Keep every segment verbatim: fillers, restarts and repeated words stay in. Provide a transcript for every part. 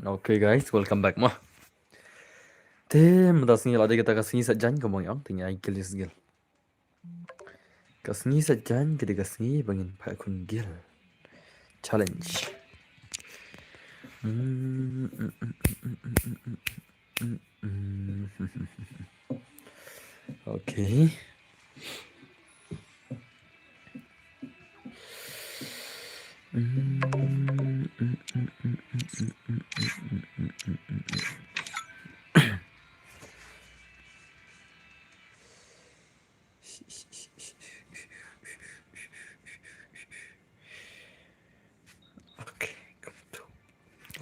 Okay guys, welcome back mo. Te mynta sngi la dei kata ka sngi Saitjaiñ kumba ngi ong, te ngi ai gil ïa sgil. Ka sngi Saitjaiñ ka dei ka sngi ba ngin phah khun gil. Challenge. Okay.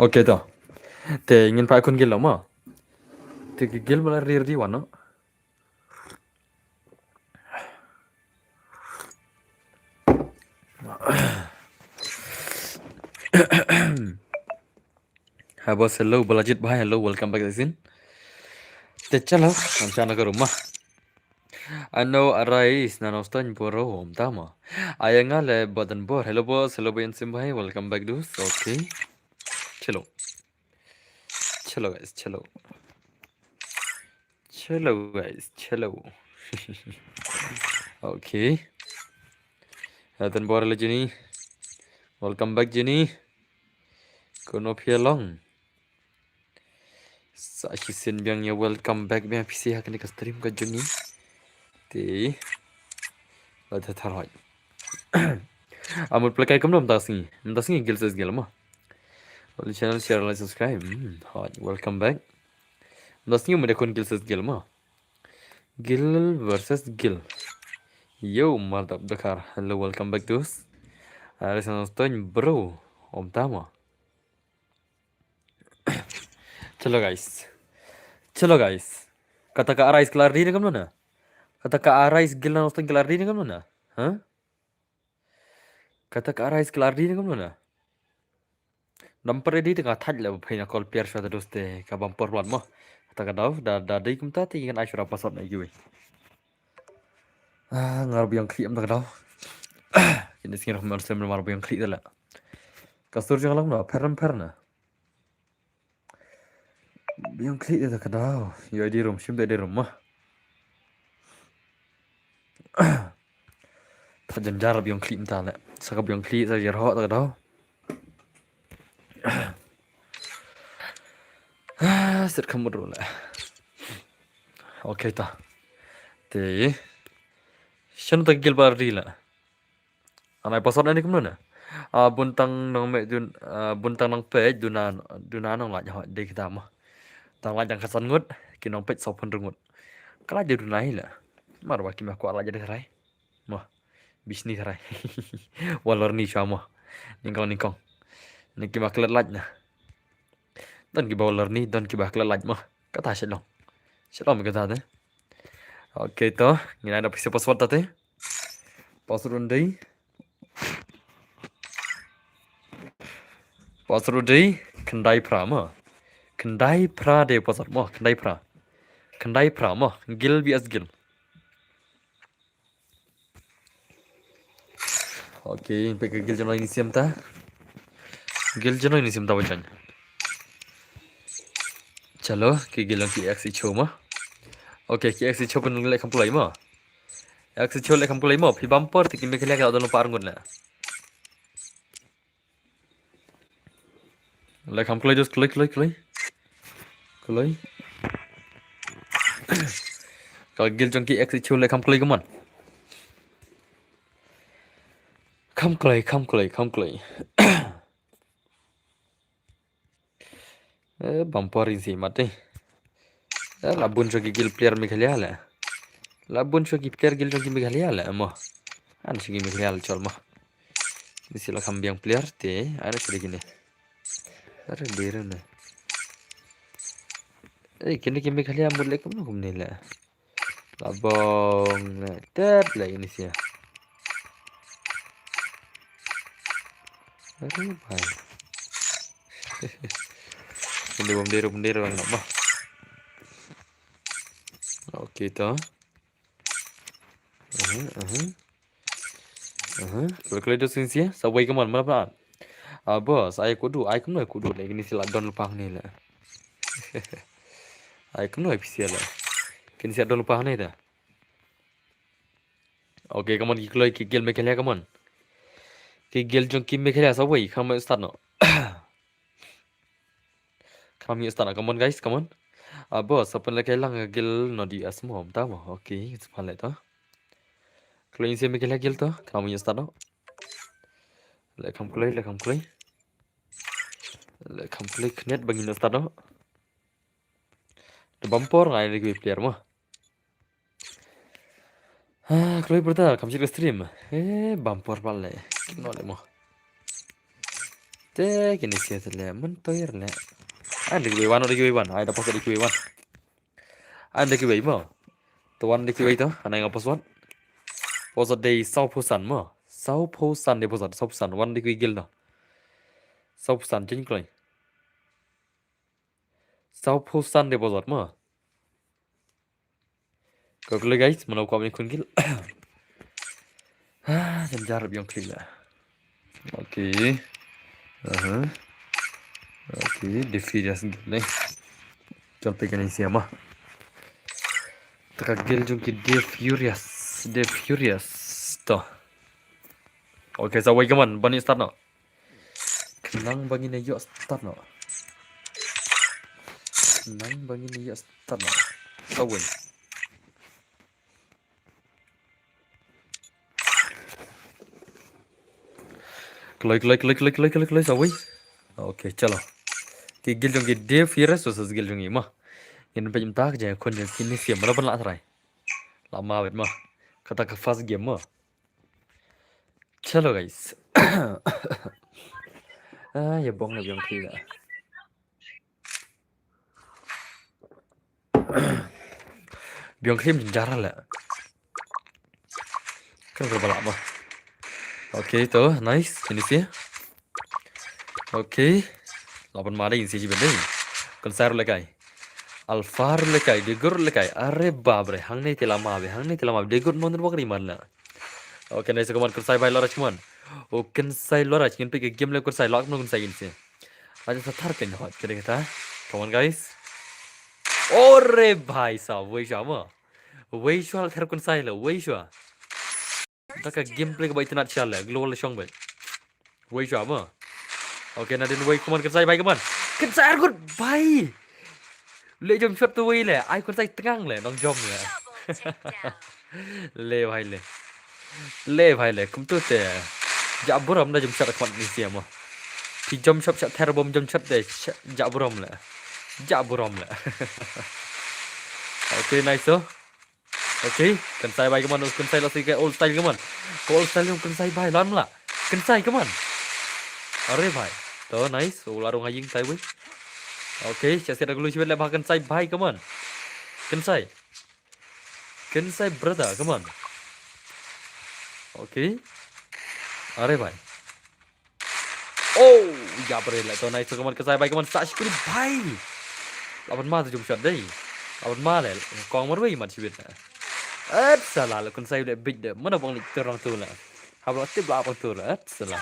Okay, to. Te ngin phah khun gil mo. Te ki gil ba la ri ri wan no. Hi boss, hello. Balajit bhai, hello, welcome back again. Te chalo, ngam shah na ka room mo. Ano arais na Nongstoiñ bro, ym tama. Aya nga le Badan bor. Hello boss, hello Bayan Sim bhai, welcome back dudes. Okay. Chalo. Chalo guys, chalo. Chalo guys, chalo. Okay. Hatan bor la Jenny. Welcome back Jenny. Kono phi long. Sa shisien biang ïa welcome back biang phi sha kane ka stream ka Jenny. Te. La ta tharhoi. Amut plekai kumno mynta sngi. Mynta sngi gil sa sgil mo. Only channel share like subscribe. Hmm, hoi, welcome back. Mynta sngi mut da khun gil sa sgil mo. Gil versus gil. Yo, mardap dakar. Hello, welcome back dudes. Arais na Nongstoiñ bro. Ym tama. Chalo guys. Chalo guys. Kata ka arais ka la ri ne kumno na? Kata ka arais gil na Nongstoiñ ka la ri ne kumno na? Huh? Kata ka arais ka la ri ne kumno na? Dam pare di te nga thaj le ba phaina call pier shwa ta dudes te ka bam por wan mo. Kata ka daw da da dei kumta te ngan ai shwa password na kiwi. Ah, ngar biang khlieh am ta ka daw. Kine sngi rah man sem mar biang khlieh ta la. Ka sur jong lang na per per na. Biang khlieh ta ka daw. Yo di room, shim ta di room mo. Tha jan jar biang khlieh mynta le. Sa ka biang khlieh sa jar ho ta ka daw. Ah, set ka mut ruh le. Okay ta. Te. Shan ta gil bar di le. Anai password ani kumno na? Ah, buntang nong me dun, ah, buntang nong pej duna duna nong laj ho de kita mo. Tang laj dang khasan ngut, ki nong pej sopon rungut. Kala je duna hi la. Mar ba ki ma kwa laj de rai. Mo. Bisni rai. Walor ni shwa mo. Ningkong ningkong. Ni ki ma klet laj na. Don ki ba walor ni, don ki ba klet laj mo. Kata shalong. Shalong kata de. Okay to, ngin ai da pisa password ta te. Password un dei. Password un dei, khyndai phra mo. Khyndai phra de password mo, khyndai phra. Khyndai phra mo, gil bi as gil. Okay, pek gil jano ini siam ta. Gil jano ini siam ta wajan. Chalo, ki gil ki X i cho mo. Okay, ki X i cho pun le kam pulai mo. X i cho le kam pulai mo. Phi bam por ti ki me kele ka don par ngun le. Le kam kloi, just kloi, kloi, kloi. Kloi. Ka gil jong ki X i cho le kam kloi kumon. Kam kloi, kam kloi, kam kloi. Eh, bam por in si mate. Eh, la bun sha ki gil player Meghalaya le. La bun sha ki player gil jong ki Meghalaya le mo. An sha ki Meghalaya le chol mo. Ni si la kham biang player te, ana sha kine. Are dere ne. Eh, kine ki Meghalaya mut le kumno kumne le. La bong ne. Tet le ini sia. Aduh, bhai. Bendera, bendera, bendera bang nama. Okay to. Aha, aha. Aha. Kalau kalau itu sini sia, sa wei kumon, mana pa? Ah, boss, ai kudu, ai kumno kudu le, kini sila don lupang ni le. Ai kumno ai pisia le. Kini sila don lupang ni da. Okay, come on, ki kloi, ki gel Meghalaya, come on. Ki gel jong ki Meghalaya, sa wei, come on, start no. Come on, start no, come on, guys, come on. Ah, boss, open le kai lang gel no di asmo, ta mo. Okay, it's fine le to. Kloi se Meghalaya gel to, come on, start no. Le kam kloi, le kam kloi. Le kam kloi knet bangin start no. De bam por ngai le ki player mo. Ah, kloi brother, kam shit ka stream. Eh, bam por pal le. Kino le mo. Te kini sia te le, men toir le. Ai de ki wan, de ki wan. Ai da pos de ki wan. Ai de ki mo. To wan de ki to, anai nga pos wan. Pos de saw phew san mo. Saw phew san de pos, saw phew san. Wan de ki gel no. Saw phew san jing kloi. Saw phew san de pos mo. Ko kloi guys, mano ko ni khun gil. Ah, jam jar biang kloi la. Okay. Aha. Okay, de furious gil le. Jom pe kani siama. Taka gel jong ki de furious, de furious to. Okay, sa wei kaman, bani start no. Khnang ba ngin ïoh start no. Khnang ba ngin ïoh start no. Sa wei. Kloi, kloi, kloi, sa wei. Okay, chalo. Ki gel jong ki de furious versus gel jong i ma. Ngin pynjah tak je kon jong kini siam ra ban la try. La ma wet ma. Kata ka first game ma. Chalo guys. Ah, ya bong na biang kri la. Biang kri jara la. Kan ka bala ma. Okay, to, nice. Ini sih. Okay. Laban ma dei, ini sih jiben dei. Kan sayur lekai. Alpha lekai, Degur lekai. Are babre, hangne te lama be, hangne te lama be. Degur non wak ri man la. Okay, nice, kaman, kynsai bai lorach kaman. O kynsai lorach, ngin pik game le kynsai lorach, no kynsai ngin si. Aja sa thar ken hot, kede kata. Kaman, guys. Ore bhai sahab, wei shwa ma. Wei shwa la ther kynsai le, wei shwa. Da ka gameplay ka bai tynat shal le, global shong bai. Wei shwa ma. Okay, na din wei, kaman, kynsai bai, kaman. Kynsai ar gut bai. Le jump shot tu wei le, ai kynsai tngang le, nong jump le. Le bhai le. Le bhai le, kumtu te. Ja burom da jump shot khmat ni sia ma. Phi jump shot sha ther bom jump shot de, ja burom le. Ja burom le. Okay, nice so. Okay, kynsai bai kaman, kynsai la si ka old style kaman. Ka old style kaman, kynsai bai lan la. Kynsai kaman. Are bhai. To nice, o la rong aying tai wei. Okay, cha sia da glu shibet le ba kynsai bai kaman. Kynsai. Kynsai brother kaman. Okay. Are bhai. Oh, ya bre la to nice kaman, kynsai bai kaman, sa shikuri bai. Laban ma tu jump shot dei. Laban ma le, kong marwei mat shibit na. At sala le kynsai le big de. Mana bang le terang tu la. Habla tip la bang tu la. At sala.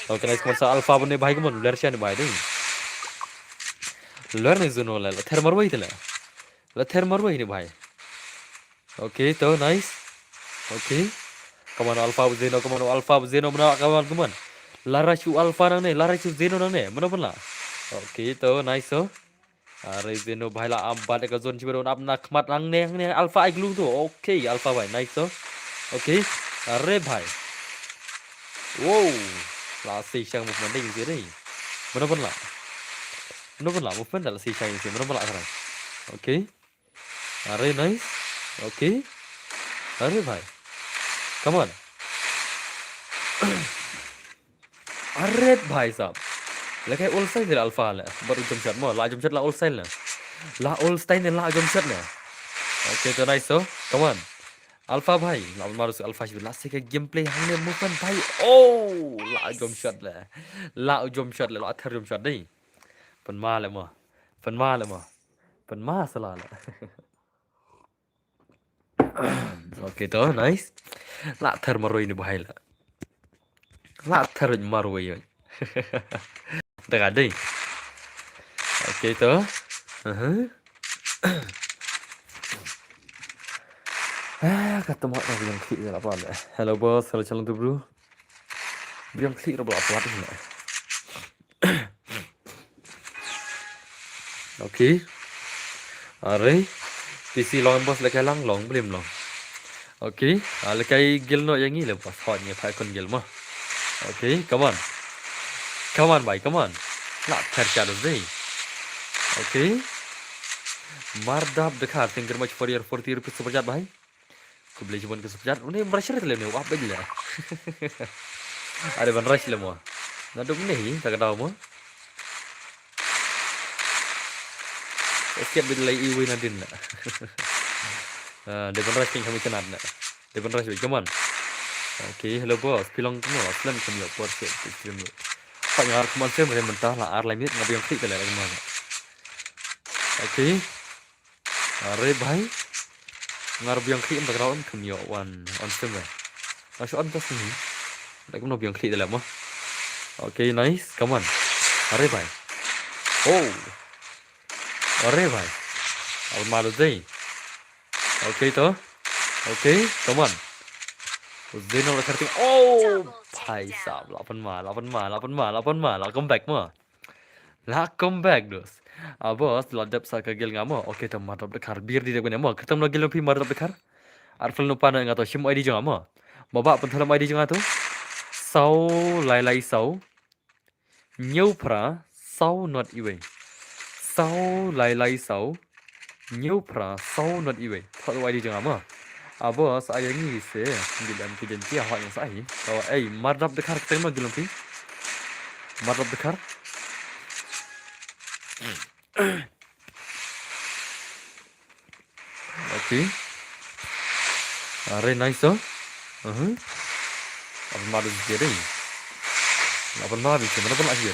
Okay, nice kaman, sa Alpha bane bai kaman, ler shan bai dei. Ler ne Zeno le, ther marwei te le. La ther marwei ni bai. Okay, to nice. Okay. Kaman Alpha Zeno, kaman Alpha Zeno, mana kaman, kaman. Lara shu Alpha nangne, lara shu Zeno nangne, mana pun la. Okay, to nice to. Are Zeno bai la am bat ka zone chiba don ap na khmat nangne, nangne Alpha ai glue to. Okay, Alpha bai, nice to. Okay. Are bai. Wow. La sei shang movement ding sih ding. Mana pun la. Mana pun la, movement la sei shang sih, mana pun la sekarang. Okay. Are nice. Okay. Are bhai. Kaman. Are bhai sahab. Lekai old style le Alpha le. Baru jump shot mo. La jump shot la old style le. La old style ne la jump shot le. Okay, to nice so. Kaman. Alpha bhai. La maru Alpha shi la se ka gameplay hangne movement bhai. Oh, la jump shot le. La jump shot le. La ther jump shot dei. Pynma le mo. Pynma le mo. Pynma sala la. Okay to, nice. La ther marwei ni bhai la. La ther marwei. Da ka dei. Okay to. Aha. Ah, ka tama ka biang khlieh la pat. Hello boss, hello channel tu bro. Biang khlieh la pat na. Okay. Are. P C long boss, lehkai lang long, blim long. Okay. Ah, lehkai gil noh ïa ngi le boss. Hot ngi phai kon gil mo. Okay, come on. Come on bhai, come on. La pher cha dei. Okay. Mardap Dkhar, thank you very much for your forty rupees super chat bhai. Khublei shibun ka super chat. Une ban rush le ne, wah bej le. Are ban rush le mo. Naduh ne hi, ta ka daw mo. Skip bit lai iwi na din na. Ah, de ban rush king kami kenat na. De ban rush bit, come on. Okay, hello boss. Pilong kemo, slam kami por se stream. Pak ngar kemon sem re mentah la ar lai minit nga biang khlieh te le kemon. Okay. Are bhai. Ngar biang khlieh em background em kham ïoh wan on stream bhai. Nga shu on ta sini. Dak kumno biang khlieh dalam mo. Okay, nice. Come on. Are bhai. Oh. Are bhai. Al malu dei. Okay to. Okay, come on. Zeno la kharting. Oh, bhai sahab. Lapan ma, lapan ma, lapan ma, lapan ma. La come back mo. La come back, dos. Ah, boss, la dep sa ka gil nga mo. Okay, to Mardap Dkhar. Bir di dep ne mo. Khatam la gil phi Mardap Dkhar. Arfel no pana nga to shim I D jong nga mo. Baba, pynthor I D jong nga to. Saw lai lai saw. Hynñiew phra saw not iwei. Saw lai lai saw. Hynñiew phra saw not iwei. Thot I D jong nga mo. Ah, boss, ai ngi se. Ngi dam ki den ki ha yang sa hi. Oh, ei, Mardap Dkhar, khatam la gil phi. Mardap Dkhar. Okay. Are nice to. Uh-huh. Apa malu dia deh. Apa malu dia? Mana pun lagi.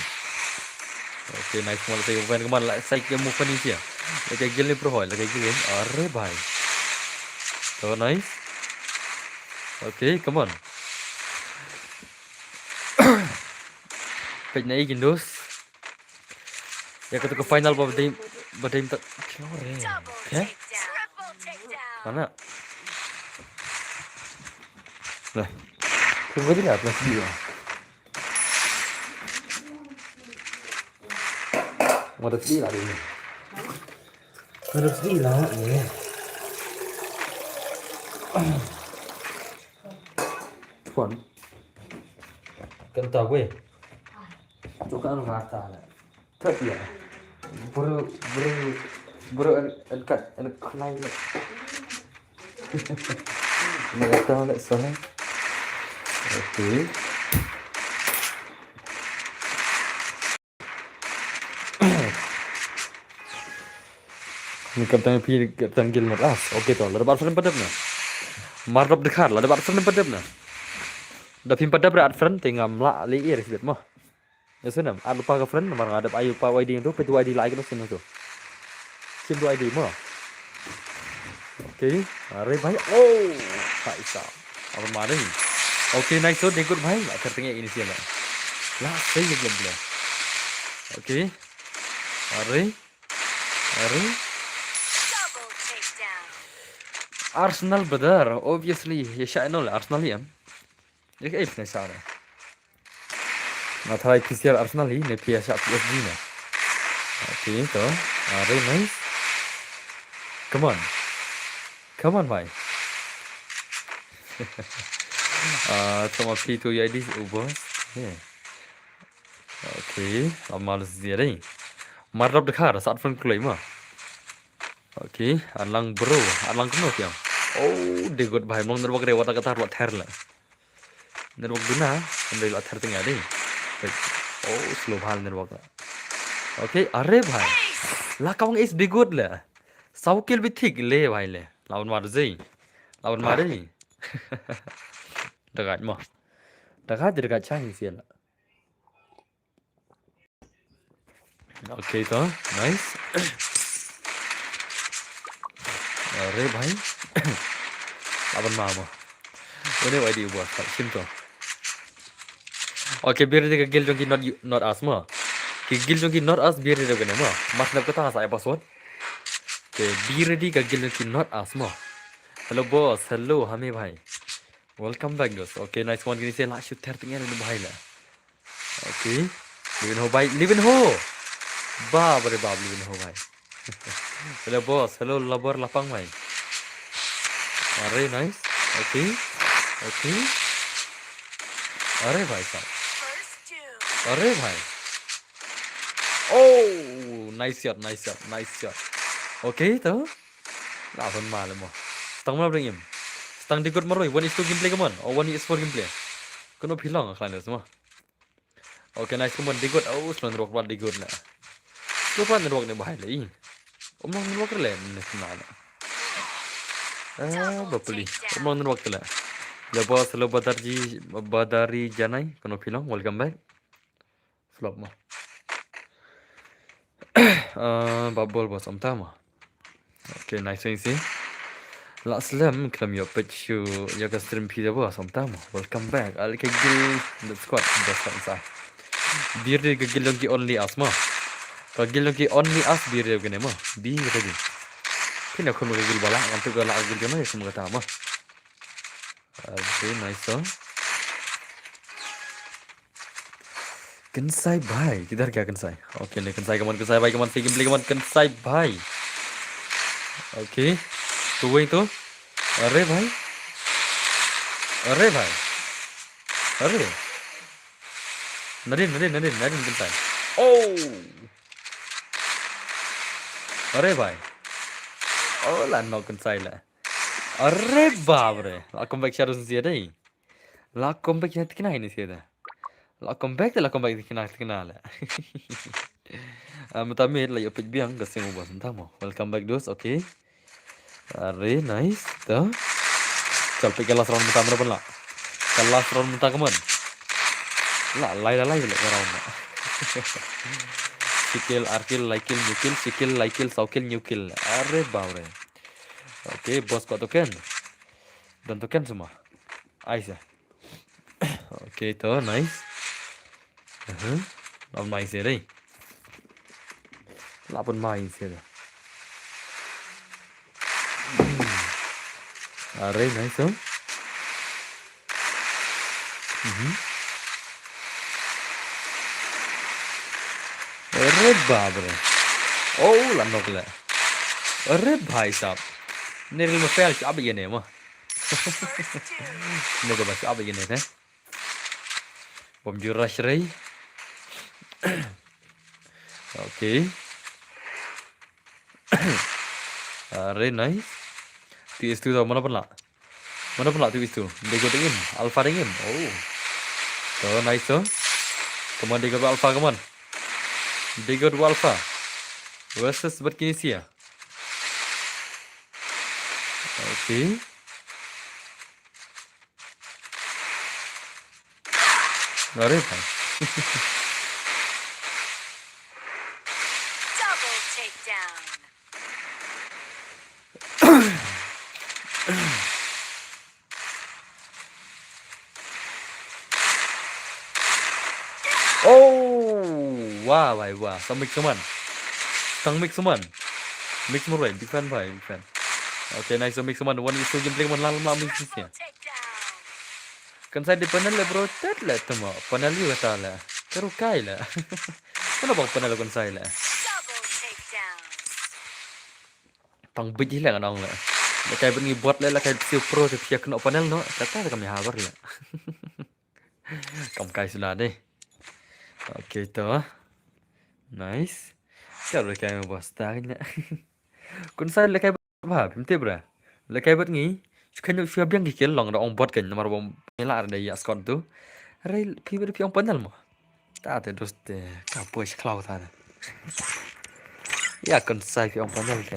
Okay, nice mo, la sai wan kemon, la sai ke mo pun ni sia. Lehkai gil ni pro hoi, lehkai gil ni. Are bhai. So nice. Okay, come on. Peit na i kin dos. Ïa kata ka final ba dei, ba dei ta. Kino re? He? Mana? Lah. Kau beri apa sih ya? Ada sedih lah dia ni. Ada sedih lah ni. Phone. Kan tahu eh. Tukar rata lah. Thot ïa. Bro, bro, bro, an, an kat, an khlai le. An kata le, sorry. Okay. Ni kapten pi, kapten gil mat as. Okay to, lada bat friend padap na. Mardap Dkhar, lada bat friend padap na. Da phim padap ra at friend, te ngam lah le ir sibit mo. Ya, sinem. At lypa ka friend, namar nga dep ai lypa Y D tu, peit tu Y D lai ka tu, sinem tu. Sim tu Y D mo. Okay. Are bhai. Oh, bhai sahab. Apa mari? Okay, nice shot, dei good bhai. La ter tengah ini sia la. La sei ye blem blem. Okay. Are. Are. Arsenal brother, obviously. Ye sha no Arsenal ya. Ye ke ip ne sha. Nga tharai P C R Arsenal hi, ne P S R P S G ne. Okay, to. Are nice. Come on. Come on, bhai. Ah, tama P two I D u boss. Yeah. Okay, amal zia dei. Mardap Dkhar, sat friend kloi ma. Okay, alang bro, alang keno tiang. Oh, dei good bhai, mong network re wata katar wat ther la. Network duna, kan dei la ther tengah dei. Wait. Oh, slow bhal network la. Okay, are bhai. La kawang is dei good la. Saw kill bi thik le bhai le. Lawan mar zei. Lawan mar dei. Dagat mo. Dagat, dagat chang sial. Okay to, nice. Are bhai. Laban ma mo. Une wai di buat tak sim to. Okay, be ready ka guild jong ki not, not us mo. Ki guild jong ki not us, be ready kane mo. Mat nap kata sa ai password. Okay, be ready ka guild jong ki not us mo. Hello boss, hello hame bhai. Welcome back guys. Okay, nice one, kini se la shoot ter tinggal ini bhai la. Okay. Live in ho bhai, live in ho. Bap re bap, live in ho bhai. Hello boss, hello lover lapang bhai. Are nice. Okay. Okay. Are bhai sab. Are bhai. Oh, nice shot, nice shot, nice shot. Okay to. La pun ma le mo. Stang ma bring him. Stang di good maroi. One is two gameplay, come on. Oh, one is four gameplay. Kono phi long klan mo. Okay, nice, come on, di good. Oh, slow network, di good la. Slow network ne bhai la. Um long network le ne na la. Ah, bapli. Um long network la. Le boss, hello Badarji, Badari Janai. Kono phi long, welcome back. Flop mo. Ah, bubble boss, um ta mo. Okay, nice one, see. La slem klam yo pet shu yo ka stream phi da boss, um ta mo. Welcome back. Al ke guild the squad, the squad sa. Be ready ka guild jong ki only us mo. Ka guild jong ki only us, be ready kane mo. Be ready. Phi na khun ka guild bala, ngam tu ka la guild jong na ya kum kata mo. Okay, nice one. Kynsai bhai, kidhar gaya Kynsai? Okay, le Kynsai, come on, Kynsai bhai, come on, se gameplay, come on, Kynsai bhai. Okay, tu wei tu. Are bhai. Are bhai. Are. Nadin, nadin, nadin, nadin Kynsai. Oh. Are bhai. Oh, la knock Kynsai la. Are bap re. La comeback shadow sin sia dei. La comeback ïa tikna ini sia da. La comeback, la comeback tikna, tikna la. Ah, mynta mid la ïoh peit biang ka sing u boss mynta mo. Welcome back, dudes. Okay. Are nice. To. Chal peit ka last round mynta, mano ban la. Ka last round mynta, come on. La lai, la lai, la round la. Shi kill, ar kill, lai kill, new kill, shi kill, lai kill, saw kill, new kill. Are bap re. Okay, boss ko token. Don token semua. Ai sa. Okay, to, nice. Aha. Lam nice dei. La pun mai se dei. Hmm. Are nice, oh. Mhm. Are bap re. Oh, la knock la. Are bhai sab. Ne ril ma fail sab ye ne ma. Ne ka ba sab ye ne te. Bom ju rush rei. Okay. Are nice. T S two tau, mano ban la. Mano ban la T S two. Dego dingin. Alpha dingin. Oh. So nice, so. Come on, Dego Alpha, come on. Dego Alpha. Versus bad Kinesia. Okay. Are bhai. Double takedown. Oh, wah bhai wah. Sa mix man. Sa mix man. Mix marwei, big fan bhai, big fan. Okay, nice, sa mix man. One is two gameplay man, lang lang mix ya. Kynsai dei panel le bro, tet le temo. Panel ïa kata le. Ka rukai le. Mano ba panel Kynsai le. Tang bit hi le nga ong le. Lehkai bad ngi bot le, lehkai bad siu pro te pia kno panel no. Kata te kam ïa habar le. Kam kai sula dei. Okay to. Nice. Ka lehkai bad sta ne. Kynsai lehkai bha, phim tip re. Lehkai bad ngi. Shu kynnoh shu biang ki kill long da ong bot kan namar bom ngi la da ïa squad tu. Re phi bad phi ong panel mo. Ta te dus te ka push khlaw ta te. Ïa Kynsai phi ong panel te.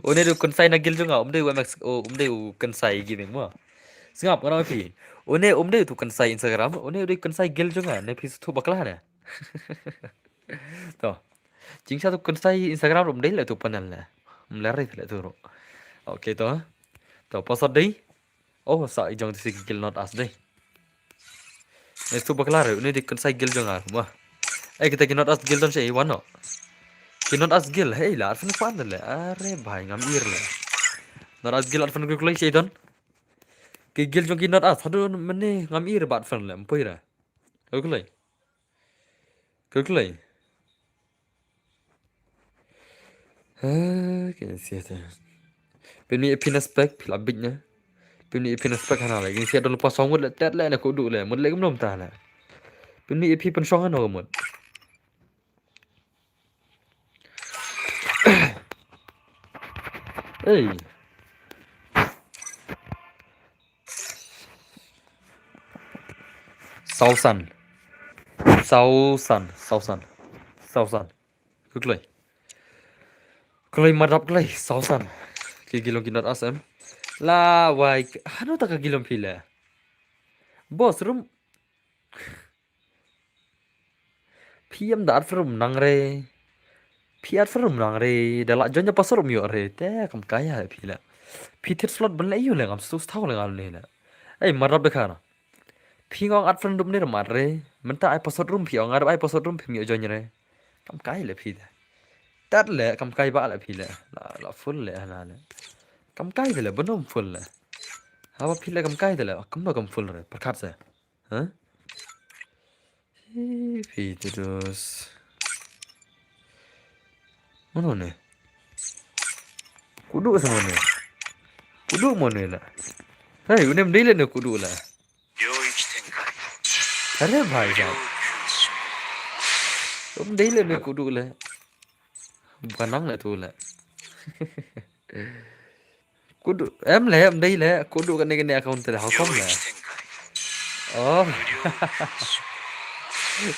Une du Kynsai na guild jong nga, um dei u M X, um dei u Kynsai gaming mo. Sngap nga ong phi. Une um dei tu Kynsai Instagram, une u dei Kynsai guild jong nga, ne phi sngewthuh bakla ne. To. Jingshah tu Kynsai Instagram ruh ym dei leh tu panel leh. Ym leh re leh tu ruh. Okay to. To password dei. Oh, sa i jong tu si ki kill not us dei. Ngi shu bakla re, une dei kynsai guild jong nga mo. Ei, kita ki North East guild don sha i wan noh. Ki North East guild, hei la, arphew fan le. Are bhai, ngam ir le. North East guild arphew kul kloi sha i don. Ki guild jong ki North East, haduh mynne ngam ir ba arphew le, ym poi re. Kul kloi. Kul kloi. Ha, ki nang sia te. Pynmih ïa phi na spek, phi la bit ne. Pynmih ïa phi na spek hana le. Ki nang sia don lypa saw ngut le, tet le na kuduh le. Mut le kumno mynta le. Pynmih ïa phi pynshong hano mut. Ei. Saw san. Saw san, saw san. Saw san. Kul kloi. Kloi madap kloi, saw san. Ki guild jong ki North East em. La wai, hano ta ka guild jong phi le. Boss, rum. Phi ym da arphew rum nang re. Phi arphew rum nang re. Da la join ïa password rum ïoh re. Te kam kai ïa phi le. Phi thied slot ban leh ïoh le ngam sngewthuh le ngan leh le. Ei, madap de khana. Phi ngong arphew rum ne rum ar re. Mynta ai password rum phi ong ar ai password rum phim ïoh join re. Kam kai le phi de. Tat le kam kai ba le phi le. La, la full le hana le. Kam kai de le, bun ym full le. Haba phi le kam kai de le. Kumno kam full re. Pyrkhat se. Ha? Hi, phi te dos. Mano ne? Kuduh sa mano? Kuduh mano la? Hei, une ym dei le ne kuduh la. Are bhai sahab. Ym dei le ne kuduh la. Ba nang le tu la. Kuduh, em le, em dei le, kuduh kane kane account te le, how come le? Oh.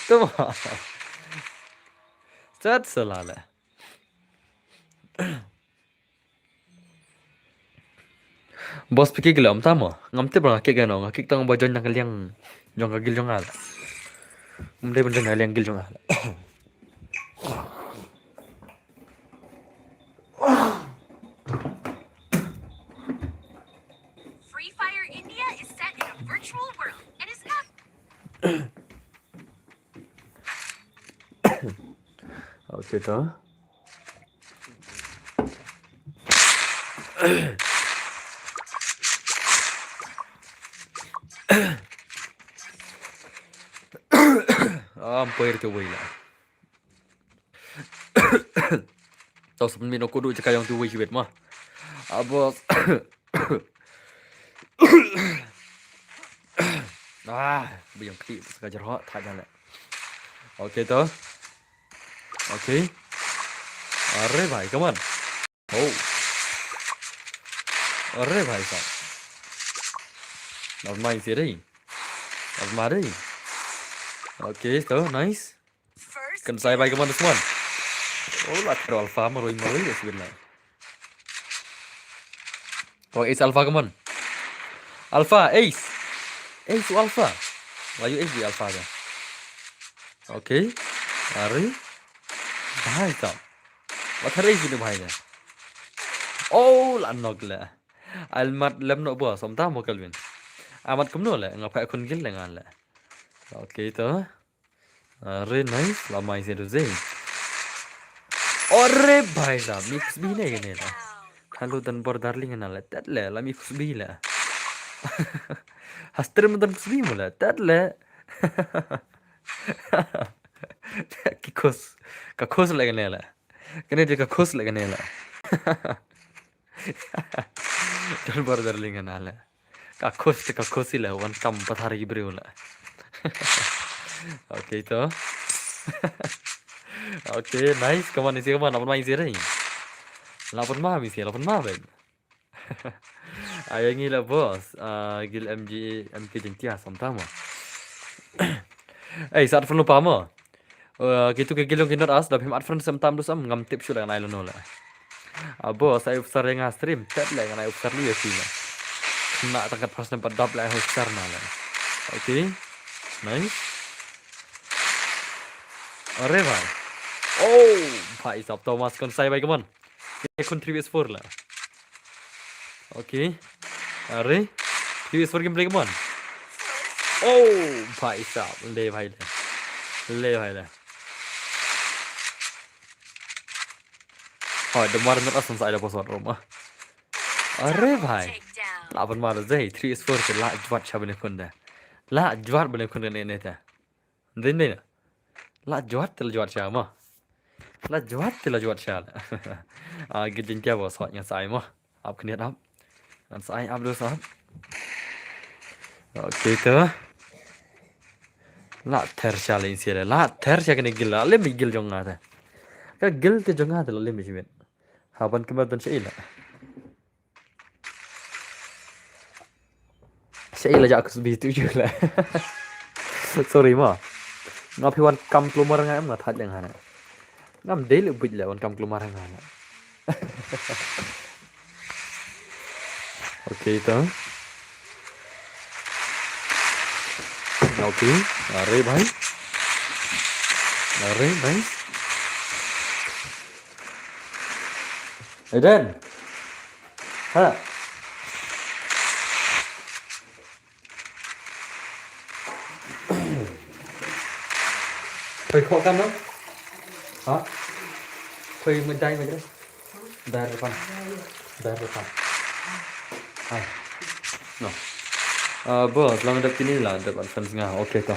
Tu ma. Chat sala le. Boss phi kick le, ym tang mo. Ngam tip ba nga kick ano, nga kick tang ba join na ka liang jong ka guild jong nga le. Ym dei ban join na liang guild jong nga le. Free Fire India is set in a virtual world and is not Okay, to. Ah, ym poi re te wei la. Tau sa pynmih noh kuduh jaka ïong te wei shibit ma. Abo. Ah, ba ïong kti sa ka jyrhoh thait jan le. Okay to. Okay. Are bhai, come on. Oh. Are bhai sahab. Not mine sih dei. Not mine dei. Okay to, nice. Kan sai bai ka man sman. Oh, la thero alpha maroi maroi da sibin la. Oh, ace alpha ka man. Alpha, ace. Ace u alpha. La yu ace di alpha ka. Okay. Are. Bhai sahab. La thero ace di bhai ka. Oh, la nok la. Almat lem no bo som ta mo Kelvin. Amat kumno le nga pha khun gil le ngan le. Okay to. Are nice, la mai se du zing. Ore bhai sahab, mix bi ne ne la. Hello dan bor darling na le, tet le, la mix bi le. Hastre mo dan bi mo le, tet le. Ki khus, ka khus le ne la. Kane de ka khus le kane la. Dan bor darling na le. Ka khus te ka khus le wan kam pathar ki briew la. Okay to. Okay, nice. Come on, isi come on, apa mai isi ring. Lapan ma isi, lapan ma ben. Ayo ngi la boss. Ah, gil M G M K jengtia som tama. Ei, sat phone pa mo. Eh, kitu ke gilong ki not as da phim at friend sem tam du sam ngam tip shu la nai lo no la. Abo sa upsar nga stream tet le nga nai upsar lu ya sila. Kena takat pas nempat dap le upsar na le. Okay. Nice. Are bhai. Oh, bhai sab Thomas kon sai bhai, come on. Kun three versus four la. Okay. Are. Three versus four gameplay, come on. Oh, bhai sahab. Le bhai le. Le bhai le. Hoi, da mar ngat asan sa ai da password rum ah. Are bhai. La ban mar zai three is four te la jwat sha bane khun da. La jwat bane khun ne ne te. Din din. La jwat te la jwat sha ma. La jwat te la jwat sha. Ah, git jin tia bo sot ngan sa ai ma. Ap khniat ap. Ngan sa ai ap do sot. Okay to. La ther sha le insia le. La ther sha kane gil la. Lem gil jong nga te. Ka gil te jong nga te la lem shibit. Haban kemat dan sha ila. Sha ila ja kusbi tu ju la. Sorry ma. Nga phi wan kam plumber nga em nga thaj leng hana. Ngam dei le buj le wan kam plumber nga hana. Okay to. Okay. Are bhai. Are bhai. Eden. Ha. Phi khoh kan no? Ha? Phi ma dai ma dai. Dar depan. Dar depan. Hai. No. Ah, bos, lama dap kini la, dap advance nga. Okay to.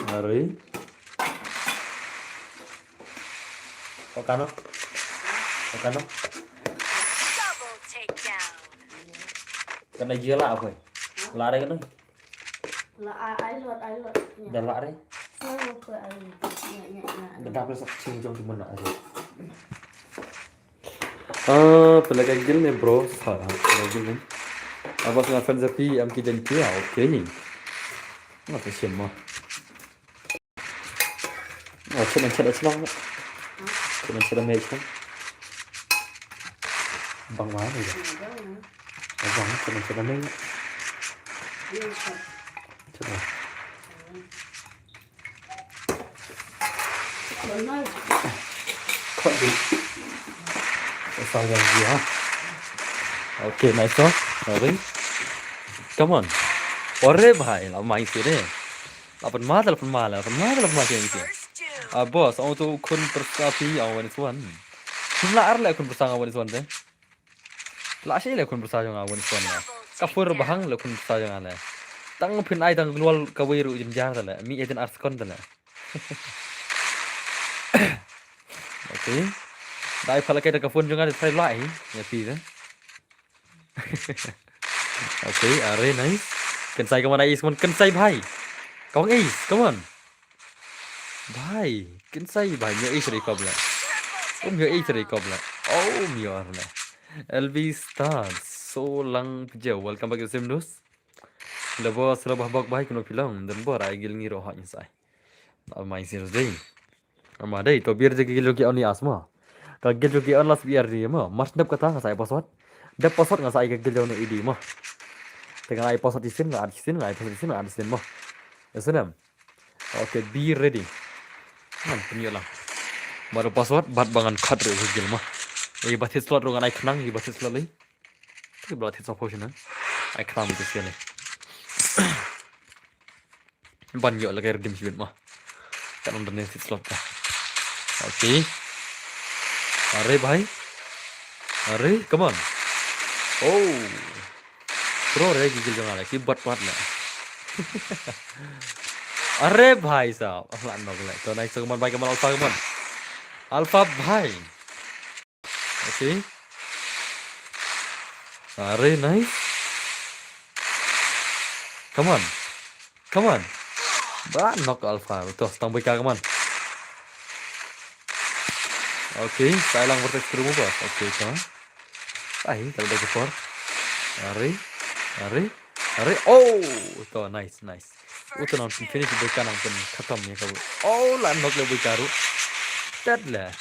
Mari. Kokano. Kokano. Double takedown. Kana jia la apa? Lari kana? La ai, ai lot, ai lot. Dah lari. Selalu ke ai. Ya, ya, ya. Dah dapet sak sing jong di mana aja. Ah, pynlait ka gil ne bro. Sa, pynlait gil ne. Aba sa fan za pi am ki den tia, okay. Nga ta shem ma. Oh, chet chet chet. Chet chet me chet. Bang ma ne. Bang chet chet me. Chet. Khot di. Sa yang dia. Okay, nice one. Sorry. Come on. Ore bhai, la mai sire. La pan ma, la pan ma, la pan ma, la pan ma sire. Ah, boss, ang tu khun persapi, ang wan swan. Khun la ar le khun persang ang wan swan te. La shi le khun pyrsa jong nga wan swan la. Ka fur bahang le khun pyrsa jong nga le. Tang phin ai tang glwal ka wei ru jin jar ta le. Mi etin ar sekon ta le. Okay. Dai phala kai ta ka phone jong nga dai lai. Ya pi ta. Okay, are nice. Kan sai ka mana is mon kan sai bhai. Kong is, come on. Bhai, kin sai bhai, myo is recob la. Um, myo is recob la. Oh, myo arna. L V Star, so lang pjau. Welcome back to Simdus. Lebo selo bah bok bhai kuno pilong. Dan bor ai gil ngiro hot ni sai. Al mai sir dei. Ama dei, to bir je gil ki on ni asma. Ka gil ki on las bir ni ma. Mas dep kata nga sai password. Dep password nga sai ka gil ni idi ma. Tengah ai password isin nga ad isin nga ai password isin nga ad isin ma. Ya senam. Okay, be ready. Ngan pynïoh lang. Bad password, bad ba ngan cut ruh ïa ka gil ma. Ïa ba thit slot ruh ngan ai khnang, ïa ba thit slot lei. Ïa ba thit slot potion na. Ai khnang ba thit slot lei. Ban ïoh la ka redeem shibit ma. Kan ong dane thit slot ka. Okay. Are bhai. Are, come on. Oh. Pro re ki gil jong ale ki bat bat le. Are bhai sahab, la nok le. To nice, come on bhai, come on Alpha, come on. Alpha bhai. Okay. Are nice. Come on. Come on. Ba nok Alpha. To stang bika, come on. Okay, sai lang versus crew mo ba. Okay, come on. Ai, kalau dah kepor. Are, are, are. Oh, to nice, nice. Uto nang pynfinish bika nang pyn khatam ïa ka. Oh, la nok le bika ruh. Tet le.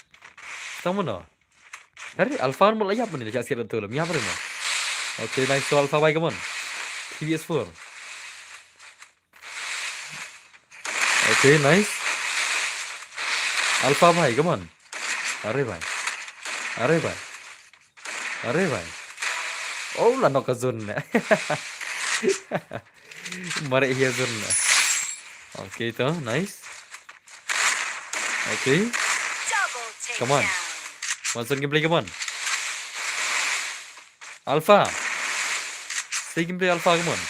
Tang mano. Are, Alpha mo la ïap mano la siat tu la. Ïap re mo. Okay, nice to Alpha bhai, come on. T V S four. Okay, nice. Alpha bhai, come on. Are bhai. Are bhai. Are bhai. Oh, la knock ka zone ne. Mare hi zone ne. Okay to, nice. Okay. Come on. One zone gameplay, come on. Alpha. Stay gameplay Alpha, come on.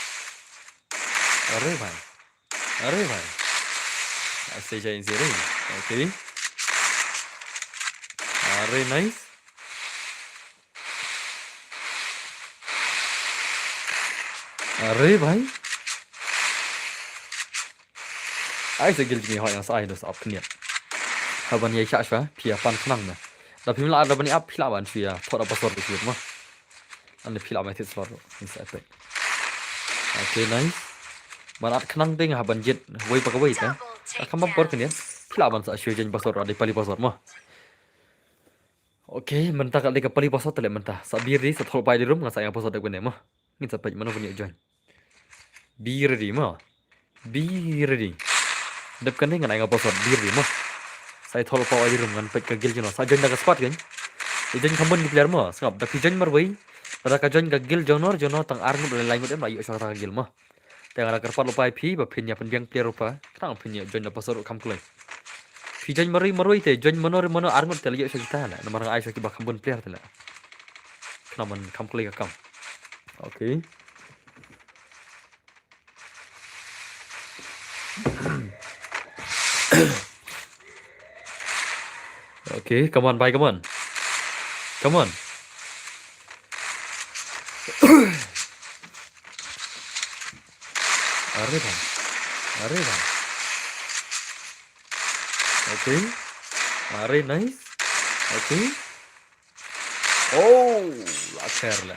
Are bhai. Are bhai. Stay jai in zone. Okay. Are nice. Are bhai. Ai sa gil jingïahoh ïa nga sa ai dos ap khniat. Haban ïa sha sha phi ïa pan khnang na. Da phim lah da ban ïa ap phi lah ban shu ïa thot da password shu mo. Ane phi lah ban thied slot ro. Ni sa epic. Okay, nice. Ban at khnang ding haban jied wei pa ka wei ta. Ka kham bam por khniat. Phi lah ban sa shu join password ro da pali password mo. Okay, mynta ka dei ka pali password te leh mynta. Sa bir di sa thol pai di room ngan sa ïa password da kane mo. Ngin sa peit mano ban ïa join. Be ready mo. Be ready. Dep kane ngan ai nga password, be ready mo. Sa ïa thol paw ai di room ngan peit ka guild jong no. Sa join da ka squad kan. Ïa join kham bun ki player mo. Sngap da ki join marwei. Da ka join ka guild jong no, jong no tang ar ngut lai lai ngut em la ïoh sha ka guild mo. Te nga la kyrpad lypa ïa phi ba phin ïa pynbiang player lypa. Khnang phin ïa join da password kham kloi. Phi join marwei marwei te join mano re mano ar ngut te la ïoh sha kita la. Namar nga ai sha kiba kham bun player te la. Khnang ban kham kloi ka kam. Okay. Okay, come on, bhai, come on. Come on. Are bhai. Are bhai. Okay. Are nice. Okay. Oh, la kher la.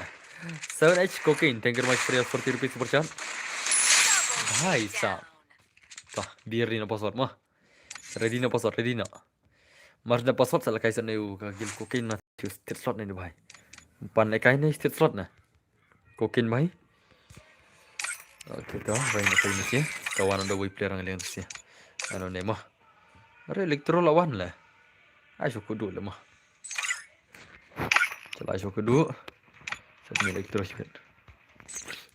Seven H Cocaine, thank you very much for your forty rupees super chat. Bhai sahab. Toh, be ready noh password mo. Ready noh password, ready noh. Mar da password sa la kai sa ne u ka guild Cocaine na thied slot ne du bhai. Pan la kai ne thied slot na. Cocaine bhai. Okay, to, bhai na kai ne sia. Ka wan da wei player ang leng sia. Ano ne mo. Are Electro la wan la. Ai shu kudu la mo. Chala shu kudu. Shu ni Electro shu.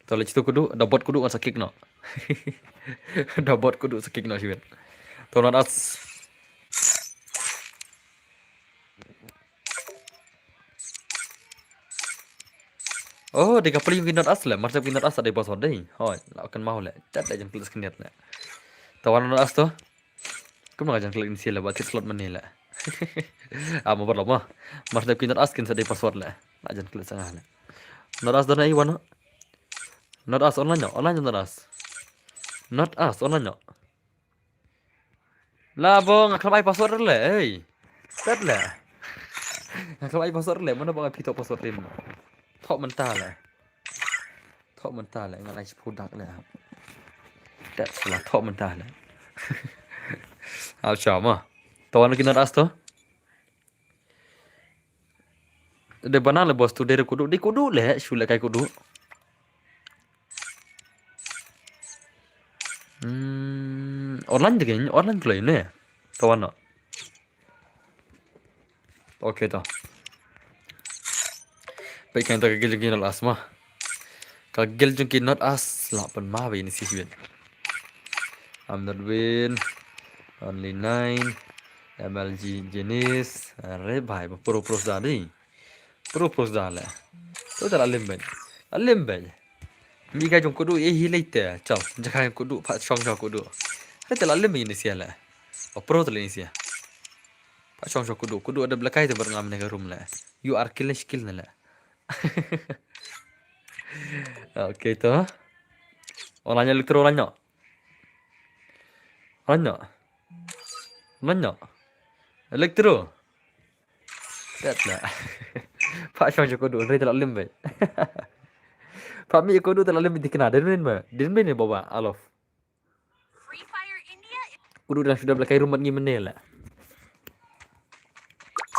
To la chitu kudu, da bot kudu ngan sa kick noh. Da bot kudu sa kick noh shu. To not us. Oh, dei ka pali ki not us le, mar sep ki not us dei password dei. Hoi, la kan mau le. Chat le jan klik skniat le. Tawan not us to. Kum nga jan klik insia le ba thied slot mane le. Ah, mo barlo mo. Mar sep ki not us kin sa dei password le. La jan klik sanga le. Not us dona i wano. Not us online no, online not us. Not us online no. La bo nga khlem ai password le, ei. Tet le. Nga khlem ai password le, mano ba nga phi thoh password rim. Thoh mynta le. Thoh mynta le, nga ai shu dak le. Tet la thoh mynta le. Au cha ma. To wan ki not us to. De bana le bos tu de kudu, de kudu le, shu le kai kudu. Hmm, online de kin, online kloi ne. Kawan no. Okay to. Peit kan ta ka guild jong ki not us ma. Ka guild jong ki not us la pan ma ba ini sih win. I'm not win. Only nine. M L G Genis. Are bhai, ba pro pro da di. Pro pro da le. To da la lim ben. La lim ben. Mi ka jong kudu e hi lei te. Chal, jaka jong kudu, pha shong jong kudu. Hai te la lim ini sia le. O pro te le ini sia. Pha shong jong kudu, kudu ada belakai te bar ngam ne ka room le. You are kill ne skill ne le. Okay to. Online Electro online no. Online no. Online no. Electro. Tet la. Pha shong jong kudu, re te la lim be. Pha mi kudu te la lim di kena, den men ma. Den men ne baba, alof. Kudu dan sudah belakai room ngi mene la.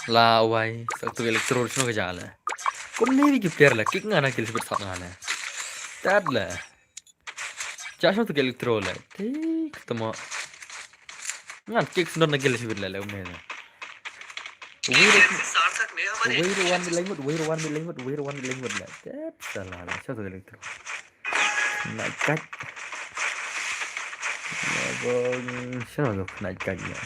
La wai, sa tu Electro sno ka jala. Kum ne bi ki player la, kick nga na kill sibit sat nga la. Tet la. Cha sno tu Electro la. Tik tamo. Ngan kick sno na kill sibit la la um ne. Wei ruh, wei ruh wan bit lai ngut, wei ruh wan bit lai ngut, wei ruh wan bit lai ngut la. Tet sala la, sha tu Electro. Knight Guard. Ya bang, sha tu Knight Guard ya.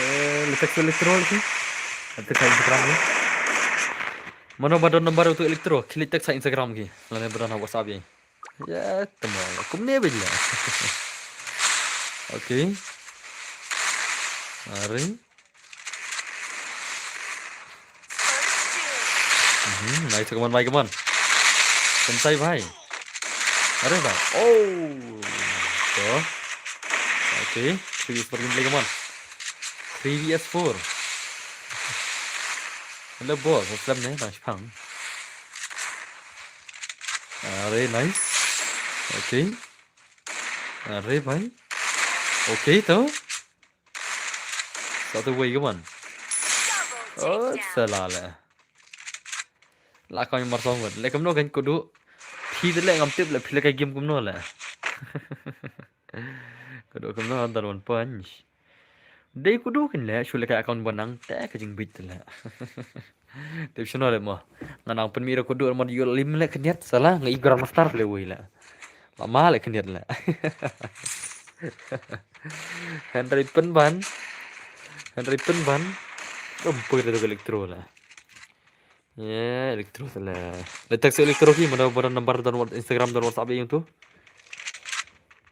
Eh, letak tu Electro lagi. Letak kat Instagram ni. Mano ba don number utu Electro, ki leit text ha Instagram ki. Lane ba don ha WhatsApp ïa. Ya, tama. Kumne bej la. Okay. Are. Mhm, nice, come on, bhai, come on. Kynsai bhai. Are bhai. Oh. To. Okay, three v four gameplay, come on. Three v four. Hello boss, what's up ne? Nang shipang. Are, nice. Okay. Are bhai. Okay to. Sa tu wei, come on. Oh, sala la. La ka mar song wet. Le kumno kan kudu. Phi de le ngam tip le phi le ka game kumno le. Kudu kumno under one punch. Dei kudu kin le shu le ka account ba nang te ka jingbit le. Tip shano le mo. Nga nang pynmih ïa kudu mo ïoh lim le khyndiat sala nga i Grandmaster le wei le. Ma ma le khyndiat le. Henry Pynban. Henry Pynban. Rumpui le tu Electro le. Ye, Electro le. Le text Electro ki, mano, mano number don what-, Instagram don WhatsApp ïa tu.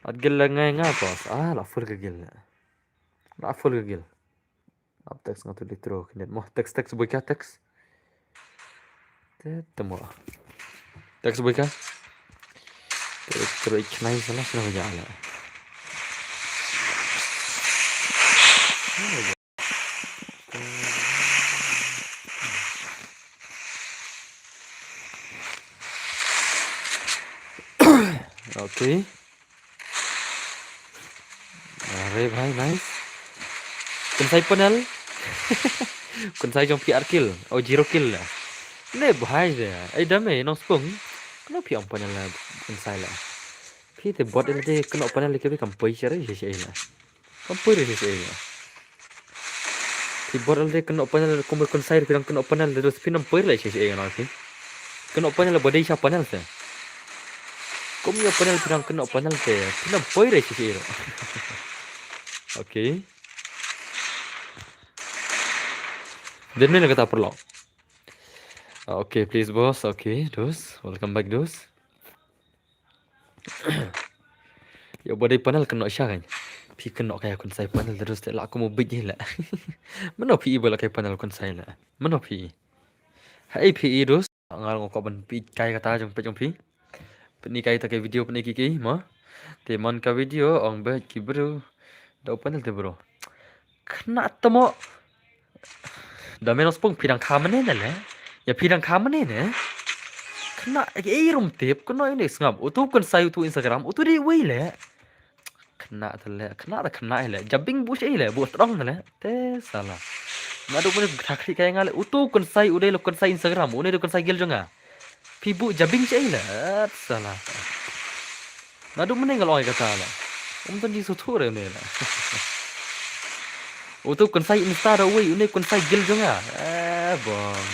At gel le ngai nga bos. Ah, la full ka gel le. La full ka gel. Ap text nga tu Electro khyndiat mo. Text, text bui ka text. Te tamo. Text bui ka. Te Electro i khnai sana sana ka jala. Okay. Are bhai, nice. Kynsai panel. Kynsai jong phi ar kill. Oh, zero kill la. Ne bhai de. Ai dam e, nong spung. Kano phi ong panel la kynsai la. Phi te bot ele de kano panel le ke kam poi shere shere la. Kam poi re shere la. Phi bot ele de kano panel kum kynsai phi dang kano panel de dos phi nam poi re shere shere la phi. Kano panel ba dei sha panel se. Kum ïa panel phi dang kano panel se. Phi nam poi re shere shere. Okay. Den ne kata perlo. Okay, please boss. Okay, dos. Welcome back, dos. Ïa ba dei panel kynnoh sha kan. Phi kynnoh ka ïa kynsai panel terus te la kum u bit hi la. Mano phi i ba la kai panel kynsai la. Mano phi i. Hai phi i dus. Nga ngam kwah ban phi kai kata jong phi jong phi. Pyni kai ta ka video pyni ki ki mo. Te man ka video ong ba ki bru. Da panel te bru. Khynnah tamo. Da me nospung phi dang kha mane ne le. Ïa phi dang kha mane ne. Khynnah ei rum tip khynnah ine sngap. Utu kynsai utu Instagram utu dei wei le. Khynnah te le khynnah te khynnah le. Jabieng bu shei le bu strong te le. Te sala. Naduh mane kha khri kai nga le utu kynsai u dei lo kynsai Instagram une dei kynsai gel jong nga. Phi bu jabieng shei le. Sala. Naduh mynne nga la ong ïa kata la. Um don jingsngewthuh re une la. Utu u kynsai Insta da uwei, une u kynsai gel jong nga. Eh, bong.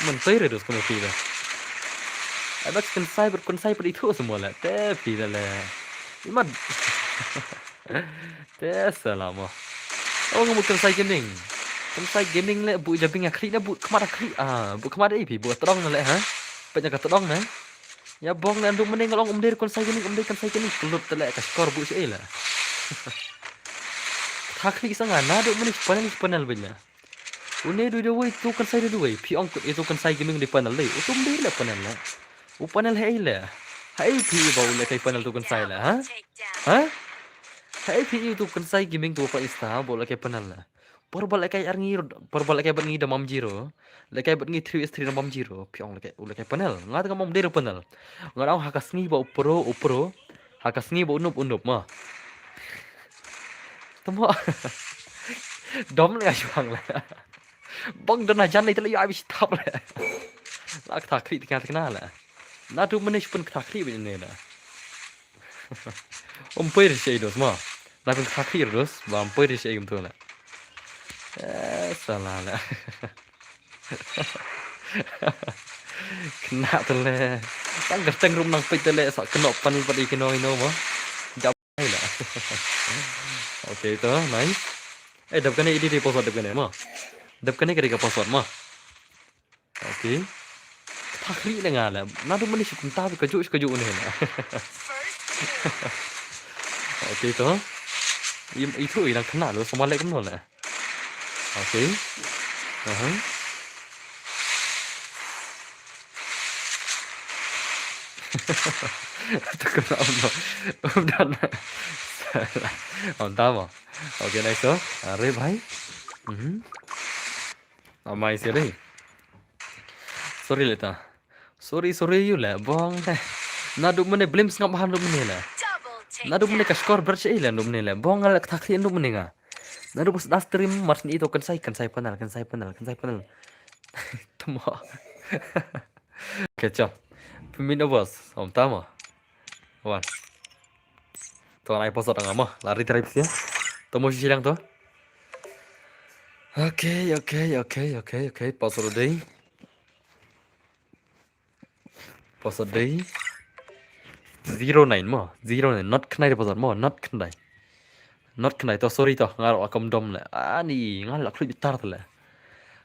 Myntoi re dus kumno phi da. Ai ba kynsai bad kynsai pat ithuh semua la. Te phi da la. Imat. Te salam mo. Oh, nga mut kynsai gaming. Kynsai gaming le bu jabieng ha khlieh ne bu khmat ha khlieh. Ah, bu khmat ei phi bu tdong ne le ha. Peit na ka tdong ne. Ïa bong ne naduh mynne nga la ong um dei kynsai gaming, um dei kynsai gaming. Klut te le ka skor bu shei la. Ha khlieh sa nga naduh mynne panel panel beit la. Une dei dei wei tu kynsai dei dei wei. Phi ong utu kynsai gaming dei panel dei. Utu um dei le panel la. U panel hei le. Hei phi ba u le kai panel tu kynsai la ha? Ha? Hei phi utu kynsai gaming tu pa Insta ba u le kai panel la. Por ba le kai ar ngi, por ba le kai bad ngi da mam zero. Le kai bad ngi three versus three da mam zero. Phi ong le kai u le kai panel. Nga te nga mam dei panel. Nga ong ha ka sngi ba u pro u pro. Ha ka sngi ba u noob u noob ma. Tamo. Dom le nga shuang la. Bong don hajan le te le ïa bi stop le. La kata khlieh te kata kena le. Naduh mynne shu pyn kata khlieh beit ne le. Um poi ri shi dos mo. Na pyn kha khir dos, ba um poi ri shi gum tu la. Eh, salah la. Kena tele. Tang kerteng rum nang peit tele, sa kena pan pat i kino ino mo. Jap ai la. Okay to, nice. Eh, dep kane idi di password dep kane mo. Dep kane ka di ka password mo. Okay. Thakri ne nga la. Naduh mynne shu kumta ka ju ka ju ne la. Okay to. Im itu i nang kena lo sama lek no la. Okay. Aha. Takut apa? Udah. Om tama. Okay, nice to. Are bhai. Mhm. Amai sih deh. Sorry leta. Sorry, sorry yu le bong le. Naduh mynne blim sngap han duh mynne le. Naduh mynne ka score ber shi le duh mynne le. Bong le ka thakri duh mynne nga. Naduh bus da stream mar sni to kan sai kan sai panel kan sai panel kan sai panel. Tamo. Kecap. Pynmih na bos. Om tama. Wan. To nai password nga mo. Lari trip sia. Tamo shi lang to. Okay, okay, okay, okay, okay. Password dei. Password dei. Zero nine mo. Zero nine. Not khnai de password mo. Not khnai. Not khnai to sorry to. Nga la kam dom le. Ani nga la khluit bitar le.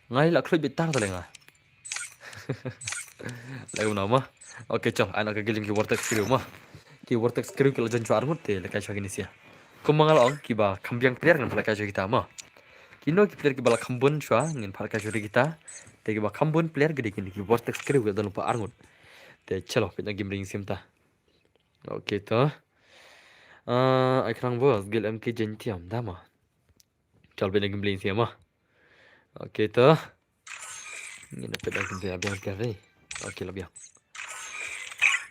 Nga la khluit bitar le nga. Lagum na mo. Okay, chal, ai na ka gilin ki Vortex crew mo. Ki Vortex crew ki la jon chwa arngut te la kai chwa kini sia. Kumba nga la ong kiba kham biang player ngan pha la kai chwa kita mo. Kino ki player kiba la kham bun chwa ngin pha la kai chwa kita. Te kiba kham bun player ki dei kini ki Vortex crew ki don pa arngut. Te chalo pit na game ring sim ta. Okay to. Ah, ai khrang bos gil M K Jentiam da mo. Chal pit na game ring sim mo. Okay to. Ngin da pet dah kynti abiang ka re. Okay la biang.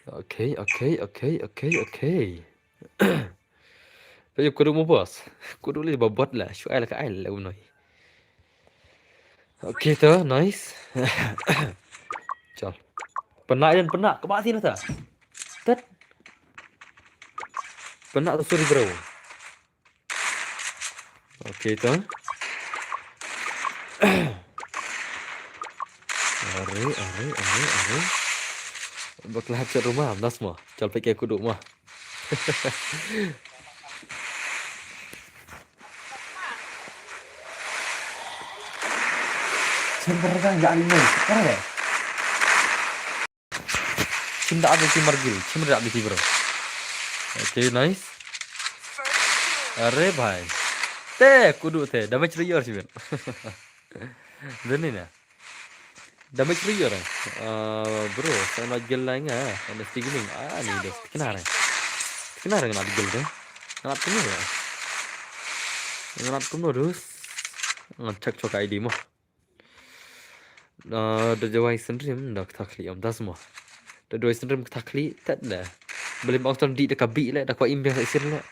Okay, okay, okay, okay, okay. Pet yu kudu mo bos. Kudu li babot la. Shu ai la ka ai la um noi. Okay to, nice. Chal. Pena yan pena. Kaba sini ta. Tet. Pena tu sorry bro. Okay to. Are, are, are, are. Bakla hapsat rumah, das mo. Chal peke kudu mo. Chimbar ka ya ni mo. Kare. Chim da abi ki margil, chim da abi ki bro. Okay, nice. Are bhai. Te kudu te damage riyor sibin. Deni na. Damage riyor. Ah, bro, sa na gel la nga, na stigming. Ah, ni dos. Kenare. Kenare na gel de. Na kuno ya. Na kuno dos. Ngan check chok I D mo. Ah, da jawai sendrim da kata khli om das mo. Da jawai sendrim kata khli tet le. Beli ma ong di da ka bi le da ko im biang sa isin le.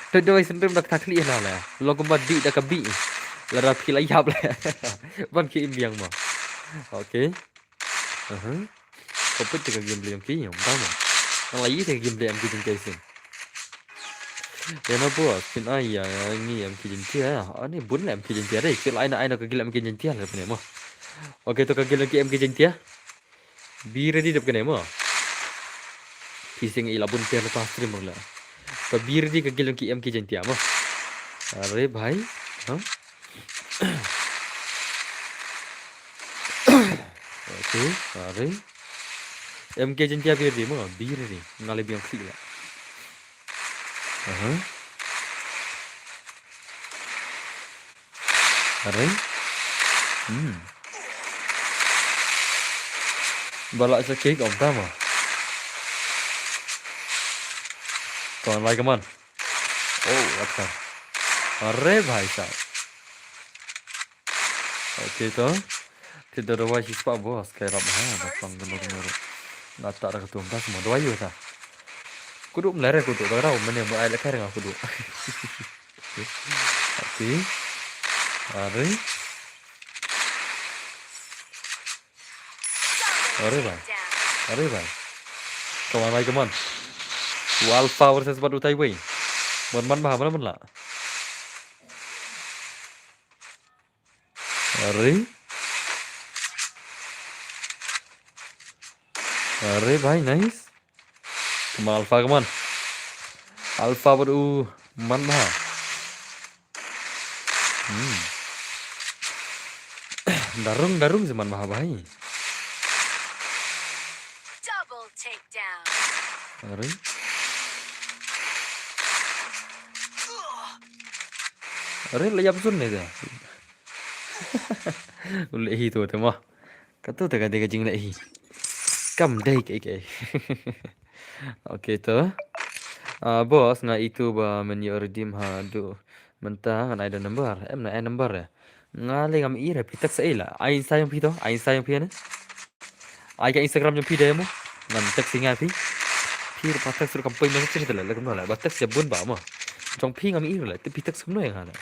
Da jawai sendrim da kata khli na le. Lo kumba di da ka bi. La da phi la yap le. Ban ki im biang mo. Okay. Aha. Ko put te ka gameplay M K jong ki, yang ba ma. Ang lai te ka gameplay M K jong ki sing. Ya na bos, phin ai ya ngi M K jong ki ya. Ani bun la M K jong ki re. Phin ai na ai na ka gil M K jong ki le phin mo. Okay to ka gil M K jong ki. Be ready dep kane mo. Phi sing ila bun phi la ta stream la. Ka be ready ka gil M K jong ki mo. Are bhai. Huh? Okay, are. M K jong ki be ready mo, be ready. Nga le biang khli la. Aha. Are. Hmm. Ba la sa kick om tama. Kon lai kaman. Oh, what the? Are bhai sahab. Okay to. Te da dawai shi spah bos kai rap ha da pang da nuru nuru. Na ta da ka tum ta semua dawai yu ta. Kudu mlere kudu da rau mene mo ai le kai nga kudu. Okay. Are. Are bhai. Are bhai. Come on, bhai, come on. U Alpha versus bad utai wei. Mon man bha, mon man la. Are? Are, bhai, nice. Come on, Alpha, come on. Alpha bad u man bha. Hmm. Darung, darung si man bha, bhai. Double takedown. Are? Are, la ïap zone ne te. U leh hi to te mo. Kato te ka dei ka jingleh hi. Kam dei kaei kaei. Okay to. Ah, boss, nga ïohi ba men ïoh redeem haduh mynta, ngan ai da number. Em, ngan ai number eh. Nga lei ngam i re, phi text ei la. Ai Insta jong phi to, ai Insta jong phi ne. Ai ka Instagram jong phi de mo. Ngan text ïa phi. Phi ruh pat text ruh kam poi message te la, la kumno la. Ba text ïa bun ba mo. Jong phi ngam i re la, te phi text kumno ïa nga la.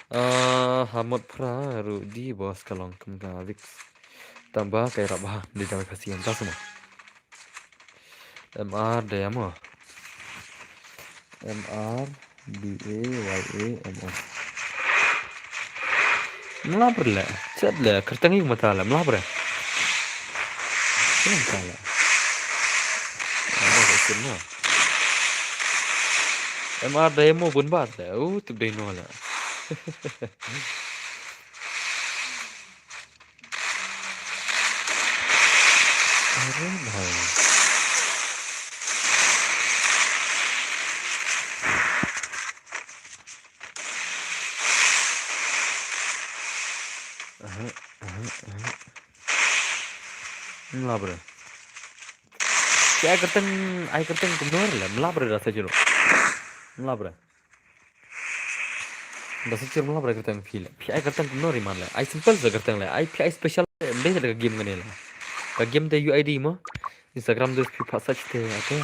Ah, ha mut phra ruh di boss, ka long kum ka Vicks. Tang ba ka ïarap bha, dei da ka Khasi ïa ka suma. M R de mo. M R B A Y A M O. Mlap re le, chat le, kyrteng ïa mata le, mlap re. Kyrteng mata le. Ano ka sim na. M R de mo bun bat le, u tup dei no le. Are bhai. Aha, aha, aha. Mlap re. Phi ai kyrteng, ai kyrteng kumno re le, mlap re da sa jiro. Mlap re. Da sa jiro, mlap re kyrteng phi le. Phi ai kyrteng kumno re man le. Ai simple sa kyrteng le. Ai phi ai special le, em dei da ka game kane le. Ka game de U I D mo. Instagram de phi pat search te, okay.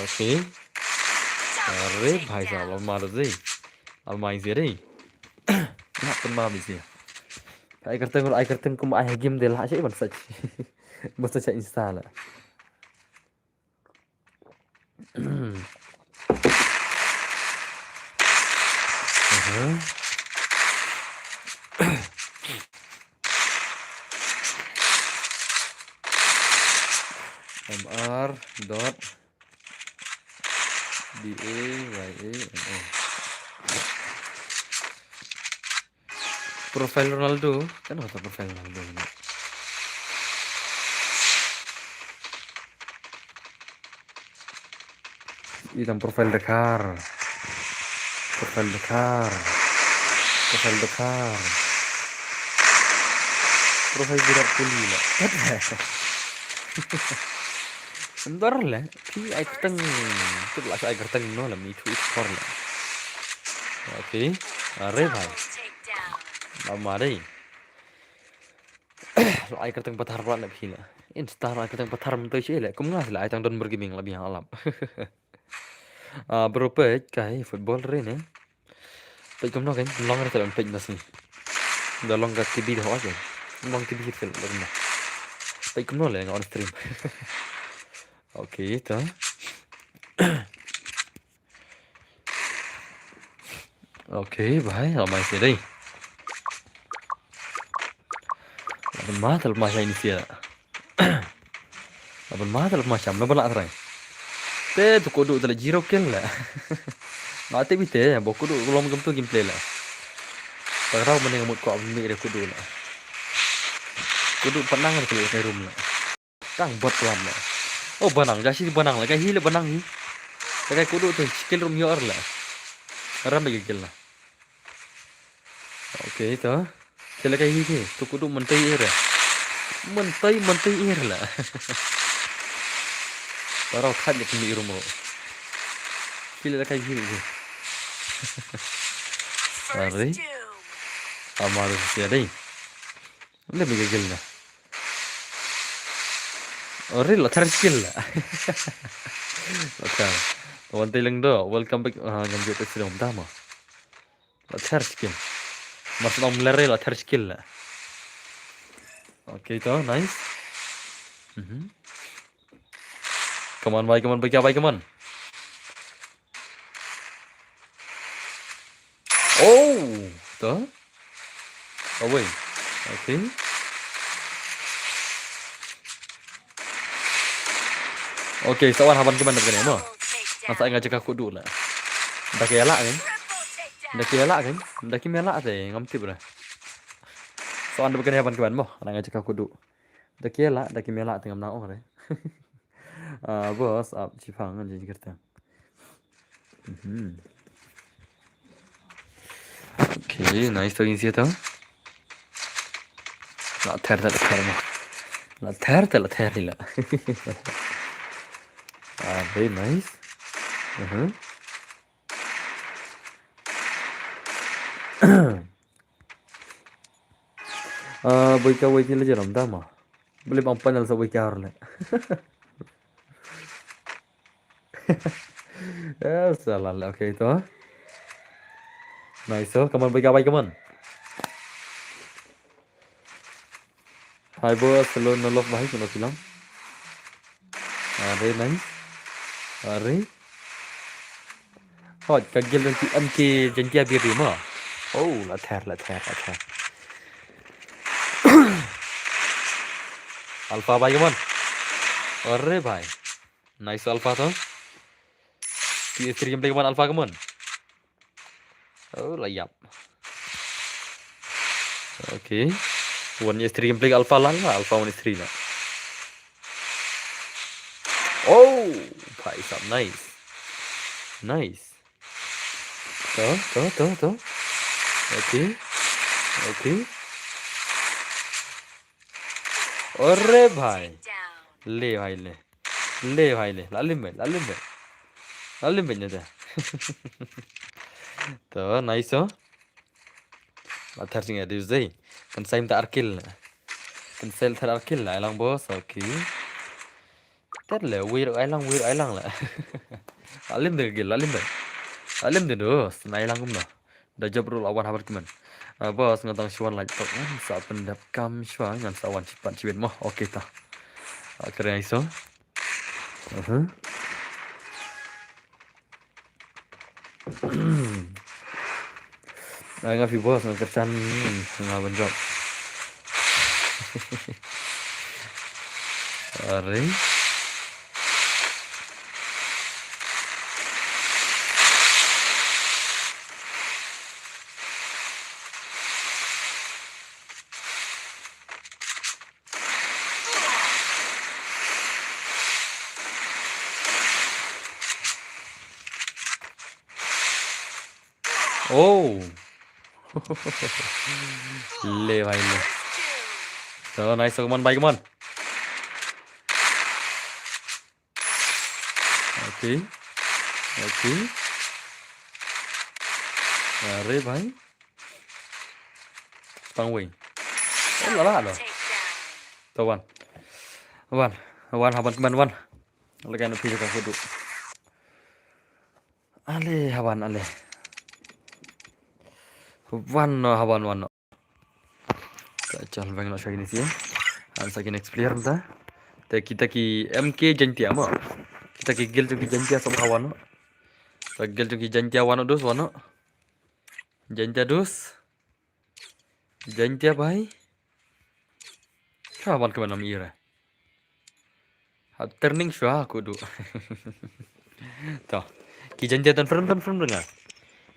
Okay. Are bhai sahab, almar de. Almai zia dei. Nak pun ma bisi. Ai kyrteng, ai kyrteng kum ai game de la sha ban search. Ban search Insta la. Aha. M R dot B A Y A M O. Profile Ronaldo, kan hota profile Ronaldo ni. Itam profile Dakar. Profile Dakar. Profile Dakar. Profile Virat Kohli la. Ndar le, phi ai kyrteng, tu la ai kyrteng no la, mi thu it por la. Okay, are bhai. Mama dei. Lo ai kyrteng pathar pla na phi la. Insta lo ai kyrteng pathar mynta shi le, kum nga la ai tang Don Burger King la biang alap. Ah, bro peit kai football re ne. Peit kumno kan long re, peit na sini. Da long ka T V da hoi kan. Long T V kan long na. Peit kumno le nga on stream. Okay, ta. Okay, bhai, amai sini dei. Ada mata lepas ini sia. Laban ma te la ma sham la ba la trai. Te tu kodu te la zero kill la. Ma te bi te bo kodu lom gam tu gameplay la. Ba rau mane ngamut ko mi re kodu la. Kodu panang re kodu kai room la. Tang bot wan la. Oh banang ja shi banang la kai hi la banang hi. La kai kodu tu skill room yor la. Ram ba kill la. Okay, to. Te la kai hi hi, tu kodu mynta i re. Mynta, mynta i re la. Parau khat yak mi rumo. Te la kai hi hi. Are. Amar sia dei. Le mi gel na. Ore la thar skill la. La thar. Wan te leng do, welcome back. Ah, ngam jot te sini om dama. La thar skill. Mas nong mlere la thar skill la. Okay, to, nice. Mhm. Come on, bhai, come on, bhai, kya bhai, come on. Oh, to. Away. Okay. Okay, sa wan ha ban kmen da ba kane mo. Ngan sa ai nga jaka khuid duh la. Da ki ïaleh kan? Da ki ïaleh kan? Da kim ïaleh te ngam tip re. Sa wan da ba kane ha ban kmen mo. Ngan ai nga jaka khuid duh. Da ki ïaleh, da kim ïaleh te ngam nang ong re. Ah, boss, ap shipang ngan jingkyrteng. Mhm. Okay, nice to, ïa to. La ther te la ther mo. La ther te la ther hi la. Ah, very nice. Mhm. Ah, boi ka wei ki la jaram da ma. Beli bang panel sa boi ka har le. Eh, salah le, okay, to. Nice, oh, come on, boi ka wei, come on. Hi, boss, hello, no love, bhai, no film. Are, nice. Are. Hot, ka gel jong ki M K Jaintia biri mo. Oh, la ther, la ther, la ther. Alpha bhai, come on. Are bhai. Nice Alpha to. P S three gameplay, come on, Alpha, come on. Oh, la ïap. Okay. One S three gameplay, Alpha la, la, Alpha one S three la. Oh, bhai sahab, nice. Nice. To, to, to, to. Okay. Okay. Are bhai. Le bhai le. Le bhai le. La lim bhai, la lim bhai. La lim bhai ne da. To, nice, oh. La ther jing ya dei. Kan saim ta ar kill. Kan saim ta ar kill la, ai lang boss, okay. Ter le, wir ai lang, wir ai lang la. La lim de gil, la lim de. La lim de dos, na ai lang kumno. Da job rule awan habar kiman. Ah, boss, nga dang shuan like tok, ngan sa pyndep kam shuan, ngan sa wan chipat chiwet mo. Okay ta. Ah, kare ai so. Uh-huh. Ai nga phi boss, nga kyrchan, nga ban jop. Are. Oh. Le bhai le. So nice, come on bhai, come on. Okay. Okay. Are bhai. Pang wei. Oh, la la lo. To wan. Wan. Wan haban kmen wan. Lekai no phi ka kudu. Ale haban ale. Wan no haban wan no. Ka chal bang no shagini sia. An sa ki next player ta. Te kita ki M K Jaintia mo. Kita ki gil jong ki Jaintia sab hawan no. Ta gil jong ki Jaintia wan no dos wan no. Jaintia dos. Jaintia bhai. Ka wan kmen nam ira. Hap turning shwa kudu. To. Ki Jaintia don frame, don frame nga.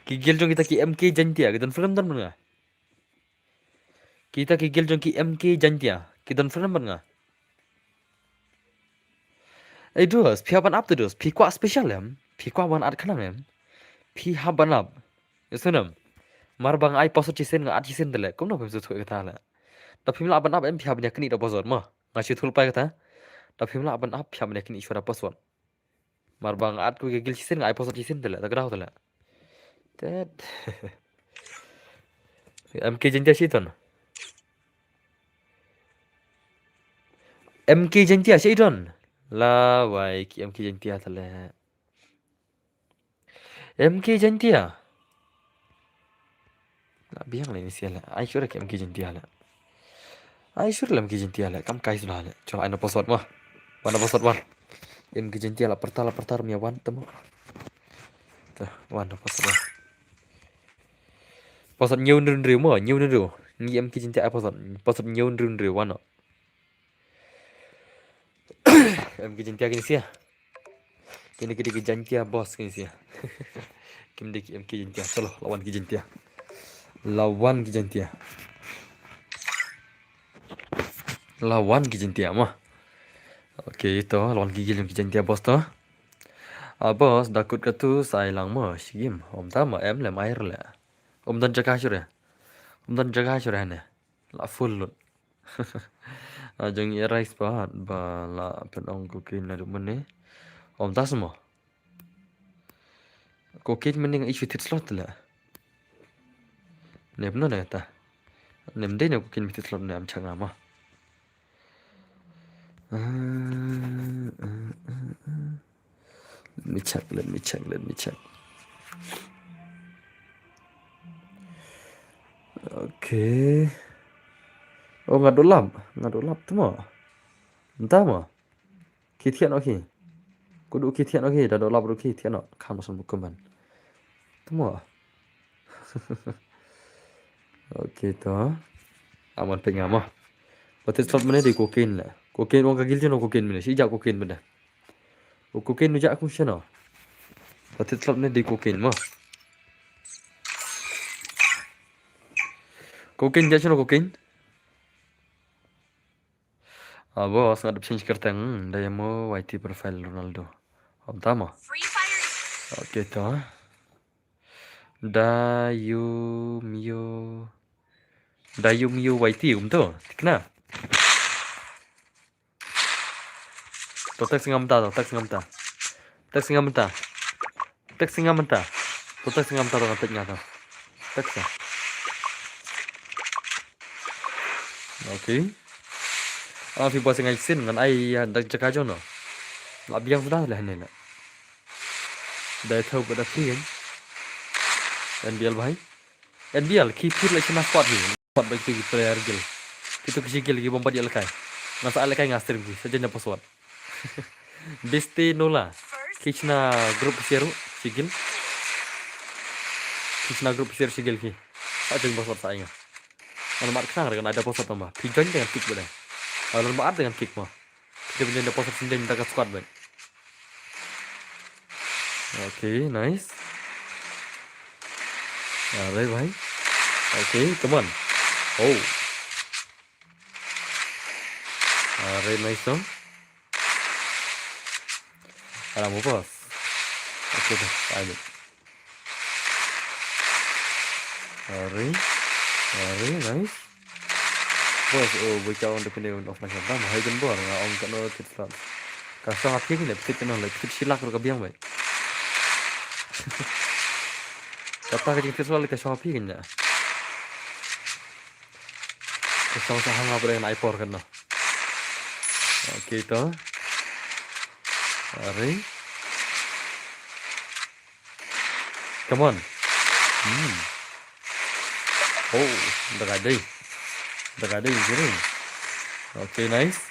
Ki gil jong kita ki M K Jaintia ki don frame, don nga. Kita ki gil jong ki M K Jaintia ki don frame, don nga. Ei dos, phi hap ban ap te dos, phi kwah special em, phi kwah ban at khnang em. Phi hap ban ap. Ïa sngewnem. Mar ba nga ai password shisien nga at shisien te leh. Kumno phim sngewthuh ïa kata leh. Da phim lah ban ap em phi hap ban ïa knieh da password mo. Nga shu thul pai kata. Da phim lah ban ap phi hap ban ïa knieh shuwa da password. Mar ba nga at ku ïa gil shisien nga ai password shisien te leh. Da kdaw te leh. Tet. M K Jaintia shi ton. M K Jaintia shi ton. La wai ki M K Jaintia te leh. M K Jaintia. La biang le ni sia la. Ai sure ke M K Jaintia la. Ai sure lem ki Jaintia le, kam kai suda le. Chol ai na password mo. Wan na password wan. Em ki Jaintia la pyrta la pyrta rum ïa wan tamo. Te wan na password wan. Password ñiew nriew nriew mo, ñiew nriew. Ngi em ki Jaintia ai password. Password ñiew nriew nriew wan no. Em ki Jaintia kin sia. Kine ki dei ki Jaintia boss kin sia. Kim dei ki em ki Jaintia. Chalo, la wan ki Jaintia. La wan ki Jaintia. La wan ki Jaintia mo. Okay, to, la wan ki gil ki Jaintia boss to. Ah, boss, da kut katu sa ai lang mo, shigim. Om ta mo, em lem ai le. Om don jaka sure. Om don jaka sure ne. La full load. Ah, jong i rice pat ba la pynong cocaine naduh mynne. Om tas mo. Cocaine mynne nga issue tit slot la. Ne bno ne ta. Ne mdei ne cocaine mitit slot ne am changa ma. Ah, ah, ah, ah. Let me check, let me check, let me check. Okay. Oh, nga dolap, nga dolap tu mo. Entah mo. Ki thiah noh ki. Kudu ki thiah noh ki, da dolap ruh ki thiah noh. Kham san bukum ban. Tu mo. Okay to. Aman pek nga mo. Batit slot mane di cocaine le. Cocaine wang ka gil jeno cocaine mane. Si jak cocaine mane. O cocaine nu jak kum seno. Batit slot mane di cocaine mo. Cocaine jak seno cocaine. Ah, boss, nga dep change kyrteng, hmm, Diamo Y T profile Ronaldo. Om tama. Okay to. Dayumio. Dayumio Y T, um to. Tikna. To text ngam ta, to text ngam ta. Text ngam ta. Text ngam ta. To text ngam ta, to text ngam ta. Text. Okay. Ah, phi ba singai sin ngan ai, ah, dak jaka jono. La biang sudah lah ni nak. Dai tau pada phi kan. N B L bhai. N B L ki phi la sina squad ni. Squad bhai ki player gil. Kita ki gil ki bomba di alkai. Ngasa alkai ngasir ki. Saja na password. Besti Nola. Kichna group share sigil. Kichna group share sigil ki. Sa jeng bosot sa inga. Ngan mat khnang re kan ada bosot ma. Pi join dengan kick bade. Ngan mat dengan kick ma. Kita punya ada bosot sendiri minta ke squad bade. Okay, nice. Alright, bhai. Okay, come on. Oh. Alright, nice dong. Alam apa? Okay deh, ayo. Alright. Alright, nice. Boss, oh, boi ka on depende on off na kan. Tam hai jen bor, nga on kan no tit slot. Ka shong api ni le, tit kan no le, tit silak ro ka biang bai. Kata ka jing tit slot le ka shong api kan ya. Ka shong sa hanga bre nai por kan no. Okay to. Are. Come on. Hmm. Oh, daga dei. Daga dei, gini. Okay, nice.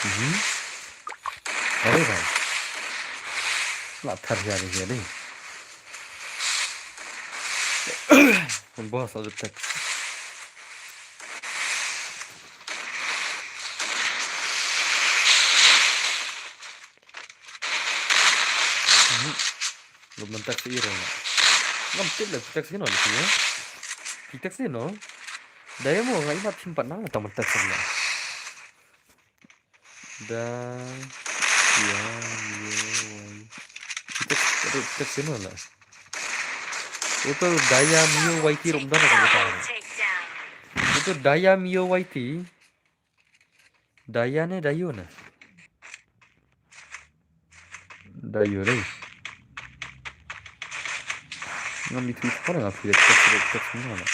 Mhm. Are bhai. La thar ya ni ni. Boss, ada text. Mhm. Lu mentak si iro na. Ngam tip le text kino ni ya. Text kino. Daya mo ngai mat simpan nang tang mentak kino. Da ya mio wai. Text text kino la. Uto Daya mio wai ki rum da na kata. Uto Daya mio wai ti. Daya ne, Dayu ne. Dayu ne. Ngam itu itu pala ngam tidak tidak tidak tidak semua na.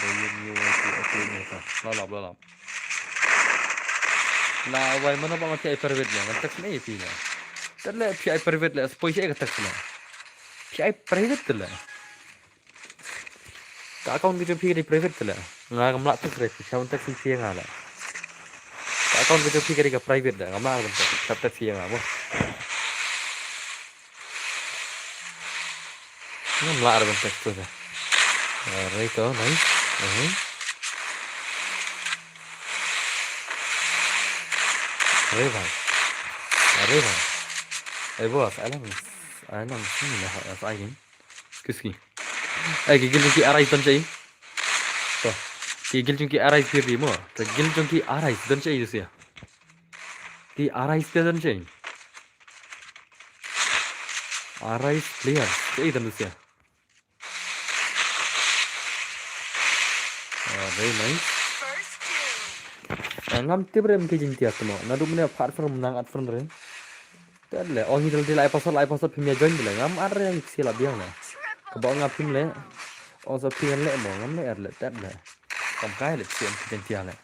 Dayu mio itu aku ni ta. Lalap lalap. La wai mana ba mati ai perwit ne. Ngan tak ne itu ne. Te le phi ai private le, poi sha ka text le. Phi ai private te le. Ka account ka jong phi ka dei private te le. Nga kam lah text re, phi sha ban text phi ïa nga le. Ka account ka jong phi ka dei ka private le, ngam lah ban text, sha text phi ïa nga mo. Ngam lah re ban text tu te. Alright, oh, nice. Mhm. Are bhai. Are bhai. Ai boss, alang, alang sini lah, apa aja? Excuse me. Ai, ki guild jong ki Arise don shaei? To. Ki guild jong ki Arise biang mo. Ki guild jong ki Arise don shaei tu sia. Ki Arise biang don shaei. Arise player. Shaei don tu sia. Ah, very nice. Ah, ngam tip re em ki jingtiar te mo. Naduh mynne pat friend, nang add friend re. Te le, ong hi te le, ai password, ai password, phim ïa join te le. Ngam add re, ïa ki sila biang le. Kaba ong nga phim le. Ong sa phi ngan leh mo, ngam leh er le, tet le. Kam kai le, phi ong ki jingtiar le.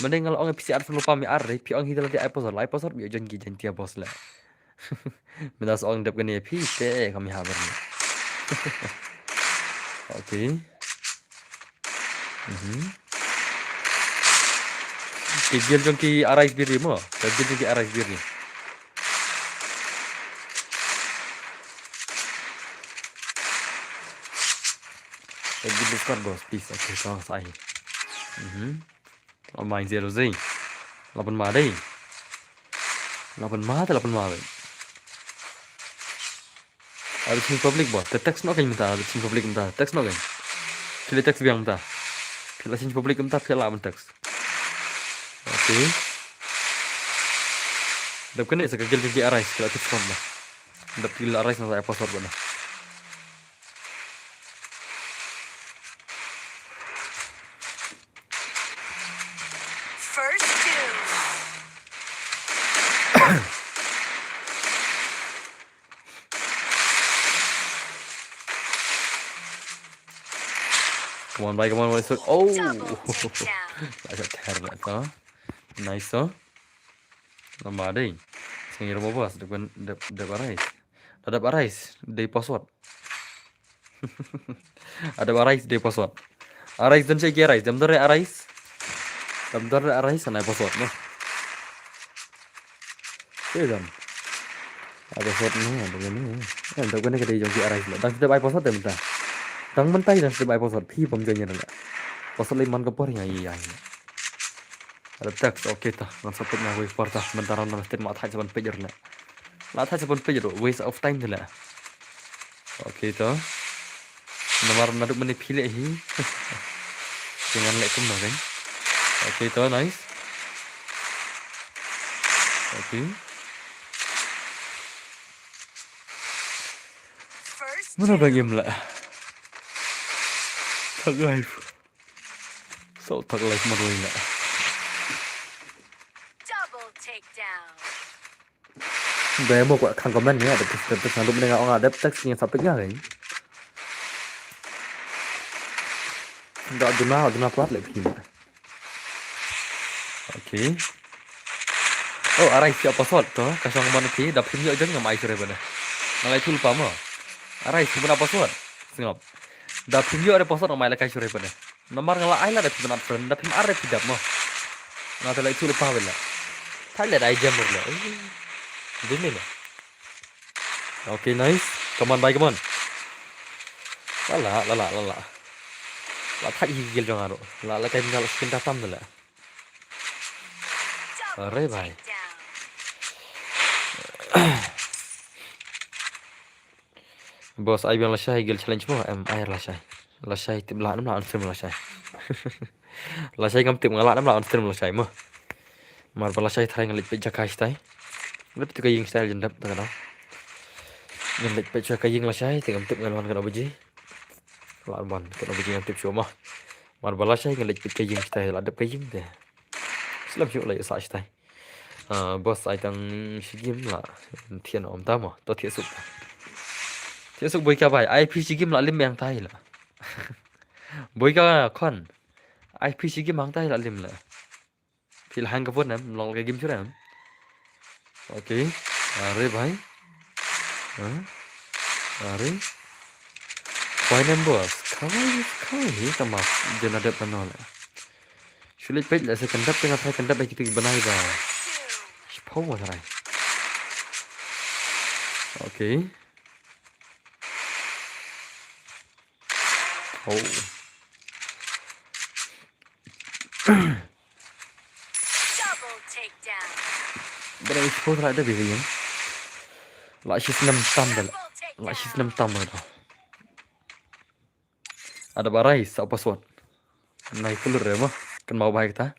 Mynne nga la ong phi sha add friend lypa, mi add re, phi ong hi te le, ai password, ai password, ïa join ki jingtiar boss le. Mynta sa ong dep kane phi te kam ïa haber ne. Okay. Mhm. Ki guild jong ki Arise biang mo. Ki guild jong ki Arise biang. Ki guild Discord boss, please. Okay, thanks ai. Mhm. Oh my zero Z. Lapan ma dei. Lapan ma te lapan ma dei. Ada sini public boss. Te text no kan mynta, ada sini public mynta. Text no kan. Phi la text biang mynta. Phi la sini public mynta, phi la mynta text. Okay. Dep kane sa ka guild jong ki Arise, phi la text from da. Dep ki la Arise na sa ai password ba na. First two. Come on, bhai, come on, bhai. So, oh. Double takedown. Nice, huh? Lama dei. Sing ro boss, dep, dep, dep Arise. Dep Arise, dei password. Ada Arise dei password. Arise don shaei ki Arise, dam dor Arise. Dam dor Arise, ana password no. Sih dam. Ada password no, ada ni. Eh, ada kena kedai jong ki Arise. Dang sdep ai password dam ta. Dang mentai dang sdep ai password. Phi pom jong ni la. Password lei man ka por nga i ai. Ada text, okay ta. Ngan sa peit na wei por ta. Mentara na sdep ma thai sa ban peit er la. La thai sa ban peit er, waste of time te la. Okay to. Namar naduh mynne phi leh hi. Jangan leh kumno kan. Okay to, nice. Okay. Mano ba ngim la. Thak life. So thak life marwei la. Double takedown. Dei mo kwah khang comment ne, dep text, dep text, naduh mynne nga ong nga dep text, ngi sa peit nga ring. Da duna, duna pat le phi. Okay. Oh, Arise ïoh password to, ka shong man phi, da phim ïoh jong ngam ai shuh re bane. Nga la ïathuh lypa mo. Arise, phim ban ai password. Sngap. Da phim ïoh re password ngam ai la kai shuh re bane. Namar nga la ai la da phi ban add friend, da phim add re phi dap mo. Nga te la ïathuh lypa wei la. Thai le da ai jam le. Dei ne le. Okay, nice. Come on, bhai, come on. La la, la la, la la. La thait hi guild jong nga ruh. La la kai na la skin ta tam de la. Are bhai. Boss, ai biang lashai guild challenge mo? Em, ai lashai. Lashai tip lah nam lah on stream lashai. Lashai ngam tip nga lah nam lah on stream lashai mo. Mar ba lashai tharai ngan leit peit jaka shatai. Leit peit ka ïing shatai jan dep ta ka dau. Ngan leit peit sha ka ïing lashai te ngam tip ngan wan kano baje. Lah wan kano baje ngam tip shuh mo. Mar ba lashai ngan leit peit ka ïing shatai lah dep ka ïing te. Slem shuh lah ïa sah shatai. Ah, boss, ai tang shi game la. Thiah noh ym ta mo, to thiah suk. Thiah suk boi ka bhai, ai phi shi game la lim ïa tai la. Boi ka khon. Ai phi shi game hang tai la lim la. Phi la hang ka phone em, long ka game shuh em. Okay. Are bhai. Huh? Are? Why nem boss? Kawai, kawai hi tama jana dep na nole. Shu leit peit lehse kan dep te nga tharai kan dep ha kitu ki bnai ba shiphew nga tharai. Okay. Oh. Double takedown. Bad ai suppose la da bi yin. La shi snem tam da la. La shi snem tam da. Ada ba rai sa password. Nai kulur re ma. Kan mau bai kita.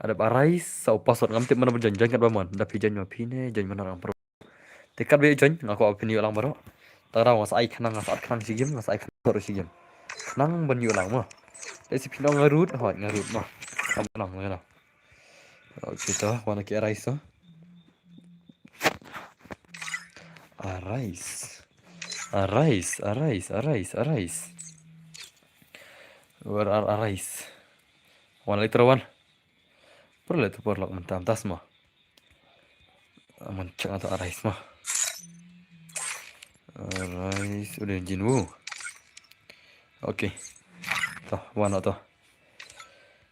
Ada ba rai sa password ngam tip mana ba join join kat ba mon. Da phi join ma phi ne join mana orang pro. Te kat ba join nga ko phi yu lang baro. Tara nga sa ai khnang nga sa ai khnang shi game nga sa ai khnang baro shi game. Khnang ban yu lang ma. Te si phi nong nga root hoi nga root ma. Kam nong nga. Okay to wan ki arise to. Arise. Arise, arise, arise, arise. Where are arise? Wan lagi terus wan. Perlu tu perlu mentam tas mah. Aman cek atau arise mah. Arise udah jin wu. Okay. Toh, wan toh.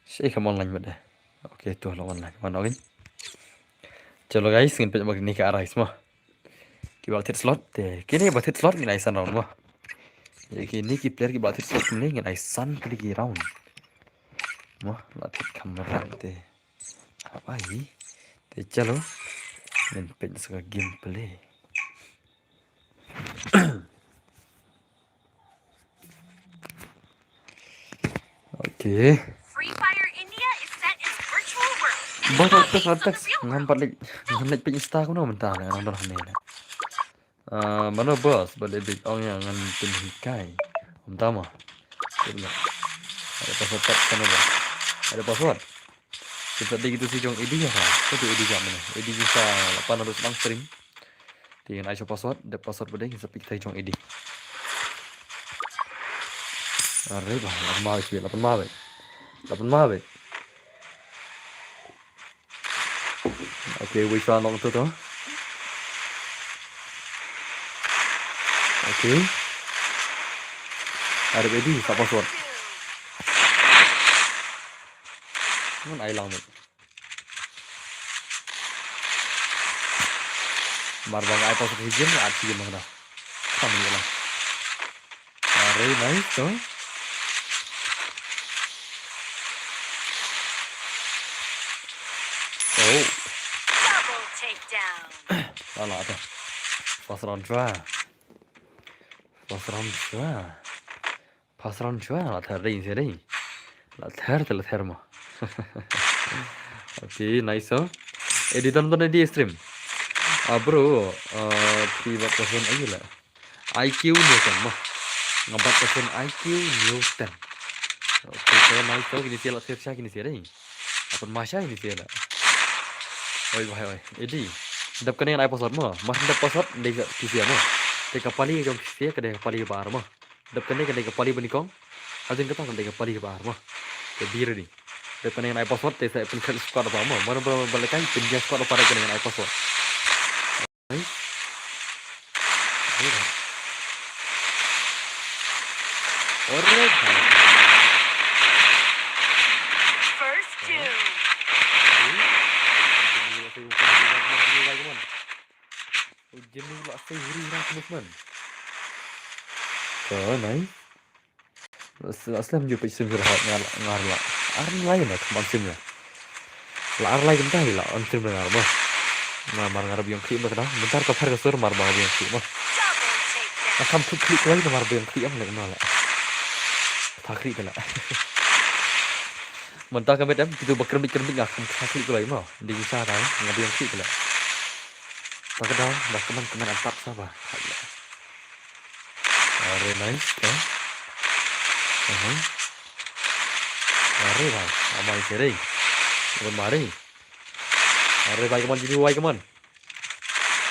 Shi kam online mah deh. Okay, tu lo online. Wan lagi. Chalo guys, ngin peit ma kini ka arise mah. Ki ba thied slot te. Kini ba thied slot ngin ai san round mah. Ye kini ki player ki ba thied slot kini ngin ai san kini ki round. Mah, la thied kamera te. Apa hi? Te chalo. Ngin peit sa ka gameplay. Okay. Free Fire India is set in a virtual world and is Bos now aku based on santak the real ngam world. Pat lek ngam lek pin insta kuno mentah ne nang don hane ne. Ah, mano bos balik big ong yang ngan pin hikai. Om tama. Ada password tak sana bos. Ada password. Kita di gitu si jong Edi ya. Itu Edi jam mana? Edi bisa lapan ratus bang stream. Te ngan ai sha password, dep password ba dei ngin sa peit kita jong Edi. Are ba, la pynma beit, la pynma beit. La pynma beit. Okay, wei sha nong tu tu. Okay. Are Edi, sa password. Ngan ai lang beit. Mar ba nga ai password hi jin, at hi jin ma nga. Kam ni la. Are nice to. Oh. Double takedown. Ala ta. First round shuwa. First round shuwa. First round shuwa, la ther dei, ther dei. La ther, te la ther mo. Okay, nice, oh. Edi don don Edi stream. Ah, bro, ah, phi bat ka phone ayu la. I Q Newton mo. Nga bat ka phone I Q Newton. Okay, so nice, oh, kini sia la ther sha, kini sia dei. Apan masha kini sia la. Oi, bai, oi. Edi. Dep kane ngan ai password mo. Mas dep password, dei sa kisia mo. Te ka pali jong kisia, ka dei ka pali bar mo. Dep kane ka dei ka pali ba nyngkong. Hajrong kata ka dei ka pali ba ar mo. Te be ready. Dep kane ngan ai password te sa pynkhih squad ba mo. Mano ba ba lehkai pynjia squad ba dep kane ngan ai password. Alright. Alright. First two. Jimmy la save huri huri rak movement. Ka nai. La slem ju peit sim ju la ngar ngar la. Ar lai na kam sim ya. La ar lai kam tai la on sim ngar ma. Nga mar ngar biang kri ma kana. Bentar ka phar ka sur mar ba biang kri ma. Nga kam thuk kri klai na mar biang kri am le na la. Tha kri ka la. Mynta ka met em kitu ba krem krem nga kam tha kri klai ma. Ding sa ta nga biang kri ka la. Ta ka da ba kaman kaman antap sa ba. Are nice, eh? Aha. Are bhai, amai serei. Bon mari. Are bhai, come on, G B Y, come on.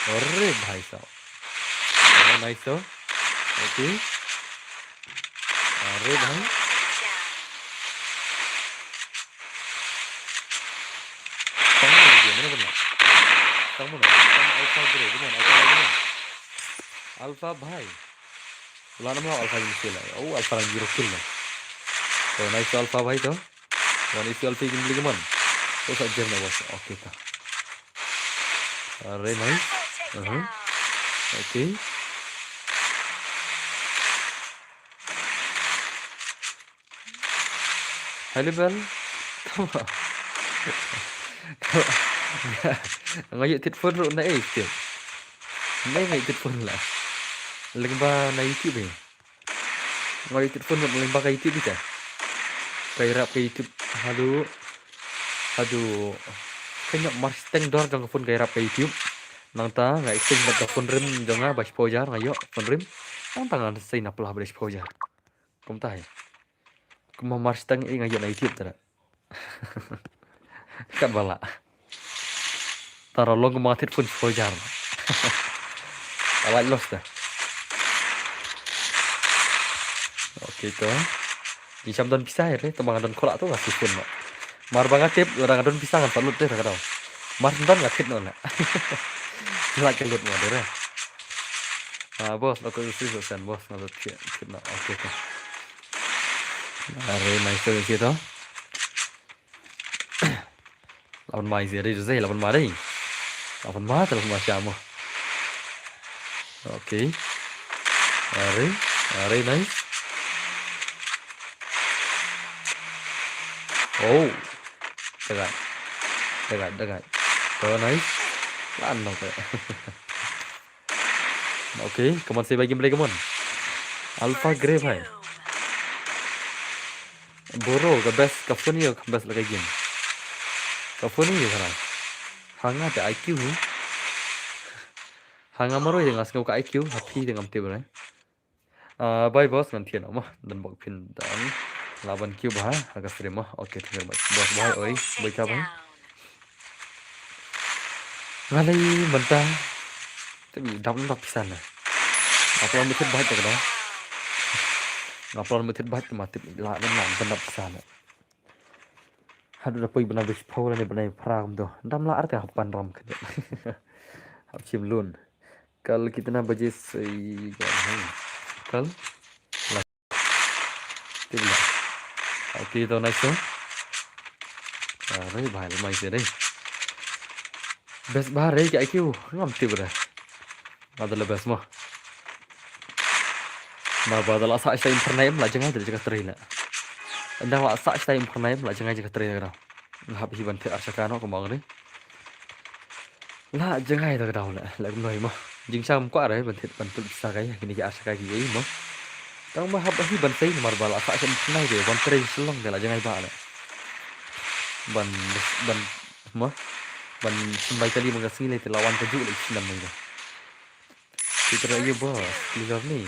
Are bhai sahab. Oh, nice, oh. Okay. Are bhai. Tang mana dia? Mana pernah? Tang mana? Tang outside bro. Come on, outside, come on. Alpha bhai. Ula nam la Alpha yin sila. Oh, Alpha lang zero kill na. To, nice to Alpha bhai to. Wan isi Alpha yin beli keman. To sa jem na bos. Okay ta. Are nice. Uh-huh. Okay. Hello bel. Nga ïoh tit phone ruh na eh. Nga ïoh tit phone la. Lyngba na YouTube eh. Nga ïoh tit phone ruh lyngba ka YouTube ita. Ka ïarap ka YouTube haduh, haduh kynnoh mar shiteng dor jong ka phone ka ïarap ka YouTube. Nangta nga exchange bad ka phone rim jong nga ba shiphew hajar nga ïoh phone rim. Nangta nga sei na pla ba dei shiphew hajar. Kumta hi. Kumba mar shiteng i nga ïoh na YouTube tara. Kat ba lah. Tara long kumba nga thied phone shiphew hajar. Ka lah loss ta. Okay to. Jingsham don pisa hi re, to ba nga don kholah to nga thied phone ma. Mar ba nga tip lada nga don pisa ngan sa lut te ka dau. Mar don nga thied noh na. Lah ka lut ma de re. Ah, boss, lo ko si sen boss nga lut thied thied noh. Okay to. Are nice to see to. Lawan mai zi dei, dei lawan mai dei. Lawan mai, lawan mai siamo. Okay. Are, are nice. Oh. Dagat. Dagat, dagat. Oh, nice. Lan no ka. Okay, come on, say bye game play, come on. Alpha Grey bhai. Boro, ka best, ka phone ïa, ka best la ka game. Ka phone ïa, ka. Ha nga te I Q hi. Ha nga marwei nga sngew ka I Q, ha phi te ngam tip re. Ah, bye boss, ngan thied noh mo. Don bok phin don. Lah ban kiew bha ha ka stream mo. Okay, thank you very much. Boss bye, oi, bye ka bye. Nga lei mynta. Tip i dap dap pisa na. Nga plan ba thied bha te ka dau. Nga plan ba thied bha te ma tip i lah dap dap pisa na. Haduh da poi bnai ba shiphew lane bnai phra kumto. Dam lah ar te hap pan ram khyndiat. Hap shim lun. Kal kitna baje se kal? Tip la. Okay to nice to. Ah, re bhai, mai se re. Best bha re ka I Q, ngam tip re. Nga da la best mo. Mar ba da la sah shai phyrnai em la jngai da jaka trei la. Ynda la sah shai phyrnai em la jngai jaka trei la. Nga hap hi ban thied ar shaka noh kumba nga re. La jngai da ka dau la, la kumno hi mo. Jingsham kwah re ban thied ban thied pisa kai, kine ki ar shaka ki ei mo. Tang ba hap hi ban sei mar ba la sah shai phyrnai de ban trei Shillong de la jngai ba la. Ban, ban mo. Ban symbai kali ma ka sngi lei te la wan kajuh lei snem lei. Te trai ïa boss, clear ni.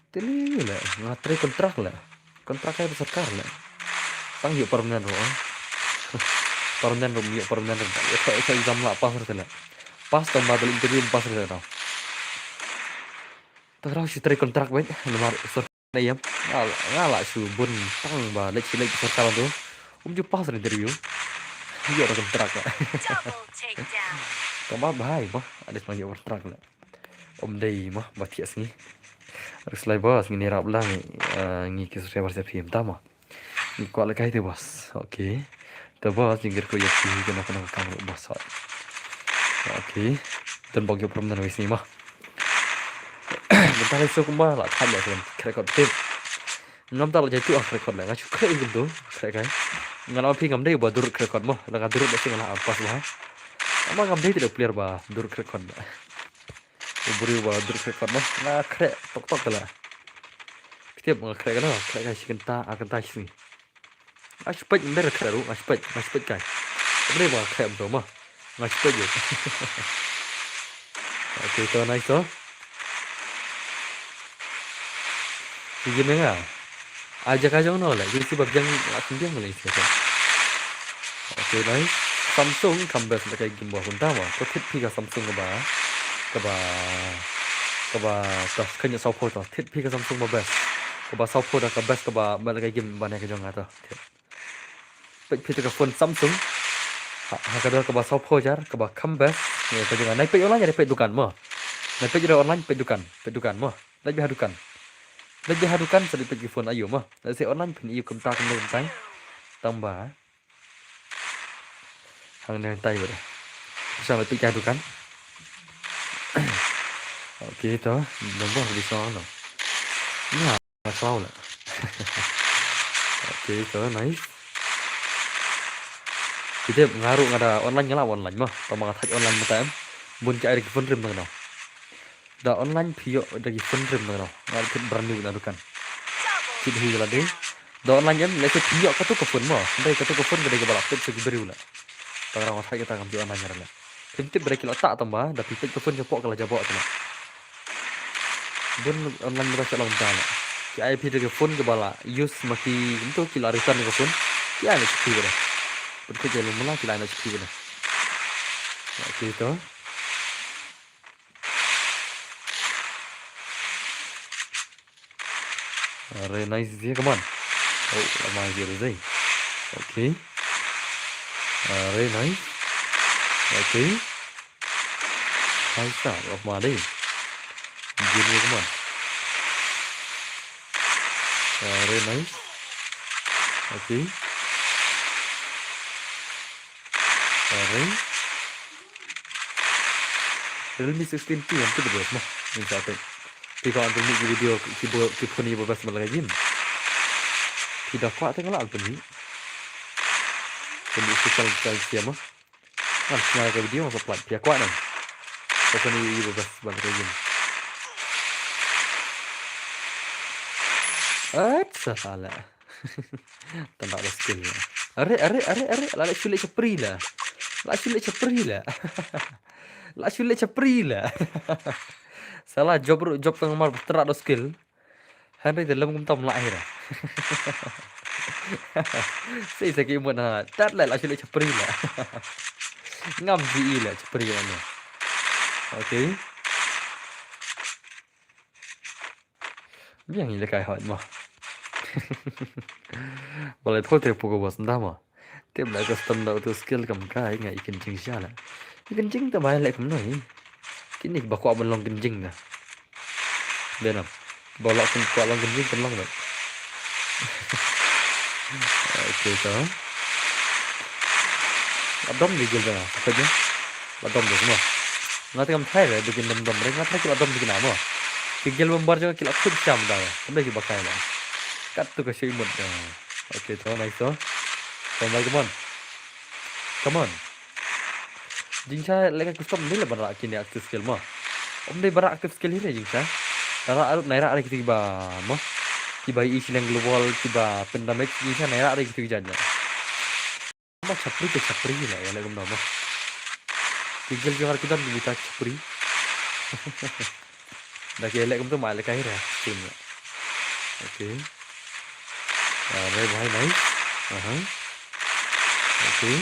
Te lei lei, nga trei kontrak lei. Kontrak kai ba sorkar lei. Tang ïoh permanent ruh, eh. Permanent ruh, ïoh permanent ruh. Ïoh ka exam la pass ruh te lei. Pass tang ba dal interview pass ruh te tang. Te rau shi trei kontrak bad namar sorkar. Na ïam, nga la, nga la shu bun tang ba leit shi leit sorkar tu. Um ju pass interview. Ïoh da kontrak ka. Double takedown. Tang ba bhai mo, at least ma ïoh kontrak la. Um dei mo ba thiah sngi. Ruslai boss ngin ïarap lang, eh, ngi ki subscriber sa phim ta mo. Ngi kwah la kai te boss. Okay. Te boss jingkyrkhu ïa phi kano kano ka kam ruh boss. Okay. Don bok ïoh prom don wei sngi mo. Mynta lei suk kumba la tham ïa suk khreh kot tip. Ngam ta la jai tu ah khreh kot lei nga shu khreh kum tu khreh kai. Nga la phi ngam dei ba dur khreh kot mo la nga dur da sing la ampas ba. Ama ngam dei tu player ba dur khreh kot. U briew ba dur khreh kot mo nga khreh tok tok la. Phi tip nga khreh kano khreh kai shi kynta ar kynta shi sngi. Nga spek ym dei khreh ruh, nga spek, nga spek kai. Ym dei ba khreh ym to ma. Nga spek ïa. Okay, to nice to. Ki jin nga. A jaka jong no le, ki si ba biang la kum biang le ki. Okay, nice. Samsung kam best la kai game ba kumta ma. Ko thied phi ka Samsung kaba, kaba, kaba, ka kanya saw pho to. Thied phi ka Samsung ba best. Kaba saw pho da ka best kaba ba la kai game ba ne ka jong nga to. Thied. Peit phi te ka phone Samsung. Ha, ha ka dor kaba saw phew hajar, kaba kham best. Ïa ka jong nga. Nai peit online, nai peit dukan mo. Na peit ruh online, peit dukan, peit dukan mo. Leit beit ha dukan. Leit beit ha dukan, sa leit peit ki phone aïu mo. Leit sa online phin ïoh kumta kumta kumta. Tang ba. Hangne tai ba. Sa leit peit ha dukan. Okay to, nombor di sono. Nga salah. Okay to, nice. Kita nga ruh nga da online, nga lah online mo. Tang ba nga thait online mynta em. Bun ki ai da ki phone rim tang no. Da online phi ïoh da ki phone rim tang no. Nga thait brand new na dukan. Kit hi la dei. Da online em, lehse phi ïoh katu ka phone mo. Dei katu ka phone ka dei kaba la peit sa ki briew la. Tang nga thait kata kam phi online la. Phim tip ba dei ki la tah tang ba, da phi peit ka phone shapoh ka la jaboh tu la. Bun online mynta sa long mynta la. Ki ai phi da ka phone kaba la use ma ki, kumto ki la return ka phone. Ki ai na shi phi ba dei. Peit ka jai long mynta ki la ai na shi phi ba dei. Ya, ki to. Are nice dia, come on. Oh, lama dia tu. Okay. Are nice. Okay. Nice lah, lama dia. Dia ni, come on. Are nice. Okay. Are. Realme sixteen T em tu the best mo. Min sa te. Phi kwah ban pynmih ki video ki bo-, ki phone ba best ba la ka jin. Phi da kwah te nga lah ban pynmih. Pynmih special special siam mo. Ngan shna ka video sa plat phi kwah nang. Ka phone ba best ba la ka jin. At sa la. Tang ba da skill la. Are, are, are, are. La, la shu leh chapri la. La shu leh chapri la. La shu leh chapri la. Sala job ruh job tang mar ba tang da skill. Hynrei te lem kumta ym lah hi ra. Sei sa ki mut na. Tat la, la shu leh chapri la. Ngam ji i la chapri la ne. Okay. Biang ïa lehkai hot mo. Balei pho te phu ko bos nda mo. Te ba custom da uto skill kam kai nga i kynjing sha la. I kynjing te bai leh kumno i. Kine ba kwah ban long kynjing na. Benam. Ba kwah long kynjing kan long ba. Okay to. Adom di gil da. Apa je? Ba dom de mo. Nga te ngam tharai ba kin dom dom re, nga tharai ki la dom de kine mo. Ki gel bambar jong ki la khut sham da. Kam dei ki ba kai la. Kat tu ka shu i mut da. Okay to, nice to. Come on, come on. Come on. Jingshisha lehkai custom ne la ban rah kine active skill mo. Ym dei ban rah active skill hi ne jingshisha. Rah ruh nai rah re kito kiba mo. Kiba i shileng global kiba pyn damage jingshisha nai rah re kito ki jait ne. Ba chapri te chapri la, ïa leh kumno mo. Ki gel jong ngi ki don ki bita chapri. Da ki ïa leh kumto ma lehkai ra. Stream la. Okay. Are bhai, nice. Aha. Okay.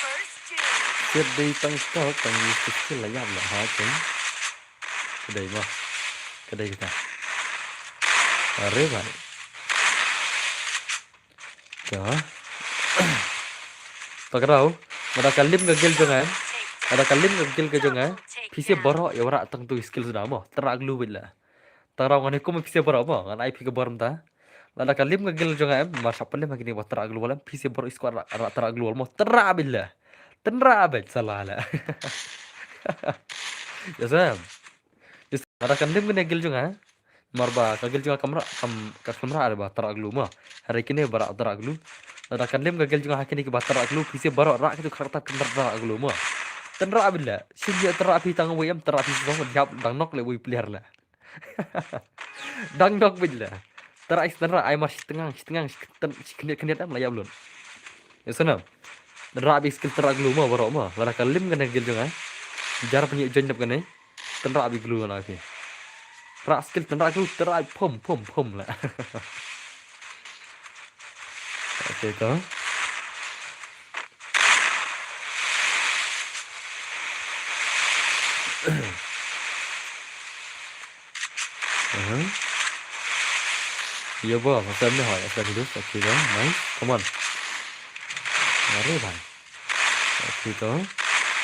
First kill. Siat dei tang stok, tang use skill la ïap la ha, okay. Ka dei mo. Ka dei kita. Are bhai. Ka. Ta ka daw. Lada ka lim ka gel jong nga. Lada ka lim ka gel ka jong nga. Phi shu baroh ïa wanrah tang tu skill suda mo. Tang rah glue beit la. Ta ka daw ngan hukum phi shu baroh mo. Ngan ai phi ka bor mynta. Lada ka lim ka gel jong nga em. Mar sha pynlem ha kine ba tang rah glue wal em. Phi shu baroh i squad rah, rah tang rah glue wal mo. Tang rah beit la. Tang rah beit sala la. Yes em. Yes, lada ka lim kane gel jong nga. Mar ba ka gel jong nga kam rah, kam, ka kam rah re ba tang rah glue mo. Hynrei kine ba rah tang rah glue. Lada ka lim ka gel jong nga ha kine kiba tang rah glue, phi shu baroh rah kito kharta tang rah glue mo. Tang rah beit la. Shu ïa tang rah phi tang wei em, tang rah phi shu dang nok le wei player la. Dang nok beit la. Tang rah is tang rah ai mar shi tnga, shi tnga, shi khyndiat khyndiat em la ïap lut. Ïa sngewbha. Tang rah beit skill tang rah glue mo baroh mo. Lada ka lim kane gel jong nga. Jar pynïoh join dep kane. Tang rah beit glue na ki. Rah skill tang rah glue, tang rah phom phom phom la. Okay to. Aha. Ïa ba, masa ni hoi, masa ni dus. Okay to. Nice. Come on. Are bhai. Okay to.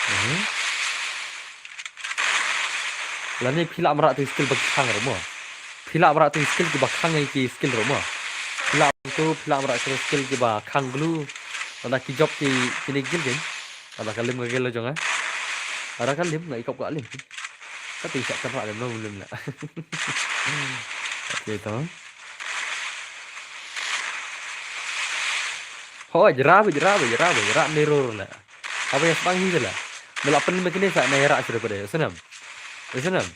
Mhm. Lane phi lah ban rah tang skill ba khang ruh mo. Phi lah ban rah tang skill kiba khang ïa ki skill ruh mo. Phi lah ban tu, phi lah ban rah tang skill kiba khang glue. Lada ki jop ki, kine ki guild. Lada ka lim ka guild la jong nga. Lada ka lim nga i kop ka lim. Ka ti sa kan rah lim, lim, lim lah. Okay, to. Ho, jra ba, jra ba, jra ba, jra ne ro na. Haba ïa sdang hi te la. Me la pynlem ïa kine sa, nai rah shuh re pat de. Snam. Snam.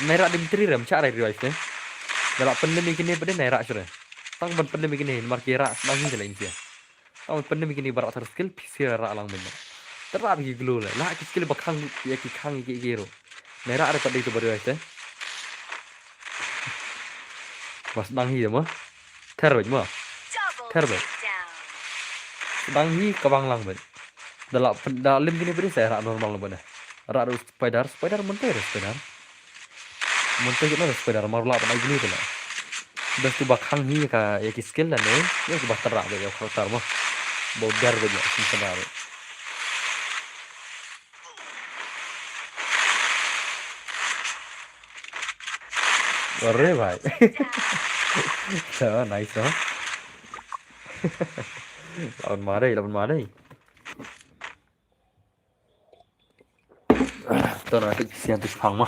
Nai rah dim tri ram, cha rai revive ne. Me la pynlem ïa kine pat de, nai rah shuh re. Tang ban pynlem ïa kine, namar ki rah sdang hi te la in sia. Tang ban pynlem ïa kine ba rah tar skill, phi sia rah lang mynta. Te rah ki glue le. La ki skill ba khang, ïa ki khang ïa ki, ïa ki ruh. Nai rah re pat de tu ba revive te. Ba sdang hi te mo. Ther beit mo. Ther beit. Sdang hi ka bang lang beit. Da la pyn-, da lim kine beit sa rah normal beit ne. Rah ruh spider, spider mynta ruh spider. Mynta kit na ruh spider mar la pynai kine te la. Best tu ba khang hi ka ïa ki skill lane ïa ki ba tynrah beit ïa ka tar mo. Ba u der beit ïa ki tynrah beit. Are bhai. Oh, nice, no? Lawan ma dei, lawan ma dei. To na tik sian tik pang ma.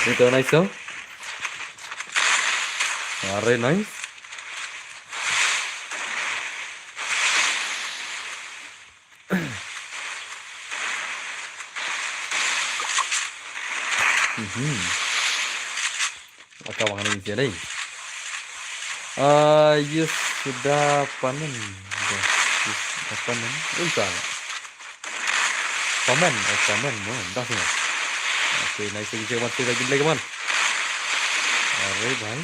Ito, nice, oh. Are, nice. Mhm. Aka wang ni sia dei. Ah, yes, sudah panen. Dah, yes, sudah panen. Ui, salah. Pamen, eh, pamen, mo, dah sini. Okay, nice, nice, one, two, lagi, lagi, man. Are, bhai.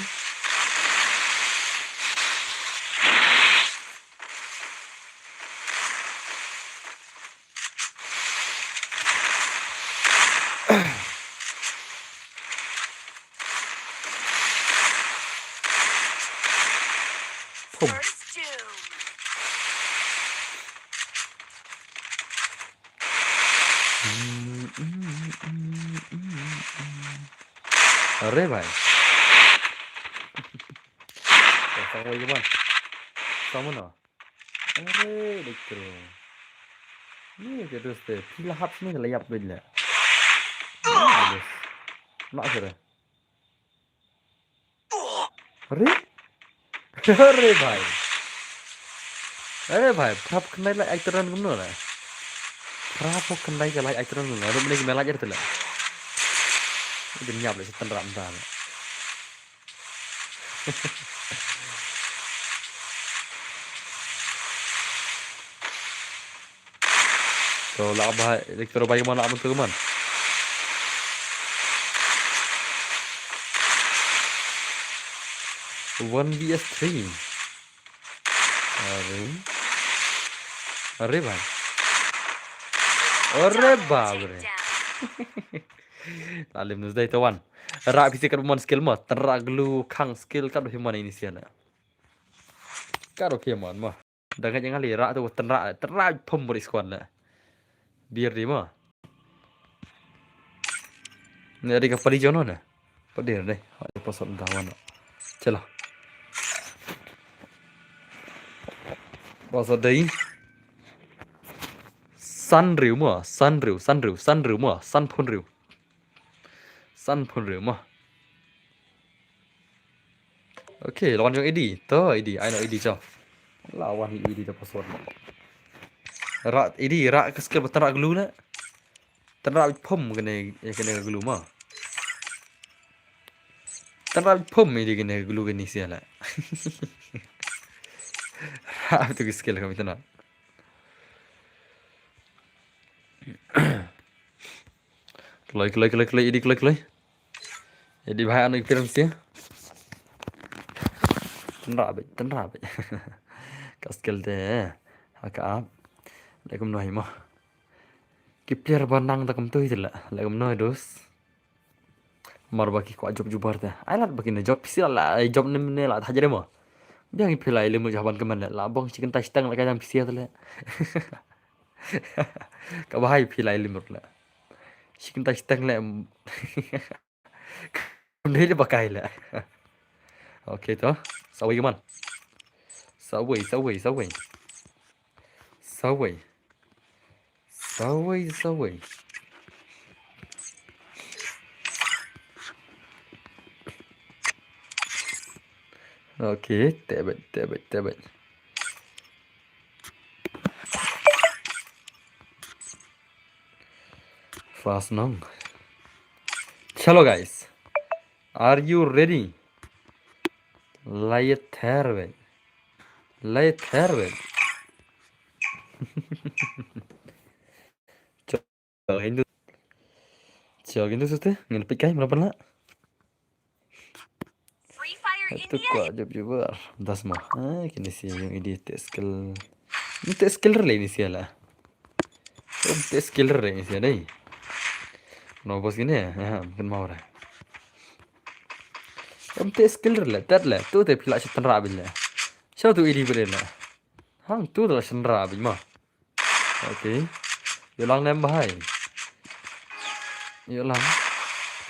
Pum. Are bhai. Sama lagi, man. Sama na. Are, dek tu. Ni ke terus te. Pila hap sini ke layap bej le. Terus. Nak sere. Are? Are bhai. Are bhai, prap khnai lai aitran kumno la. Prap khnai ka lai aitran kumno. Rum ni kme lai aitran la. Dim nyap le setan ram ta. To la ba, elektro bai man, la man tu man. One V S three. Are. Are bhai. Are bhai. Lalim nus dai to wan. Ra pisi kat mon skill mo. Tera glu khang skill kat do himan ini sia la. Kat do himan mo. Dang ka jangali ra tu tera, tera pom beri squad la. Biar di mo. Ni ada ka padi jono na. Padi dei. Ai, pasal dah wan. Chalo. Pasal dei. San riu mo, san riu, san riu, san riu mo, san phun riu. San phun riu mo. Okay, lawan jong Eddie. To Eddie, ai no Eddie cho. Lawan hi Eddie da password mo. Ra Eddie, ra ka skill button ra glu na. Tynrap phum kane, eh, kane ka glue mo. Tynrap phum ïa kane ka glue kane sia la. Rap tu ki skill kami tynrap. Kloi, kloi, kloi, kloi, idi, kloi, kloi. Idi bhai, ano experience ïa. Tynrap beit, tynrap beit. Ka skill te, eh. Ha ka app. Leh kumno hi mo. Ki player ba nang ta kumtu hi te la. Leh kumno hi dos. Mar ba ki kwah jop jubor te. Ai lad ba ki ne jop pisa la, ai jop ne ne la ta jere mo. Biang ki phi lai lim jop ban kmen la. La bong chicken tai stang la ka jam pisa te la. Ka ba hai phi lai lim la. Chicken tai stang la. Kum dei le ba kai la. Okay to. Sawei man. Sawei, sawei, sawei. Sawei. Sawei, sawei. Okay, tebet, tebet, tebet. Fast nong. Chalo guys. Are you ready? Lai ther beit. Lai ther beit. Chok Hindu. Chok Hindu sute, ngin pick kai mula pala. Free Fire. Atu India. Kwah jop jubor. Das mo. Ah, kini si yung idi te skill. Ini te skill re ini si ala. Ini te skill re ini si ala. No bos gini ya. Ya, mungkin mau re. Ini te skill re le, tet le. Tu te pila shi tynrap beit le. Sha tu idi beit le. Hang tu te la shi tynrap beit mo. Okay. Ïoh lang ne em bha. Ïoh lang.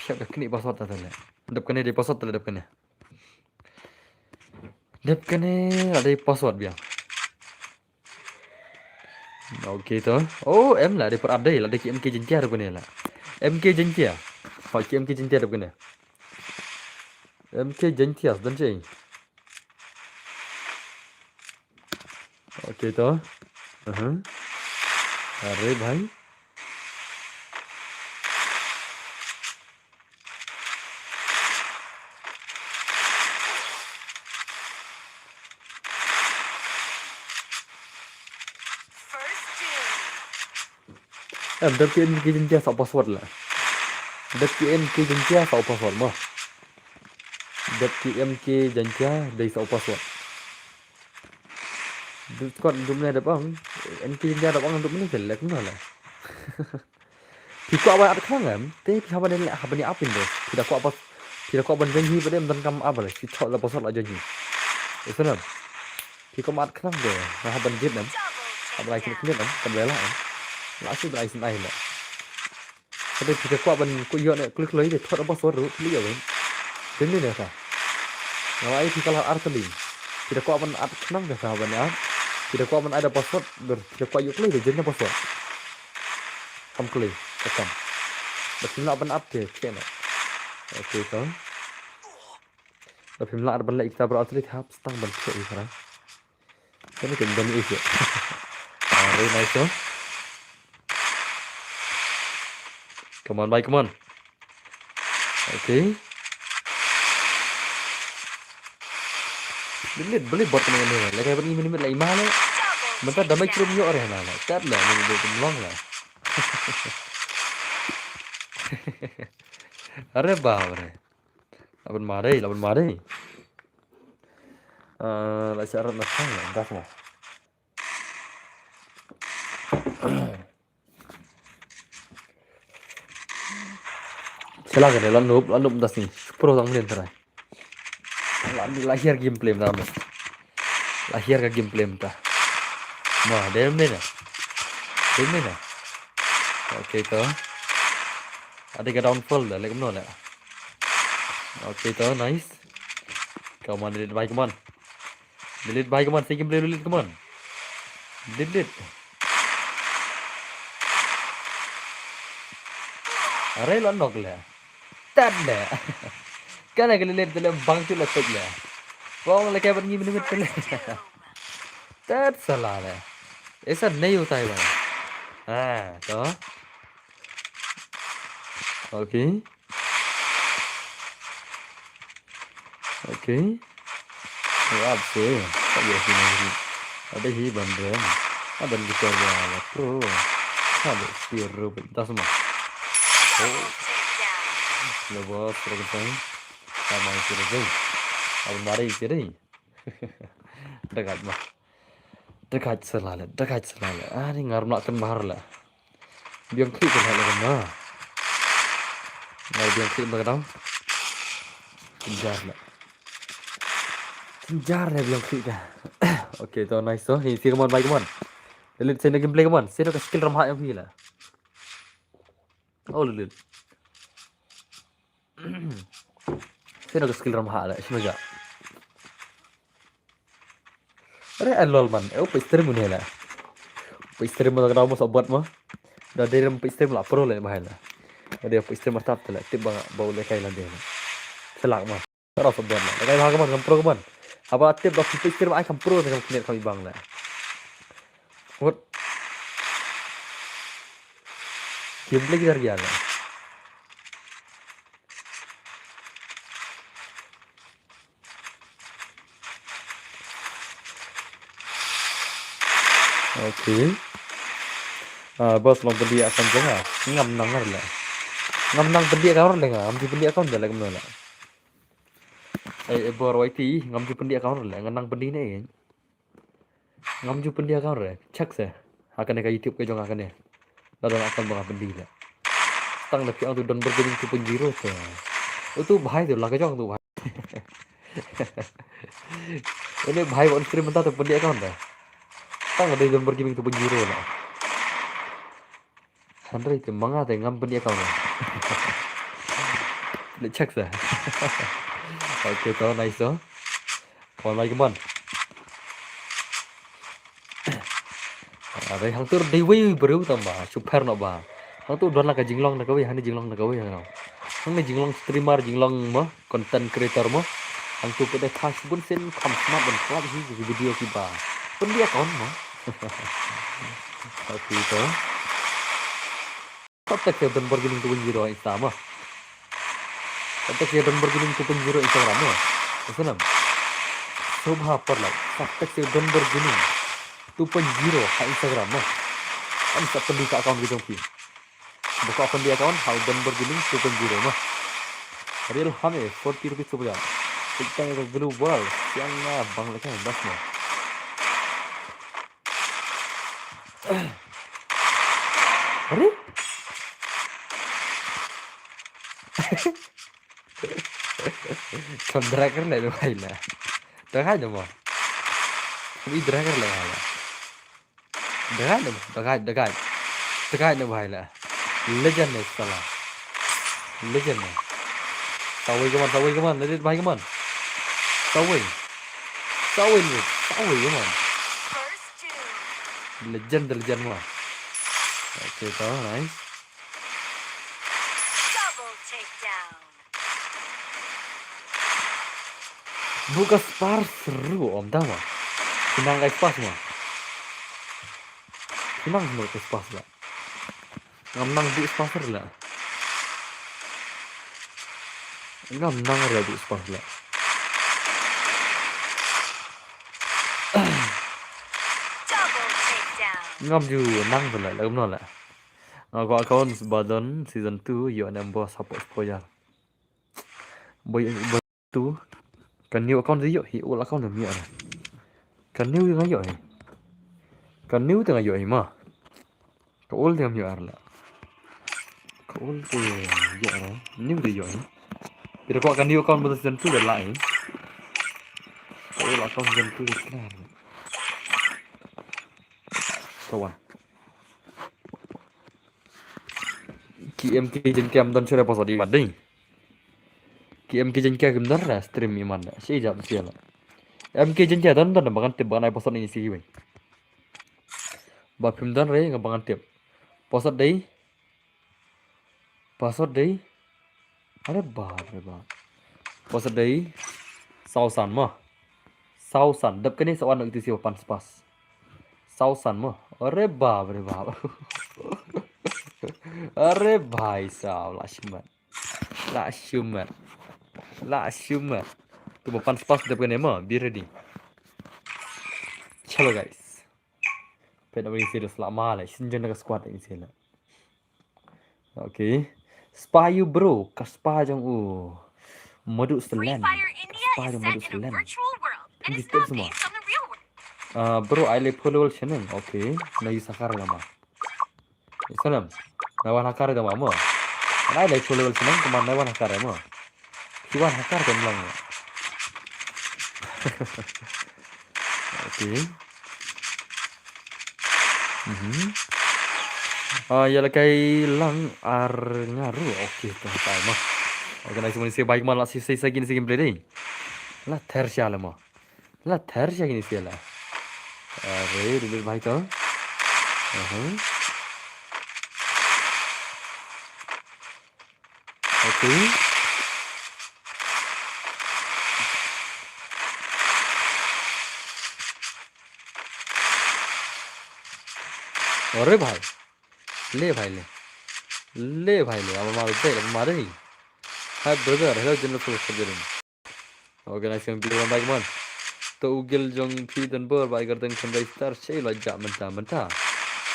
Phiah ka knieh password ta le. Dep kane dei password ta le dep kane. Dep kane la dei password biang. Okay to. Oh, em la dei par ap dei la dei ki M K Jaiñtia dep kane la. M K Jaiñtia. Hoi ki M K Jaiñtia dep kane. M K Jaiñtia dan che. Okay to. Aha. Are bhai. First kill. Em, dep ki M K Jaiñtia sa password la. Dep ki M K Jaiñtia sa password mo. Dep ki M K Jaiñtia dei sa password. Dep kot dum ne dep ang. M K Jaiñtia dep ang dum ne kel lek na la. Phi kwah ban at khnang em, te phi haba ne leh haba ne apin de. Phi da kwah pas, phi da kwah ban jeng hi ba de em dan kam abal. Phi chok la password la jeng hi. Isnam. Phi kwah ban at khnang de, na haba ne jit em. Haba lai khnang em, kam lela em. La su lai sin ai la. Kata phi da kwah ban ku yo ne klik loi de thot password ru phi yo em. Jeng ni ne ka. Nga ai phi kala ar kali. Phi da kwah ban at khnang de ka ban at. Phi da kwah ban ai da password ber phi da kwah yo klik de jeng ne password. Kam kali, ka kam. Ba phim lah ban ap te, te na. Okay, to. Ba phim lah ban leh kita bro atri hap stang ban khe i kara. Kani kan ban i khe. Ah, very nice, no? Come on, bhai, come on. Okay. Bilit, bilit bot kane ne. Lagi ban i minit lagi mana? Mentang damai kirim yo re na. Tat la, ni de long la. Are ba, are. Laban mare, laban mare. Eh, la syarat na sang, gas mo. Sela ka de, la nup, la nup das ni. Pro tang mlien terai. La, la hiar gameplay mta mo. La hiar ka gameplay mta. Ma, de mlien na. De mlien na. Okay, to. Ada ka downfall da, lek mno la. Okay, to, nice. Come on, delete bhai, come on. Delete bhai, come on. Sing gameplay delete, come on. Delete. Are lo nok le. Tat le. Kana ka delete le bang chu le tek le. Bong le ka ban ngi minit le. Tat sala le. Esa nei utai bang. Ah, to. Okay. Okay. Rap se. Ka ïa hi na hi. Ada hi ban rem. Ada ni ka ya la pro. Ada si ru ba das ma. Oh. Lo bos ro ka sai. Ka mai si ru. Ada mari si ru. Dekat ma. Dekat selale. Dekat selale. Ah, ni ngar mlak kan mahar la. Biang klik kan la kan ma. Ngar biang klik ba ka dau. Kejar la. Kejar la biang klik ka. Okay, to nice to. Hi, si come on, bye, come on. Delete send gameplay, come on. Send ka skill ram ha yang phi la. Oh, delete. Sino ka skill ram ha la, sino ja. Are, eh, lol man. Eh, upa stream ni la. Upa stream mo ka mo sa bot mo. Da dei ram upa stream la pro le bahai la. Da upa stream ma tap la. Tip ba ba le kai la de. Selak mo. Ka sa bot la. Kai ba ka man kam pro ka man. Haba tip ba upa stream ai kam pro ne kam knet kam ibang la. What? Gameplay kita ria la. Okay. Ah, bos long pyndiah kan jong nga. Ngam nang ar la. Ngam nang pyndiah kan ar la nga. Ngam ju pyndiah kan da la kumno la. Eh, eh, bor Y T, ngam ju pyndiah kan ar la. Ngam nang pyndiah ne. Ngam ju pyndiah kan re. Check se. Ha kane ka YouTube ka jong ha kane. La don account ba nga pyndiah le. Tang da phi ong tu Don Burgundy two point zero te. Utu bhai tu la ka jong tu bhai. Ini bhai on stream mynta tu pyndiah kan re. Tang da Don Burgundy two point zero la. Hynrei te ma nga te ngam pyndiah account. Le check sa. Okay to, nice to. Come on, come on. Are hangtu dei wei briew tang ba, super no ba. Hangtu don la ka jinglong na kawei, hani jinglong na kawei hangno. Hangne jinglong streamer, jinglong mo, content creator mo. Hangtu pede cash bun sin kham smat ban klap hi ki video ki ba. Pyndiah account mo. Okay to. Contact ïa Don Burgundy two point zero Insta mo. Contact ïa Don Burgundy two point zero Instagram mo. Salam. Sobha parlok. Contact ïa Don Burgundy two point zero ha Instagram mo. Am sa pyndiah ka account ki jong ki. Buka pyndiah account ha Don Burgundy two point zero mo. Real hame forty rupees super chat. Tik tang ka global. Siang nga bang leka bas mo. Are? Kam drag kar le do bhai la. Drag hai do mo. Kam i drag kar le bhai la. Drag hai do, drag hai, drag hai. Drag hai do bhai la. Legend ne sala. Legend ne. Sawai kaman, sawai kaman, legend bhai kaman. Sawai. Sawai ne, sawai kaman. Legend, legend mo. Okay, to, nice. Double takedown. Buka spars ru om tama. Kinang kai spars mo. Kinang mo kai spars la. Ngam nang bu spars la. Ngam nang re bu spars la. Double takedown. Ngam ju nang la, la ngam no la. Nga ko account ba don season two ïoh ne em bo support spoiler. Boy, boy tu ka new account ïoh hi, old account ym ïoh. Ka new nga ïoh hi. Ka new te nga ïoh hi ma. Ka old te ngam ïoh ar la. Ka old te ïoh ar. New te ïoh hi. Kira ko ka new account ba don season two da la hi. Ka old account season two da la. Ka wan. Ki M K jin kem don sure pasal di mat ding. Ki M K jin kem don ra stream iman da. Si jap sial. M K jin kem don don ba ngan tip ba ngan ai pasal ni si wei. Ba phim don re nga ba ngan tip. Pasal dei. Pasal dei. Are bap, are bap. Pasal dei. Sausan mo. Sausan. Dep kene sawan itu siwa pan spas. Sausan mo. Are bap, are bap. Are bhai sahab, la shimet. La shimet. La shimet. Tu ba pan spas dep kane mo, be ready. Chalo guys. Pet na wing serious la ma le, shin jen ka squad in sila. Okay. Spy you bro, ka spy jong u. Madu Selen. Ka spy jong Madu Selen. Ini tips mo. Ah, bro, ai le follow channel. Okay. Na yu sakar lama. Sanam. Na wan hakar da ma mo. Na le follow channel kuma na wan hakar mo. Ki wan hakar da mo. Okay. Mhm. Ah, ya la kai lang ar ngaru. Okay, to tai mo. Okay, nice one, se bike man la si se sa gin se gameplay dei. La ther sha la mo. La ther sha gin se la. Are, dudut bhai to. Aha. Okay. Are bhai. Le bhai le. Le bhai le. Aba mar de, aba mar de. Hi brother, hello general for Federal. Organize yang bill bike man. To ugil jong phi dan bor ba igar deng khandai star shei la ja menta menta.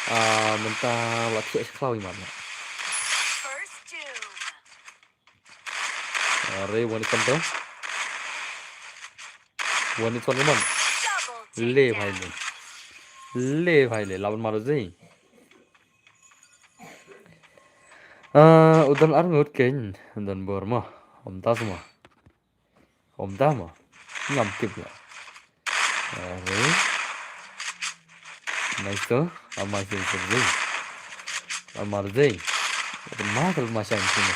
Ah, menta la thiah sha khlaw i man. Are, wan i kon to. Wan i kon i man. Le bhai le. Le bhai le, laban malu zei. Ah, udan ar ngut ken, udan bor mo. Om tas mo. Om da mo. Ngam tip la. Are. Nice to. Amai sing sing. Amar zei. Matal masang sini.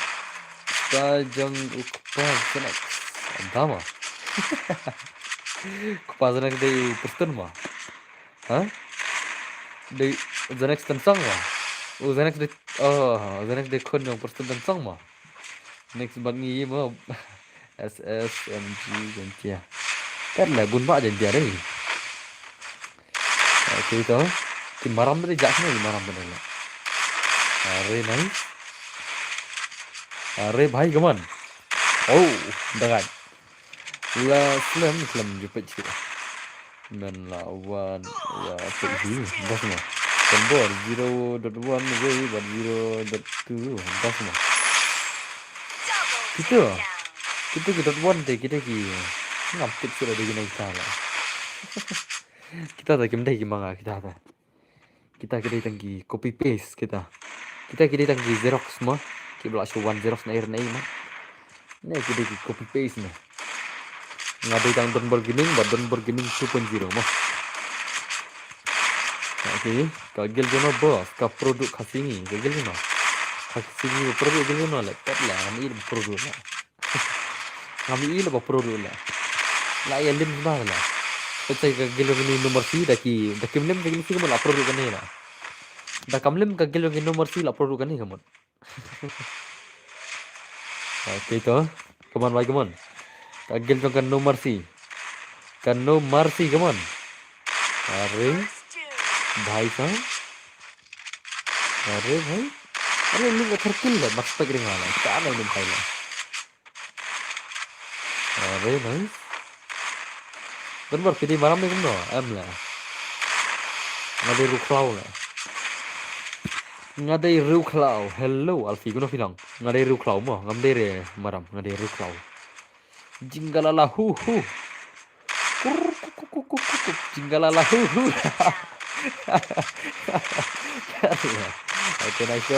Ka jong u kpa Zenex. Om da mo. Kpa Zenex dei u Preston mo. Ha? Dei Zenex Tensong mo. U Zenex dei, oh, Zenex dei khun jong Preston Tensong mo. Next bad ngi mo. S S M G Jaintia. Kat la bun ba Jaintia dei. Okay to. Ki maram dei jak ni maram dei la. Are nice. Are bhai gaman. Oh, dagai. La slem slem jupit sikit. Men la wan la pek hi. Bas mo. Kan bor zero dot one wei bad zero dot two. Bas mo. Kita. Kita ki dot one te kita ki. Ngam tip sura de ki nai kita la. Kita ta kim dei ki manga kita ta. Kita ki dei tang ki copy paste kita. Kita ki dei tang ki xerox mo. Ki bla shu wan xerox na air na ma. Ne ki dei ki copy paste ne. Nga dei tang Donbor Gaming ba Donbor Gaming two point zero mo. Okay, ka gel jono boss, ka product ka singi, ka gel jono. Ka singi product gel jono le, kat la, ani product la. Ngam i la ba pro ruh la. La ïa lim ba la. Petsai ka gilong ni number si da ki, da kim lim ka gilong si ka mut la pro ruh kane la. Da kam lim ka gilong ni number si la pro ruh kane ka mut. Okay to. Come on bhai, come on. Ka gilong ka number si. Ka number si, come on. Are. Bhai sahab. Are bhai. Are lim ka thar kill la. Mat spek ring la. Ka ana lim khai la. Ah, very nice. Donbor, phi dei maram ne kumno? Em la. Nga dei riewkhlaw la. Nga dei riewkhlaw. Hello, Alfie, kumno phi nang? Nga dei riewkhlaw mo, ngam dei re maram, nga dei riewkhlaw. Jinggalala hu hu. Kur, kur, kur. Jinggalala hu hu. Okay, nice to.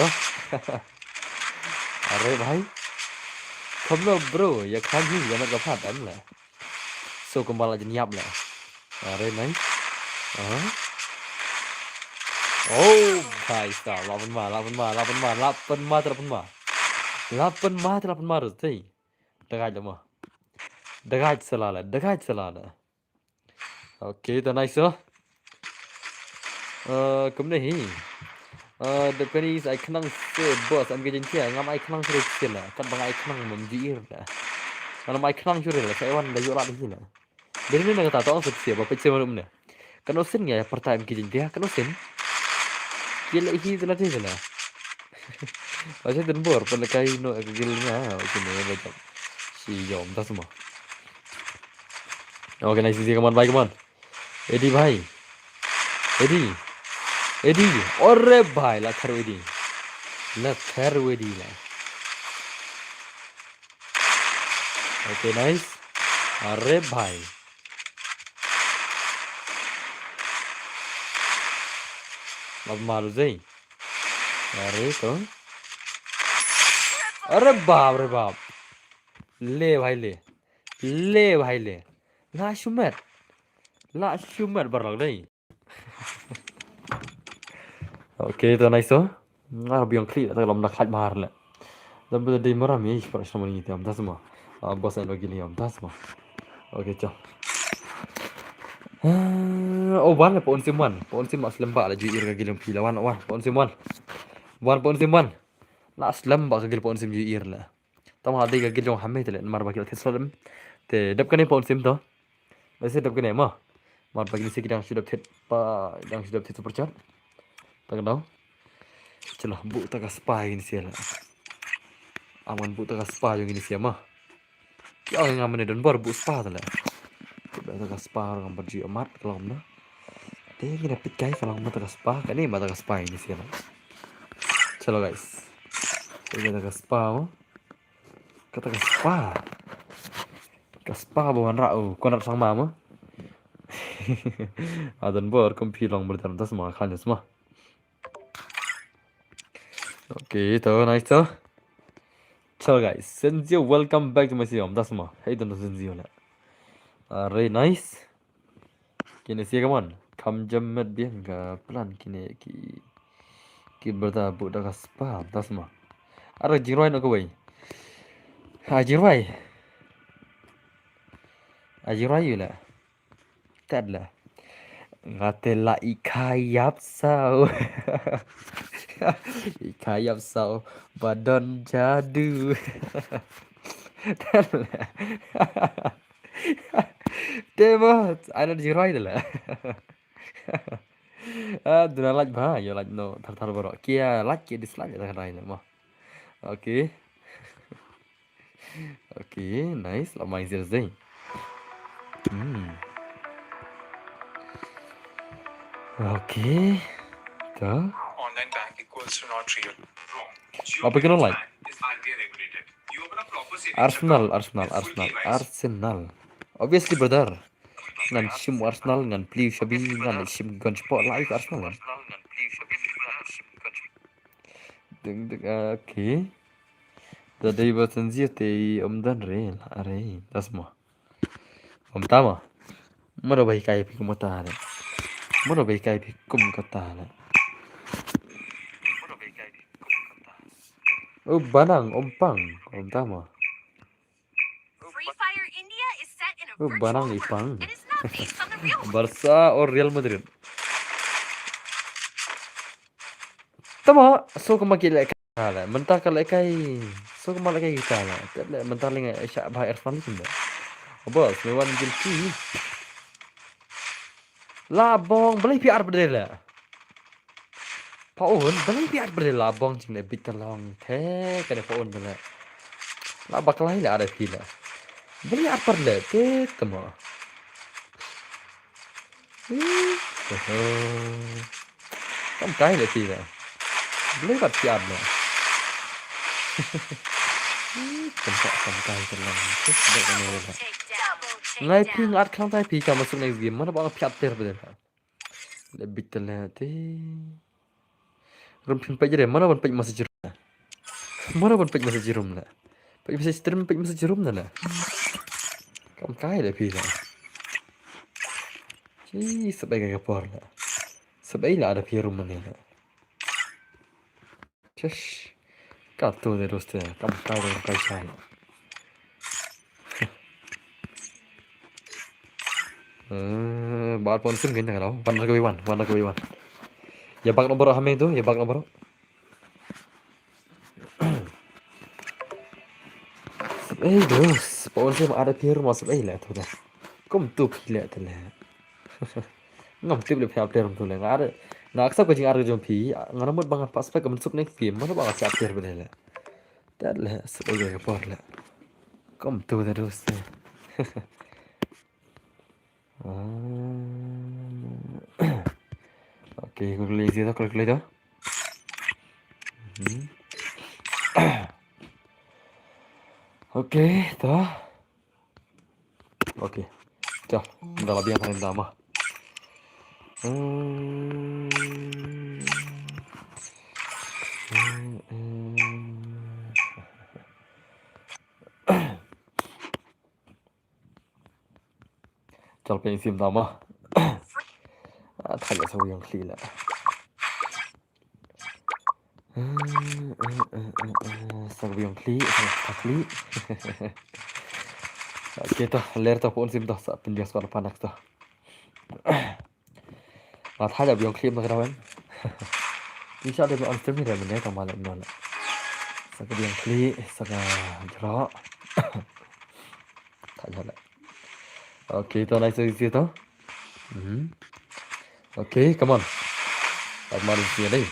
Are bhai. Kumno bro, ïa khan hi, ïa mat ka phat em la. So kumba la jin ïap la. Are nice. Aha. Oh, bhai sahab, la pynma, la pynma, la pynma, la pynma, la pynma. La pynma, la pynma, ruh, tei. Dagaj la mo. Dagaj sa la la, dagaj sa la la. Okay, to nice, oh. Uh, kumne hi. Uh, the penny is ai khnang se boss, am ke jin kia, ngam ai khnang se sila. Kat bang ai khnang mem ji ir da. Ngam ai khnang sure la, sa wan da yola di sila. Beri ni na kata to ang se sia, ba pet se manum ne. Kano sin ngai per time ki jin dia, kano sin. Kila hi sila ti sila. Acha din bor pala kai no ek gil nga. Okay, no ba jam. Si yom das ma. Okay, nice, easy, come on, bhai, come on. Edi bhai. Edi. Edi. Ore bhai, la thar Edi. La thar Edi la. Okay, nice. Are bhai. Ab maru jai. Are to. Are bap, are bap. Le bhai le. Le bhai le. La shumet. La shumet barlok dai. Okay, to nice to. Nga biang kli ta lom na khlaj mar le. Dan bada dei maram ye, para shna mani te am das ma. Ah, boss and gili am das ma. Okay, cho. Ah, oh, wan le pon sim wan. Pon sim mas lembak la ju ir ka gili phi la wan, wan, pon sim wan. Wan pon sim wan. La slem ba ka gili pon sim ju ir le. Tama dei ka gili jong hame te le mar ba gili thit slem. Te dep kane pon sim to. Lehse dep kane ma. Mar ba kine si ki dang shu dep thied pa, dang shu dep thied super chat. Ta ka daw. Chalo, buh ta ka spy kine si la. Aman buh ta ka spy jong kine si ma. Ki ong nga mane don bor buh spy ta la. Buh ta ka spy ngam ba ju amat ka long na. Te kine pit kai ka long ma ta ka spy, kane ma ta ka spy kine si la. Chalo guys. Te kine ta ka spy ma. Kata ka spy. Ka spy ba wan rah u Konrad Sangma ma. Adan bor kum phi long berdan tas ma khan sma. Okay, to nice to. Chalo guys, Senzio, welcome back to my stream. Das ma. Hey, dan Senzio la. Are nice. Kine sia ka mon. Kam jam met biang ka plan kine ki, ki berda buh da ka spy, das ma. Ara jingrwai no kawei. Ha jingrwai. Ha jingrwai yu la. Tad la. Nga te la i kha ïap saw. I kha ïap saw ba don jadu. Tad la. Te mo, ai na jingrwai de la. Ah, duna like ba, yo like no, thar thar baroh. Kia like, kia dislike, thar thar mo. Okay. Okay, nice. La mai zir zai. Hmm. Okay. Ta. Online bank equals to not real. Wrong. Apa kena online? Arsenal, Arsenal, Arsenal, Arsenal. Obviously, brother. Ngan shim Arsenal, ngan plie shabi, ngan shim gon spot live Arsenal. Ding ding, okay. Da dei ba Senzio te um dan re, are, das mo. Um tama. Mano ba hikai phi kumata le. Mano ba hikai phi kumata le. Oh, banang, um pang, um tama. Oh, banang i pang. Barca or Real Madrid. Tama, so kama ki le ka le. Menta ka le kai. So kama le kai kita le. Te le menta le ngai sha ba Arsenal kin da. Bos, me wan gil ki. La bong, beli pi ar bedel le. Paun, beli pi ar bedel la bong jing le bit ka long. Te, ka de paun bedel. La baklai le ada pi le. Beli ar bedel, te tama. Ih, hehe. Kam kai le ti le. Beli bat ti at le. Ih, kam kai, kam kai te lang. Tis bek ne le. Ngai pi ngat kam tai pi kam masuk next game. Mana ba piat ter beli. Le bit te le ti. Rum phin pej re, mana ban pej message room na. Mana ban pej message room na. Pej message stream, pej message room na la. Kam kai da phi la. Chi, sabai ka por la. Sabai la da phi room ne la. Chesh. Ka tu de roste, kam kai da kai sai. Eh, bar pon sim gin ta ka dau. Wan da ka wi wan, wan da ka wi wan. Ya bak no bro hame tu, ya bak no bro. Ei, dos, pon sim ada pir mas ei le tu da. Kum tu phi le tu le. Ngam tip le phi ap ter tu le. Nga ada, Nga accept ka jingarguh jong phi, nga mut ba ngan participate ka mynsub ne phi, mano ba nga shah tiar bad le. Tad le, sep oi ka por le. Kom tu da dus te. Ah. Okay, calculator, calculator. Mhm. Okay, to. Okay. Chal, ynda la biang kane ynda ma. Hmm. Hmm, hmm. Chal pynsim da ma. Ah, thait la sa ïong khlieh la. Sa ïong khlieh, sa khlieh. Okay to, ler to pynsim to, sa pynjah sa pan next to. Nga thait la ïong khlieh ma ka dawen. Ni sa de on stream ni re mene to ma le no la. Sa ïong khlieh, sa ka jro. Thait la. Okay, to nice to see to. Mhm. Okay, come on. Pat ma ni sia dei.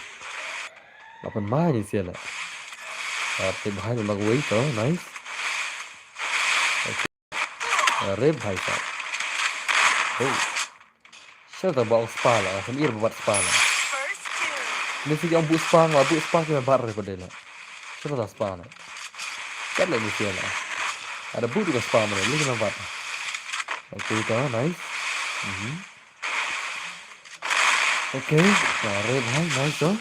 Pat ma ni sia la. Pat te bhai la wei to, nice. Okay. Are bhai sa. Oh. Shata ba ong spa la, kan ir ba bat spa la. Ni si ong bu spa, nga bu spa ki bat re ko de la. Shata spa la. Kan la ni sia la. Ada bu du ka spa ma la, ni ki na bat. Okay, to, nice. Mhm. Okay, are bhai, nice to.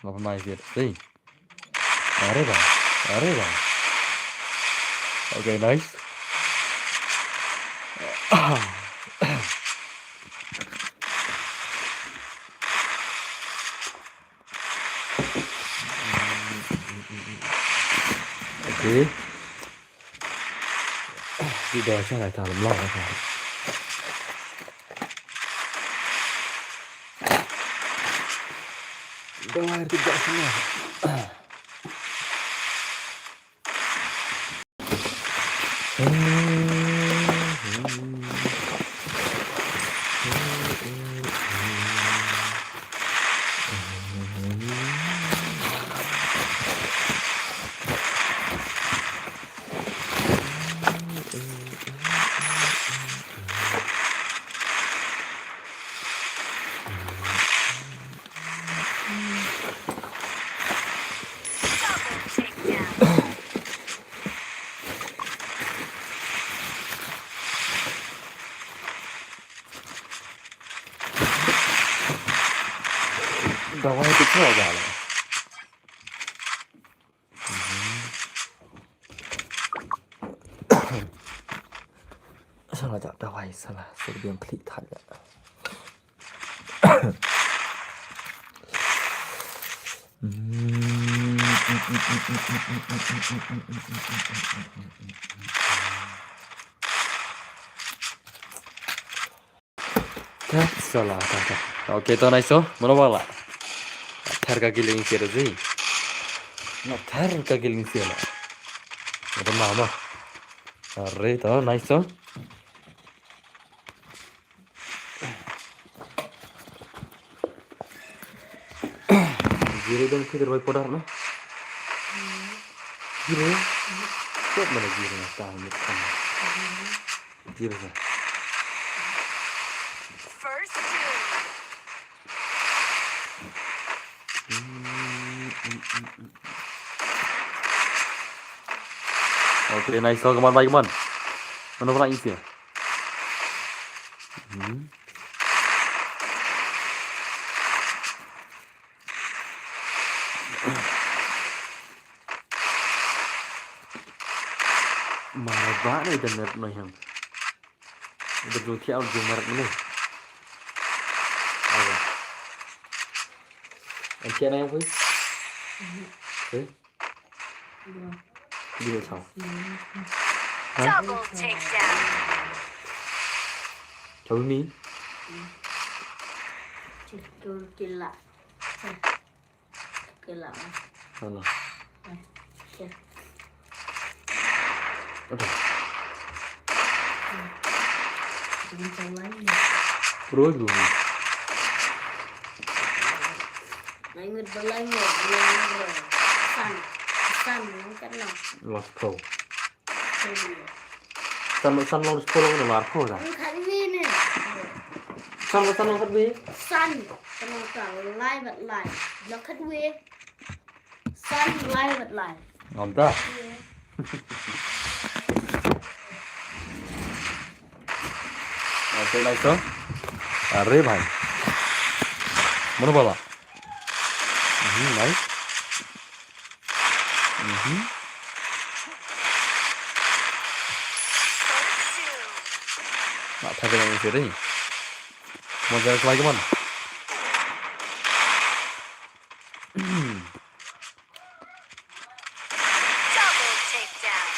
Ngapa mai sih? Hey. Are bang. Are bang. Okay, nice. Okay. Di da sha lai ta lam la ta. Dawai ti da sha. Dawai tu kau dah. Salah jap dawai, salah. Sa ka biang khlieh thait la. Ka sala ka ka. Okay, to nice to. Mano ba la. Thar ka giling sia da zi. Na thar ka giling sia la. Ada mama. Are to nice to. Jire dong kidar bai podar na. Jire. Kok mana jire na tang ni kan. Jire na. First two. Okay, nice. Come on, bhai, come on. Mano ba la isi. Hmm. Mara ba ne dan net no yang. Udah dulu tiap jumar ni. Apa? Ang tiap na yang pun? Eh? Dua. Dua tau. Ha? Double takedown. Double ni? Cetur kila. Kila. Mana? Eh, cek. Aduh. Hmm. Jangan salah ni. Bro, bro. Ai ngut ba lai ngut, lai ngut. San. San, kan no. Los ko. San, san los ko long no lar ko da. Ang khat wi ne. San los san los khat wi. San. Kan no ka lai bat lai. Los khat wi. San lai bat lai. Ngam ta. Okay, nice to. Are bhai. Mano bala. Mhm, nice. Mhm. Na thave na ni seri. Mo jara slai ke man. Double takedown.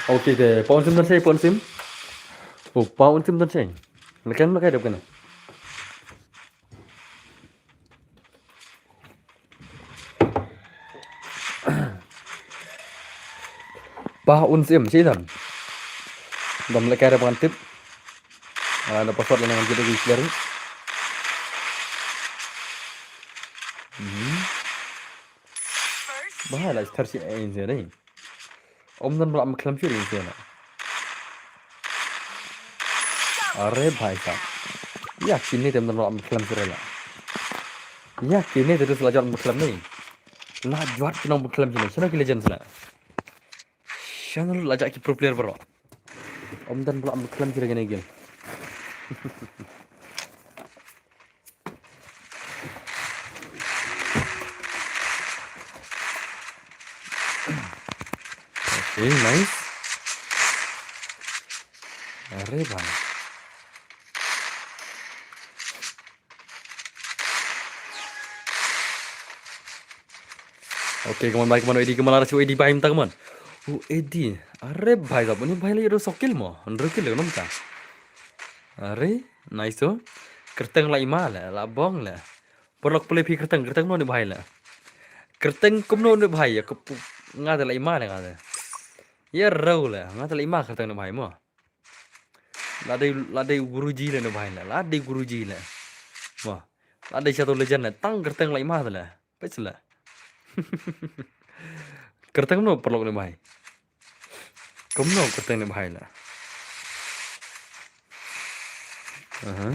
Okay, te, pa un sim don sei, pa un sim. Oh, pa un sim don sei. Lekan lekai dep kana. Pa un sim, sei don. Dom lekai dep kan tip. Ah, da password lane ngan jot ïa ki clear. Mhm. Ba la thar shi ein se dei. Ym don ba la ym khlem shuh dei se na. Are bhai sahab. Ïa kine te ym don ba la ym khlem shuh la. Ïa kine te dus la jot ym khlem ne. La jot ki nong ym khlem shuh ne. Shano ki legends la. Shano la jot ki pro player baroh. Ym don ba la ym khlem shuh kine game. Okay, nice. Are bhai. Okay, come on bhai, come on, Eddie, come on, ara shu Eddie bhai mynta, come on. U Eddie, are bhai sahab, uni bhai la ïoh da sawkill mo, hynriew kill la mynta. Are, nice to. Kyrteng la ima le, la bong le. Paralok pule phi kyrteng, kyrteng kumno ne bhai le. Kyrteng kumno ne bhai, ïa ka pu-, nga te la ima le nga te. Ïa rau le, nga te la ima kyrteng ne bhai mo. La dei, la dei guruji le ne bhai le, la dei guruji le. Mo. La dei shato legend le, tang kyrteng la ima te le. Peit seh la. Kyrteng kumno paralok ne bhai. Kumno kyrteng ne bhai la. Aha.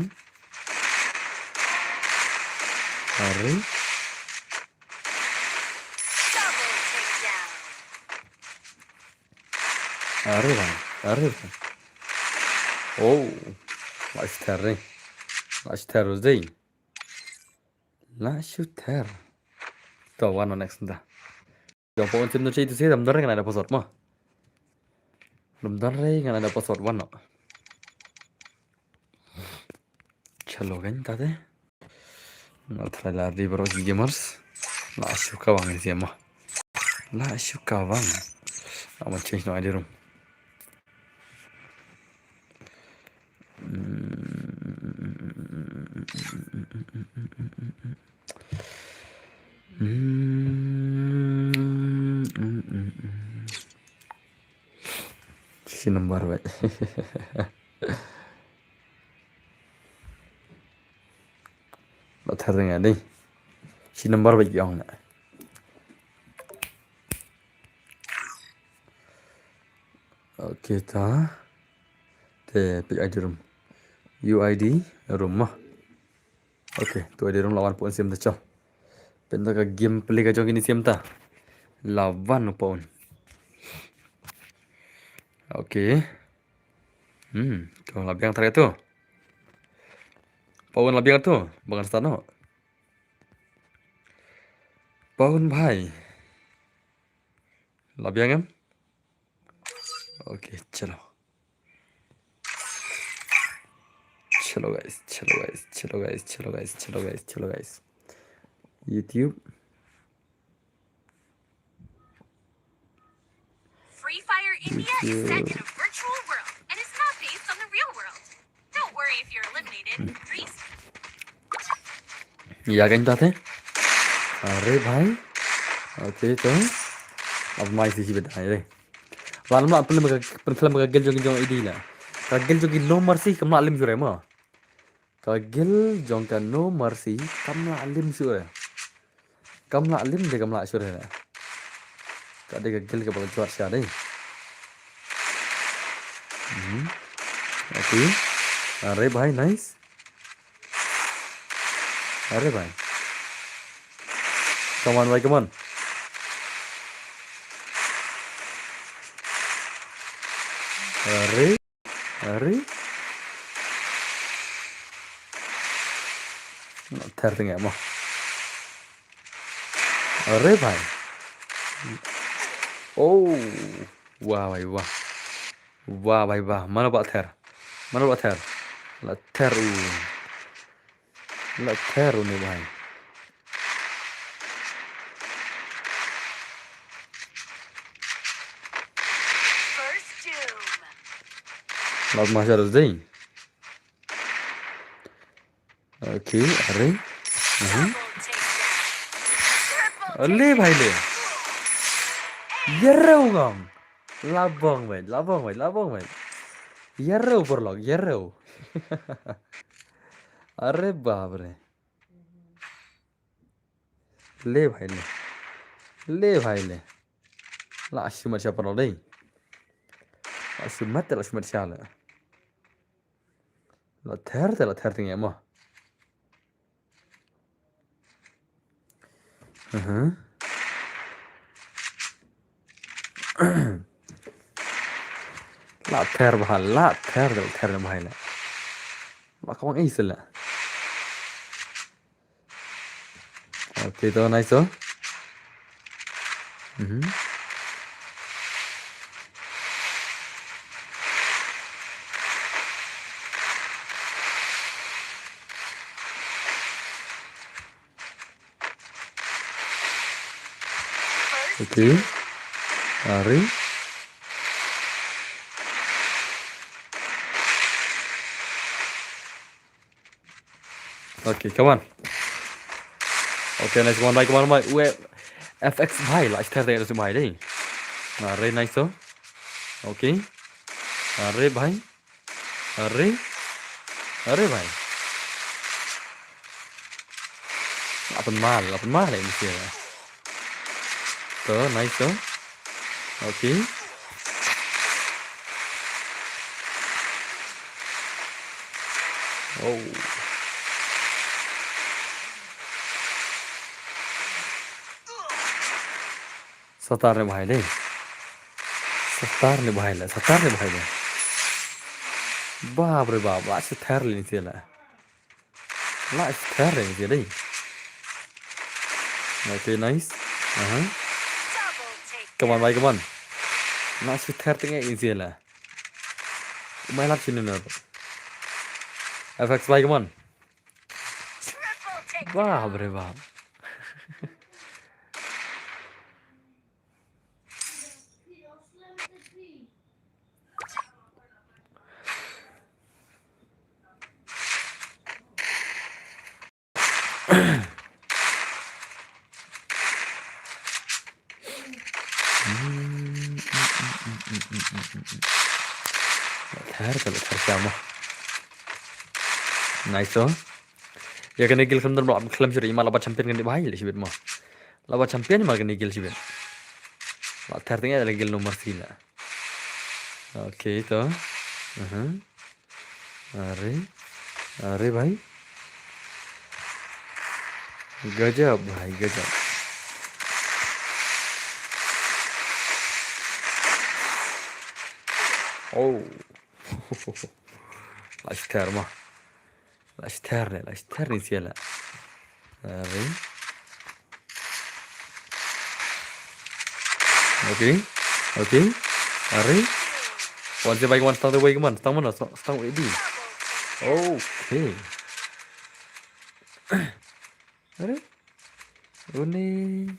Are. Are bhai, are bhai. Oh. La shu ther ne. La shu ther dei. La shu ther. To, wan next nda. Jong pa un sim don sei tu sei, dam don re ngan ai da password mo. Dam don re ngan ai da password wan no. Chalo kan ta te. Na try la di bro gamers. La shu ka wang sia mo. La shu ka wang. Ama change no I D room. Shi number bad. Ba thar nga dei. Shi number bad yong na. Okay ta. Te peit I D room. U I D room ma. Okay, tu I D room la wan pa un sim ta cho. Peit ta ka gameplay ka jong kine sim ta. La wan pa un. Okay. Hmm, tu la biang try tu. Pa un la biang tu, ba ngan start noh. Pa un bhai. La biang em? Okay, chalo. Chalo guys, chalo guys, chalo guys, chalo guys, chalo guys, chalo guys. YouTube. Free Fire India is set in a virtual world and is not based on the real world. Don't worry if you're eliminated. Reese. Ya kan tate. Are bhai. Okay to. Ab mai si si bad ai re. Wan ma pynlem ka pynlem ka gel jong jong idi na. Ka gel jong ki No Mercy kam lah lim jure ma. Ka gel jong ka No Mercy kam lah lim shuh re. Kam lah lim de kam lah shuh re. Ka de ka gel ka ba ka jwat sha de. Hmm. Okay. Are bhai, nice. Are bhai. Come on bhai, come on. Are. Are. Ther teng mo. Are bhai. Oh. Wah bhai wah. Wah bhai wah. Mano ba ther. Mano ba ther. La ther u. La ther u ne bhai. First doom. Laat maar zelfs ding. Okay, are. Mhm. Ale bhai le. Yarau gam. Labong bhai, labong bhai, labong bhai. Yarau por lok, yarau. Are bap re. Le bhai le. Le bhai le. La shu mat sha por lok dei. La shu mat, la shu mat sha le. La ther te la ther teng mo. Mhm. La ther bha, la ther te la ther bha le. Ba ka wang ei se le. Okay, to nice to. Mhm. Okay. Are. Okay, come on. Okay, nice, come on bhai, come on bhai. Ue, F X bhai, la ther te bhai dei. Are nice to. Okay. Are bhai. Are. Are bhai. Apan mal, apan mal ini sih. To, nice to. Okay. Oh. Satar ne bhai le. Satar ne bhai le, satar ne bhai le. Bap re bap, la shu ther le ni sila. La shu ther le ni sila. Okay, nice. Aha. Come on, bhai, come on. La shu ther teng ni sila. Mai lap sini nar. F X bhai, come on. Bap re bap. Ther, ther, ther, ther mo. Nice, oh. Ya kane guild khlem don ba khlem shuh, ima laba champion kane bhai le shibit mo. Laba champion ma kane guild shibit. Ba ther teng le guild No Mercy la. Okay, to. Aha. Are. Are bhai. Gajab bhai, gajab. Oh. La shu ther mo. La shu ther ne, la shu ther ne sila. Are. Okay. Okay. Are. Wan se bhai, wan stang te bhai, man stang mana, stang, stang edi. Okay. Are? Uni.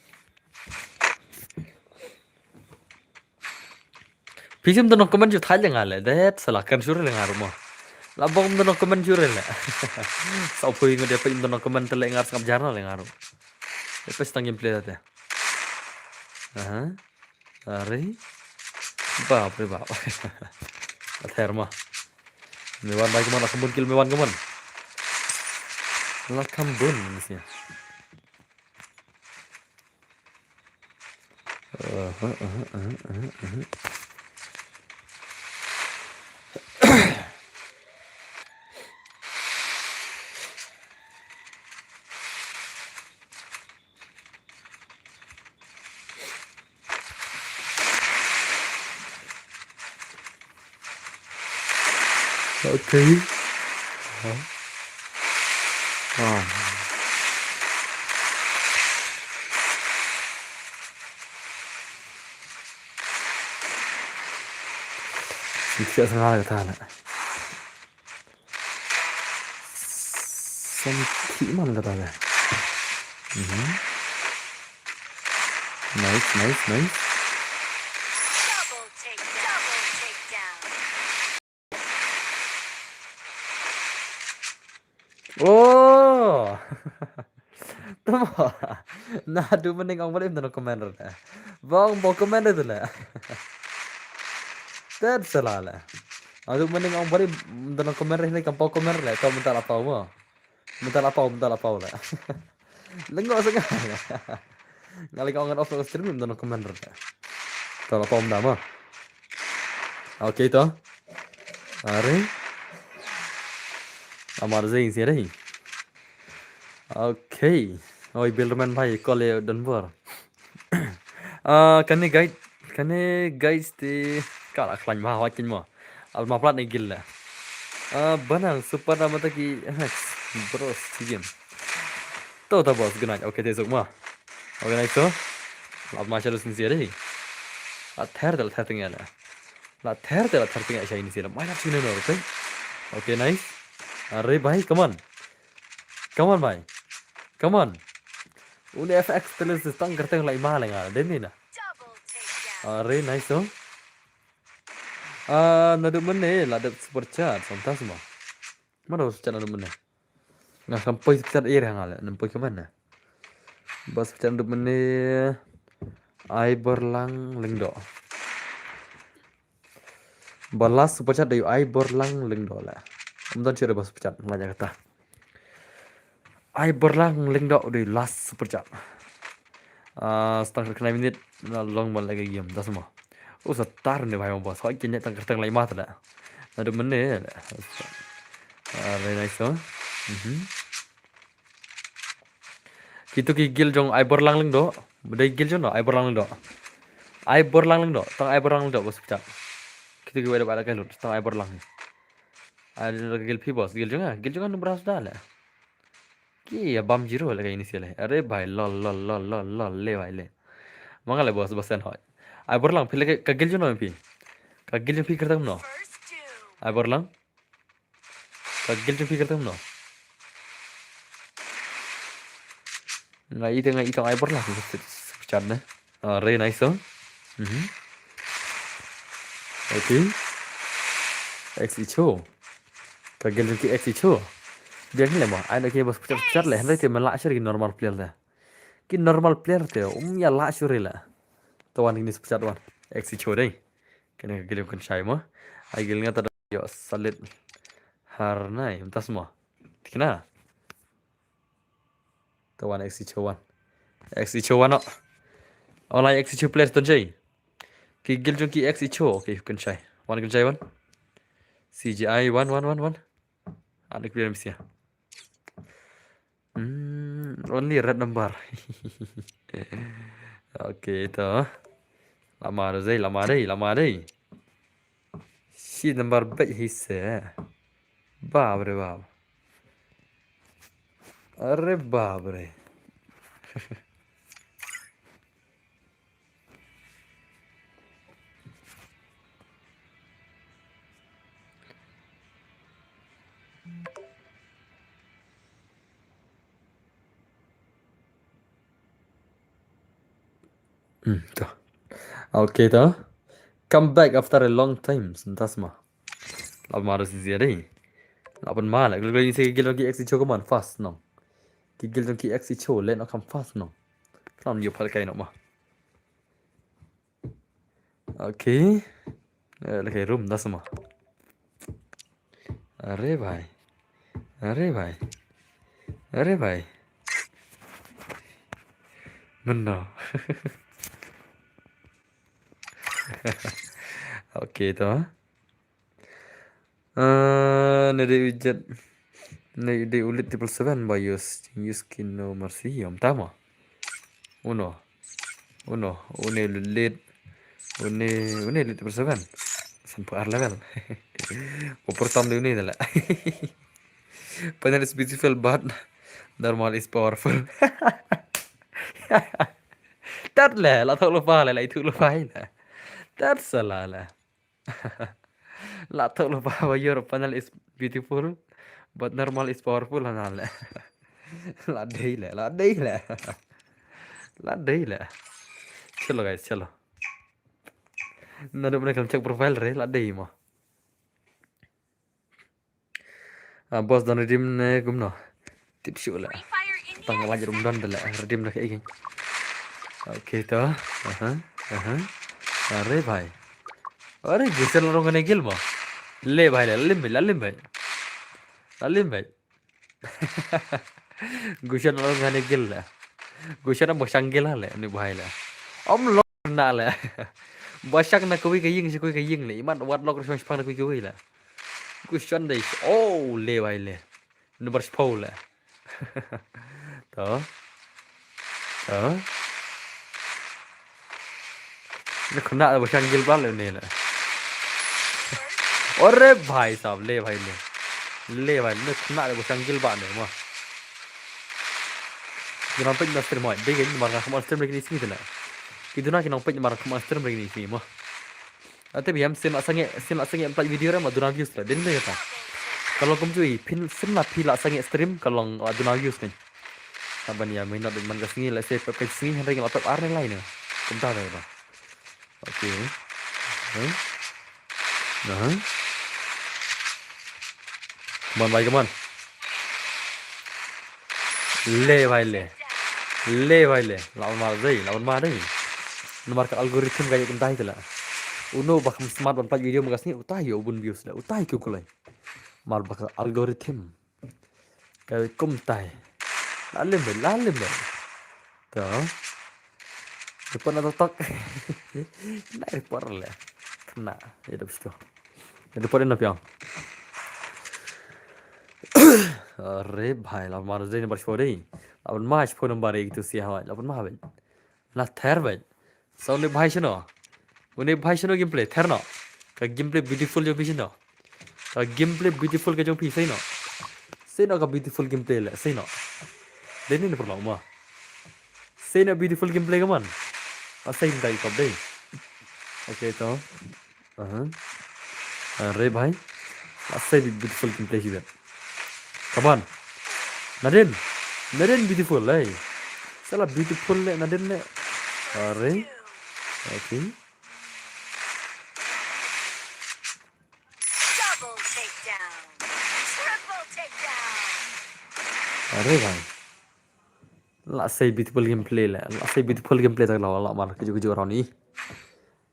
Phi sim don comment ju thai le nga le. Det sala kan sure le nga ruh mo. La bong don comment sure le. Sa phui ngo dia phi don comment le nga sngap jarna le nga ruh. Phi stang gameplay te. Aha. Are. Bap re bap. Ather ma. Me wan bai kemon, la kham bun kil me wan kemon. La kham bun ni sia. Aha, aha, aha, aha, aha. Okay. Huh? Ah. Siap sangat kata nak. San ki man kata ka. Mhm. Nice, nice, nice. Double take, double takedown. Oh. Tama. Naduh mynne ong ba ym don comment re. Bong bong comment re tu le. Tet sala le. Naduh mynne ong ba ym don comment re, kam pau comment re. Kau mynta la pau mo. Mynta la pau, mynta la pau le. Lyngngoh sa nga. Nga lyngngoh ngan off stream, ym don comment re. Mynta la pau mynta mo. Okay to. Are. Amar zing si re. Okay. Oi, Bilderman bhai, call e donbor. Ah, kane guide, kane guide te ka la khlaiñ bha hoi kin mo. Al ma plat ne gil la. Ah, banang super da mata ki, eh, bro, sigim. To ta boss, good night. Okay, te suk ma. Okay, nice to. Al ma chalu sin si re. La ther, la ther tengah la. La ther te la ther tengah shai ni sila. Mai la chune no, okay? Okay, nice. Are bhai, come on. Come on bhai. Come on. Uni F X teles tang kerteng lai ma lenga. Den ni na. Are nice to. Ah, naduh mynne la dep super chat, santas mo. Mano super chat naduh mynne. Nga kam poi pichat ïa nga le, nam poi ka man na. Ba super chat naduh mynne Ai Borlang Lyngdoh. Ba last super chat dei Ai Borlang Lyngdoh le. Ym don shuh ba super chat, nga ïa kata. Ai Borlang Lyngdoh dei last super chat. Ah, stang khyndai minit na long ban leh ka game, da semua. Oh, sa tar ne bhai mo boss. Hoi kine tang kerteng lai mat la. Naduh mynne la. Ah, very nice, oh. Mhm. Kitu ki gil jong Ai Borlang Lyngdoh. Dei gil jong no Ai Borlang Lyngdoh. Ai Borlang Lyngdoh, tang Ai Borlang Lyngdoh boss pechat. Kitu ki wei da ba da ka lut, tang Ai Borlang. Ai gil phi boss, gil jong nga, gil jong nga nu bras da la. Ki ya bam jiro le ka ini sila. Are bhai, lol, lol, lol, lol, lol, le bhai, le. Ma nga le boss, boss en hoi. Ai Borlang, phi le ka gil jong no phi. Ka gil jong phi kerteng no. Ai Borlang. Ka gil jong phi kerteng no. Nga ite nga ite Ai Borlang. Chat ne. Ah, re nice song. Mhm. Okay. X Icho. Ka gil jong ki X Icho. Biang le mo. Ai na ki bas pechat pechat le. Hynrei te men la share ki normal player le. Ki normal player te um ïa la share le. To wan ni pechat wan. X Icho dei. Kane ka gil jong kan shai mo. Ai gil nga ta da yo salit. Har nai, mynta mo. Tikna. To wan X Icho wan. X Icho wan no. Online X Icho players ton jai. Ki gil jong ki X Icho. Okay, kan shai. Wan kan shai wan. C G I wan, wan, wan, wan. Ada clear mesti ya. Hmm, only red number. Okay, to. Lama dei, lama dei, lama dei. Shi number bej hi se. Bap re bap. Are bap re. Hmm, to. Okay, to. Come back after a long time. Syntas ma. Lap mar si zia dei. Lap ma la. Glo glo se gil ki ex cho kaman fast no. Ki gil ki ex cho le no kam fast no. Klam yo phal kai no ma. Okay. Eh, lagi room das ma. Are bhai. Are bhai. Are bhai. Mano. Okay, to. Ah, ne dei u jet. Ne dei u lit triple seven ba use, use ki no mercy yom tama. Uno. Uno. Une lit. Une, une lit triple seven. Sampu ar level. Ko pertam de une dala. Panel is beautiful but normal is powerful. Tat le, la thok lupa le, la ithuk lupa le. Tat sala le. La thok lupa ba your panel is beautiful, but normal is powerful, na le. La dei le, la dei le. La dei le. Chalo guys, chalo. Na dum ne kam check profile re, la dei mo. Ah, boss don redeem ne kumno. Tip shu la. Tang waj rum don de la. Redeem da ke. Okay, to. Aha, aha. Are bhai. Are, Gushan la rong ne gil mo. Le bhai le, lim bhai, la lim bhai. La lim bhai. Gushan la rong ne gil la. Gushan mo shang gil la, ne bhai la. Om lo na la. Ba shang na kawei ka ïing, shi kawei ka ïing le. Imat wat lok shong shpang na kawei kawei la. Gushan dei. Oh, le bhai le. Number sepuluh lah. To. To. Ni kena dah bosan gilbal ni lah. Ore bhai sahab, le bhai le. Le bhai, ni kena dah bosan gilbal ni mah. Jangan pek dah stream, mah. Dia ni marah kamu stream lagi ni sini tu lah. Itu nak kena pek marah kamu stream lagi ni sini mah. Ate biam sin la sangeh, sin la sangeh employ video re ma duna views la. Din de kata. Ka long kumjuh i, phin sin la phi la sangeh stream ka long la duna views ni. Taban ïa minot man ka sngi la se pep ka sngi hynrei la pep ar ne lai ne. Kumta de kata. Okay. Huh? Aha. Come on, bhai, come on. Le, bhai, le. Le, bhai, le. Lawan mar dei, lawan mar dei. Namar ka algorithm ka ïa kumta hi te la. Uno ba kham smart ban pait video ma ka sngi, uta ïa u bun views la, uta ïa ki kulai. Mar ba ka algorithm. Ka kumta hi. La lim bhai, la lim bhai. Ka. Report na tok tok. Na report le. Kena. Ïa dap situ. Ïa report na piang. Are bhai, la mar dei number four dei. La mar phone number eight tu si hawai. La mar bhai. Na ther bhai. Sa une bhai shano. Une bhai shano gameplay ther no. Ka gameplay beautiful jong phi shano. Ka gameplay beautiful ka jong phi, sei no. Sei no ka beautiful gameplay le, sei no. Dei ni perlu ma. Sei no beautiful gameplay ka man. A sei dai kop dei. Okay to. Aha. Are bhai. A sei beautiful gameplay hi bet. Come on. Nadin. Nadin beautiful le. Sala beautiful le Nadin le. Are. Okay. Double takedown. Triple takedown. Are bhai. La sei beautiful gameplay le. La sei beautiful gameplay tak la la mar kaju kaju round ni.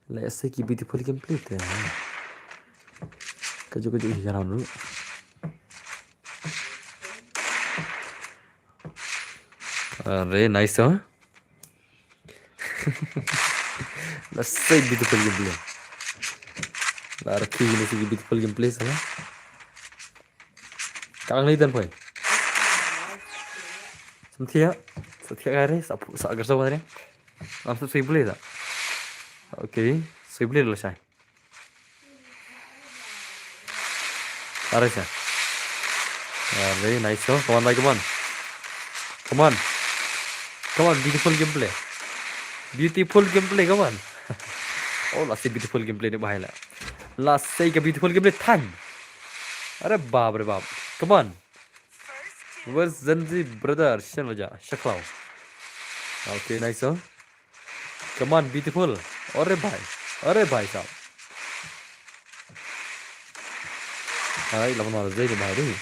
La sei ki beautiful gameplay te. Kaju kaju hi round ni. Are nice, huh? La sei beautiful gameplay. La rakhi ni sei beautiful gameplay sa. Kang ni dan poi. Samthia, samthia kare, sa sa agar sa kare. Am sa sei play sa. Okay, sei play la sai. Are sa. Are, nice, oh. Come on, bhai, come on. Come on. Come on, beautiful gameplay. Beautiful gameplay, come on. Oh, la sei beautiful gameplay ni bhai la. La sei ka beautiful gameplay than. Are bap re bap. Come on. Where's Gen Z brother? Shen la ja. Shaklau. Okay, nice, oh. Come on, beautiful. Ore bhai. Ore bhai sahab. Hai, la pynmar zai ni bhai dei.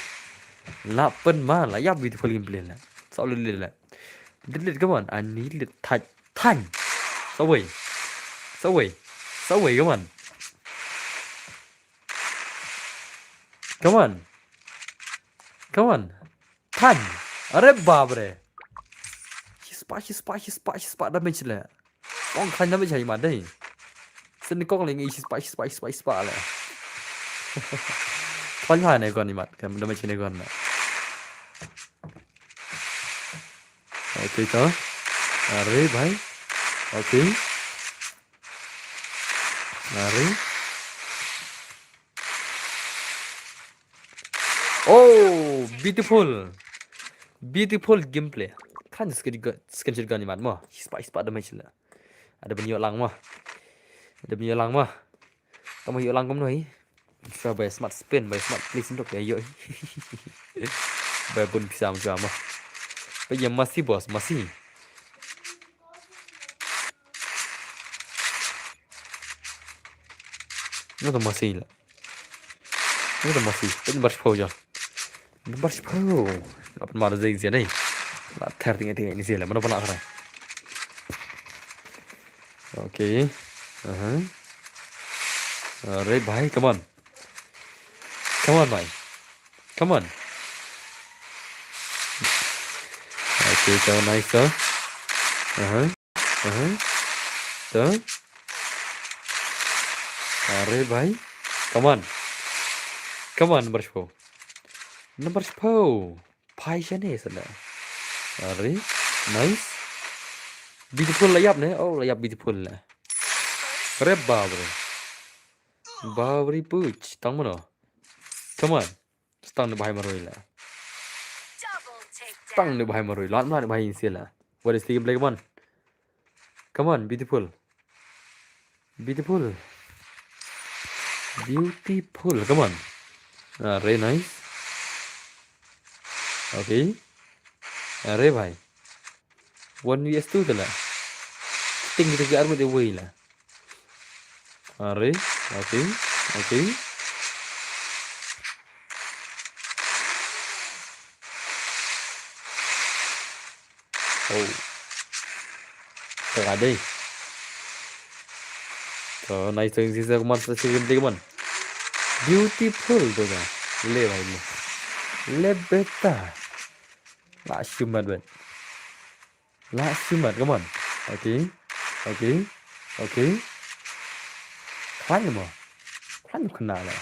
La pynmar, la ïap beautiful gameplay la. Sahab le le la. Delete, come on. Ani le thaj. Thaj. Sawei. Sawei. Sawei, come on. Come on. Come on. Thaj. Are bap re. Shispah, shispah, shispah, shispah damage le. Kong khlaiñ damage ha i mat dei. Sien kong le ngi shispah, shispah, shispah, shispah le. Khlaiñ ha ne kon i mat, kam damage ne kon na. Okay to. Are bhai. Okay. Are. Oh, beautiful. Beautiful gameplay. Kan skin, skin shot gun i mat mo. Shispah, shispah damage la. Ada ban ïoh lang mo. Ada ban ïoh lang mo. Tang mo ïoh lang kumno hi. Sa bai smart spin, bai smart play sendok ïa ïoh. Bai bun pisa mo. Bai ïa masi boss, masi. Ngan to masi la. Ngan to masi. Bai bar shiphew jan. Bai bar shiphew. Ap mar zai zai nei. La ther ting ting ni zai la. Mano pala kara. Okay. Aha. Are bhai, come on. Come on bhai. Come on. Okay, so nice to. Aha. Aha. To. Are bhai. Come on. Come on, number four. Number four. Phai shane sana. Are. Nice. Beautiful la ïap ne. Oh, la ïap beautiful la. Rep babri. Babri puch. Tang mano. Come on. Stang ne bhai maroi la. Stang ne bhai maroi. Lan lan bhai insia la. What is the game play? Come on. Come on, beautiful. Beautiful. Beautiful. Come on. Are nice. Okay. Are bhai. One vs two tala. Ting kita ke armut dia wei la. Are. Okay. Okay. Oh. Tengah deh. To, nice to sisa kuman, sisa kuman. Beautiful to ka. Le bhai le. Le beta. La shumat bet. La shumat, come on. Okay. Okay. Okay. Khan mo. Khan khna la.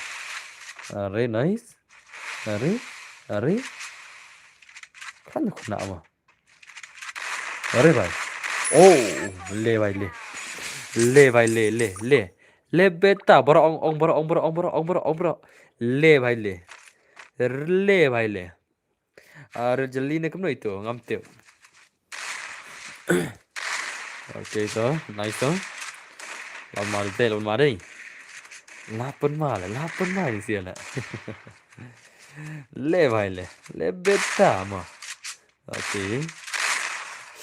Are nice. Are. Are. Khan khna mo. Are bhai. Oh, le bhai le. Le bhai le, le, le. Le beta, bro ong, ong, bro ong, bro ong, bro ong, bro ong, bro. Le bhai le. Le bhai le. Are jali ne kumno ito, ngam tip. Okay, so, nice to. Lawan ma dei, lawan ma dei. Lapan ma le, lapan ma ni sia le. Le bhai le, le beta ma. Okay.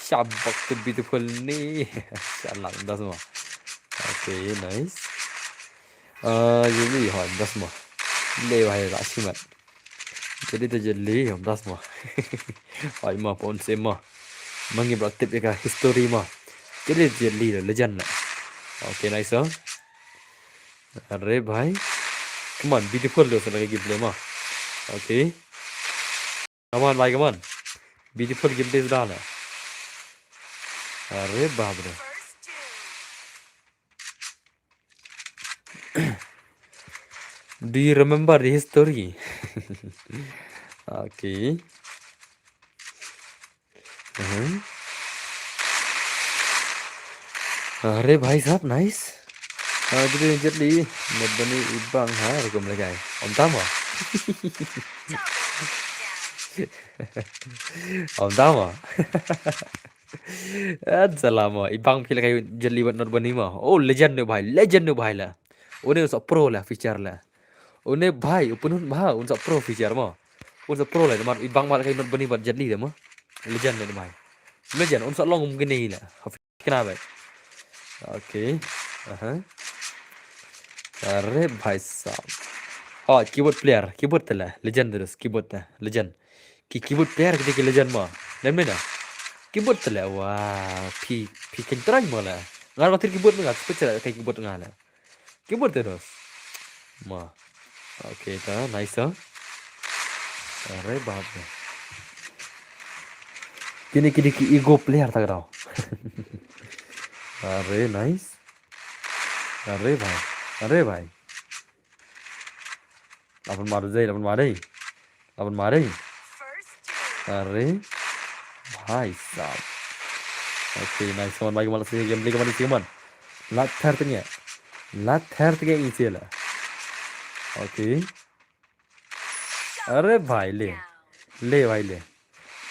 Shabak tu beautiful ni. Shalak das ma. Okay, nice. Ah, jali ha das ma. Le bhai la shimat. Jali tu jali ha das ma. Ai ma pon se ma. Mangi bra tip ka history ma. Jali jali la legend la. Okay, nice ha. Are bhai. Come on, beautiful tu sana gameplay ma. Okay. Come on, bhai, come on. Beautiful gameplay sudah la. Are bhai. Do you remember the history? Okay. Mhm. Are bhai sahab, nice. Ah, jali jali, Notbani ibang ha, rukom legai. Om tamo. Om tamo. Ad salamo, ibang phi legai jali wat Notbani ma. Oh, legend ne bhai, legend ne bhai la. Une sa pro la, feature la. Une bhai, u pynhun bha, un sa pro feature mo. Un sa pro la, mar ibang mar kai Notbani bad jali de mo. Legend ne bhai. Legend, un sa long um gene la. Kena bhai. Okay. Aha. Are bhai sahab. Oh, keyboard player, keyboard te la legend terus, keyboard te legend. Ki keyboard player ki ki legend mo. Lem ne na. Keyboard te la, wah, phi phi kyntrang mo la. Nga nga tir keyboard nga, special ka keyboard nga la. Keyboard terus. Mo. Okay, ta nice, ha. Are bap re. Kini kini ki ego player ta ka dau. Are nice. Are bhai. Are bhai. Lapan mari dei, lapan mari. Lapan mari. Are. Bhai sahab. Okay, nice one. Bhai, kaman la sini game, beli kaman la sini kaman. La thar tengah. La thar tengah isi la. Okay. Are bhai le. Le bhai le.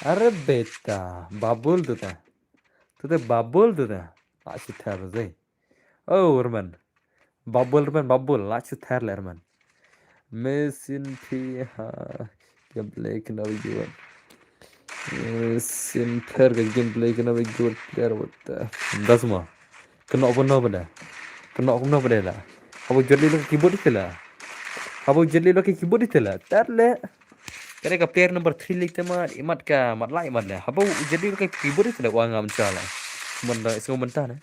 Are beta. Bubble tu ta. Tu ta bubble tu ta. La si thar dei. Oh, Herman. Bubble, Herman, bubble. La chu thar le, Herman. Mesin phi ha. Gameplay kena video. Mesin pher ka gameplay kena video player, what the. Das ma. Kena open no benda. Kena open no benda la. Habo jot li lo keyboard ite la. Habo jot li lo keyboard ite la. Tat le. Kare ka player number three lik te ma imat ka mat la imat le. Habo jot li lo keyboard ite la wa ngam cha la. Manda isngo menta ne.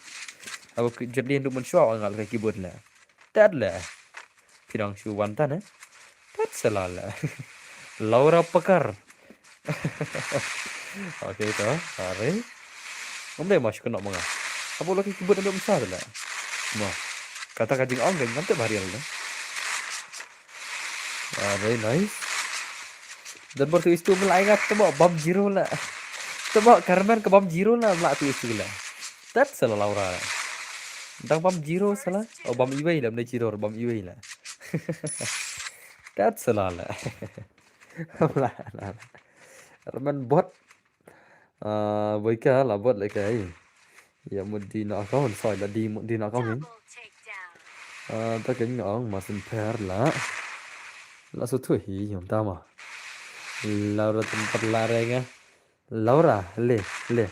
Abo ki jot li ndu man shwa ngal ka keyboard la. Tat la. Pidang shu wan tan eh. Tat sala la. Laura Pakar. Okay to. Are. Ngam dei ma shu kena manga. Abo la ki keyboard ndu man shwa la. Ma. Kata ka jing ong kan ngam te barial la. Ah, very nice. Dan baru tu istu melai ngat tebak bam zero la. Tebak Carmen ke bam zero la melak tu istu la. Tat sala Laura. Dang bam zero sala. Oh, bam iwei la, bam zero, bam iwei la. Tat sala la. Melak la. Carmen bot. Ah, boi ka la bot le kai. Ya mut di na account, soi la di mut di na account ni. Ah, ta keng ong masin per la. La su tu hi yom ta ma. Laura tempat la renga. Laura le le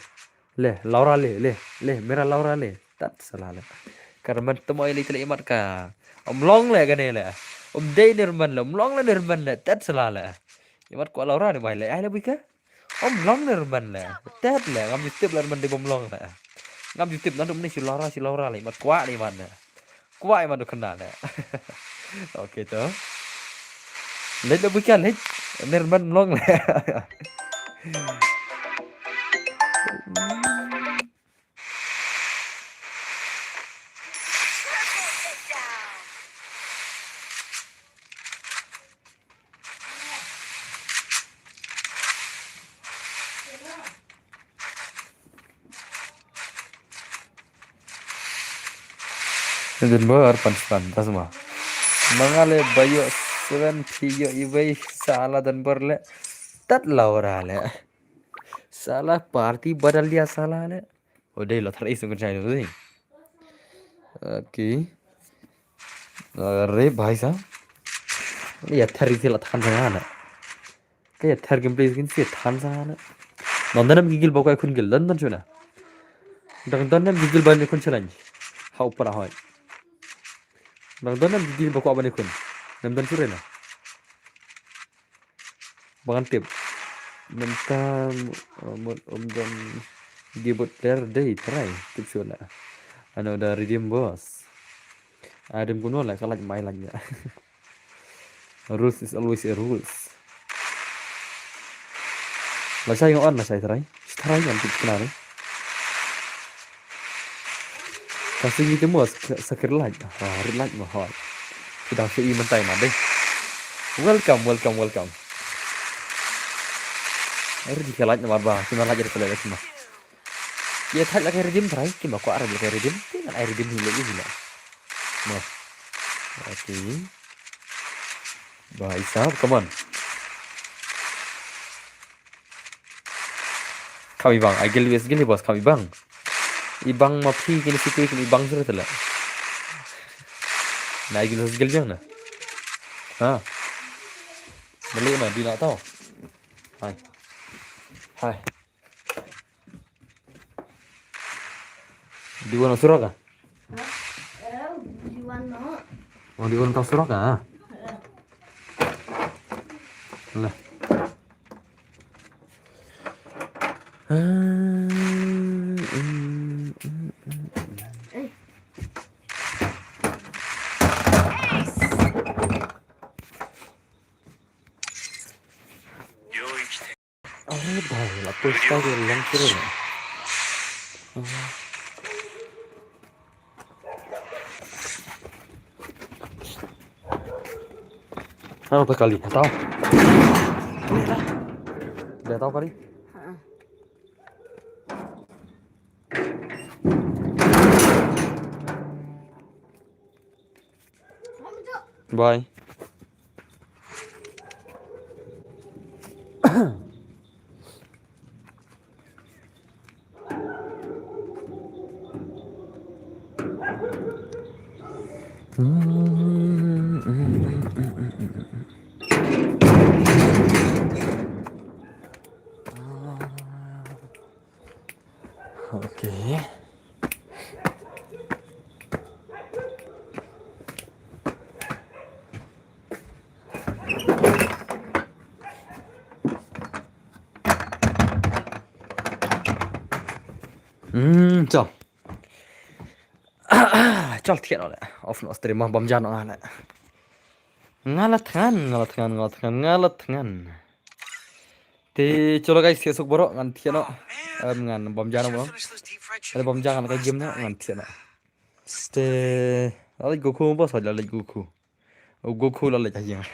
le Laura le le le mera Laura le. Tat sala le. Karman temoi le tele imat ka. Om long le gane le. Om dei nirman le, om long le nirman le. Tat sala le. Imat ko Laura ni mai le. Ai le bika. Om long ne ruman ne. Tet le ngam ju tip le ruman de bom long ne. Ngam ju tip nan ruman ni si Laura si Laura le mat kwah ni man ne. Kwah man du kena ne. Okay to. Lej le bukan lej. Ne ruman long ne. Denver pan span tasma. Mangale bayo seven piyo ibai sala Denver le. Tat Laura le. Sala party badal dia sala le. Odei lo thar isung kan chai lo. Okay. Are bhai sa. Ya thar isi la than sa na. Ka ya thar gameplay skin si than sa na. Nondanam gigil ba ko khun gil don don chuna. Dang don nam gigil ba ne khun challenge. Hau para hoi. Dang don nam gigil ba ko ba ne khun. Nam don churena. Ba ngan tip. Mynta mut um don keyboard player dei try tip shuh la. Ano da redeem boss. Adam kuno la ka laj mai laj ya. Rules is always a rules. La shai ngan on la shai try. Try ngan tip kena ni. Kasi ngi temo sakir laj. Ha, rit laj ma hot. Kita si i mentai ma deh. Welcome, welcome, welcome. Ai rit laj na ba, kima laj rit laj kima. Ye thaj la kai redeem try, kima ko ara la kai redeem. Tingan ai redeem hilo i hilo. Ma. Okay. Bhai sahab, come on. Kam ibang, ai gil wes gil bos kam ibang. Ibang ma phi kini phi kini ibang sura tala. Na ai gil wes gil biang na. Ha. Mali ma di na tau. Hai. Hai. Di wana sura ka? Wan di un tau surok ah. Lah. Aduh, lah pun style yang kira. Ano pa kali? Tao. Dia tao kali. Bye. Okay. Hmm, chal. Chal thiah noh le. Off noh stream ma bam ja noh nga le. Nga la thngan, nga la thngan, nga la thngan, nga la thngan. Te chalo guys, thiah suk baroh ngan thiah noh. Em, ngan bam ja noh baroh. Ale bam ja ngan ka game noh ngan thiah noh. Te la leit Goku boss, la leit Goku. O Goku la leit ha ïing.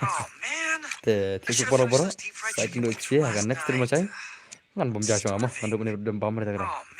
Te thiah suk baroh baroh. Sa ïa kynduh ïa ka next stream ma shai. Ngan bam ja shwa mo, ngan dup ne dem bam re ta ka.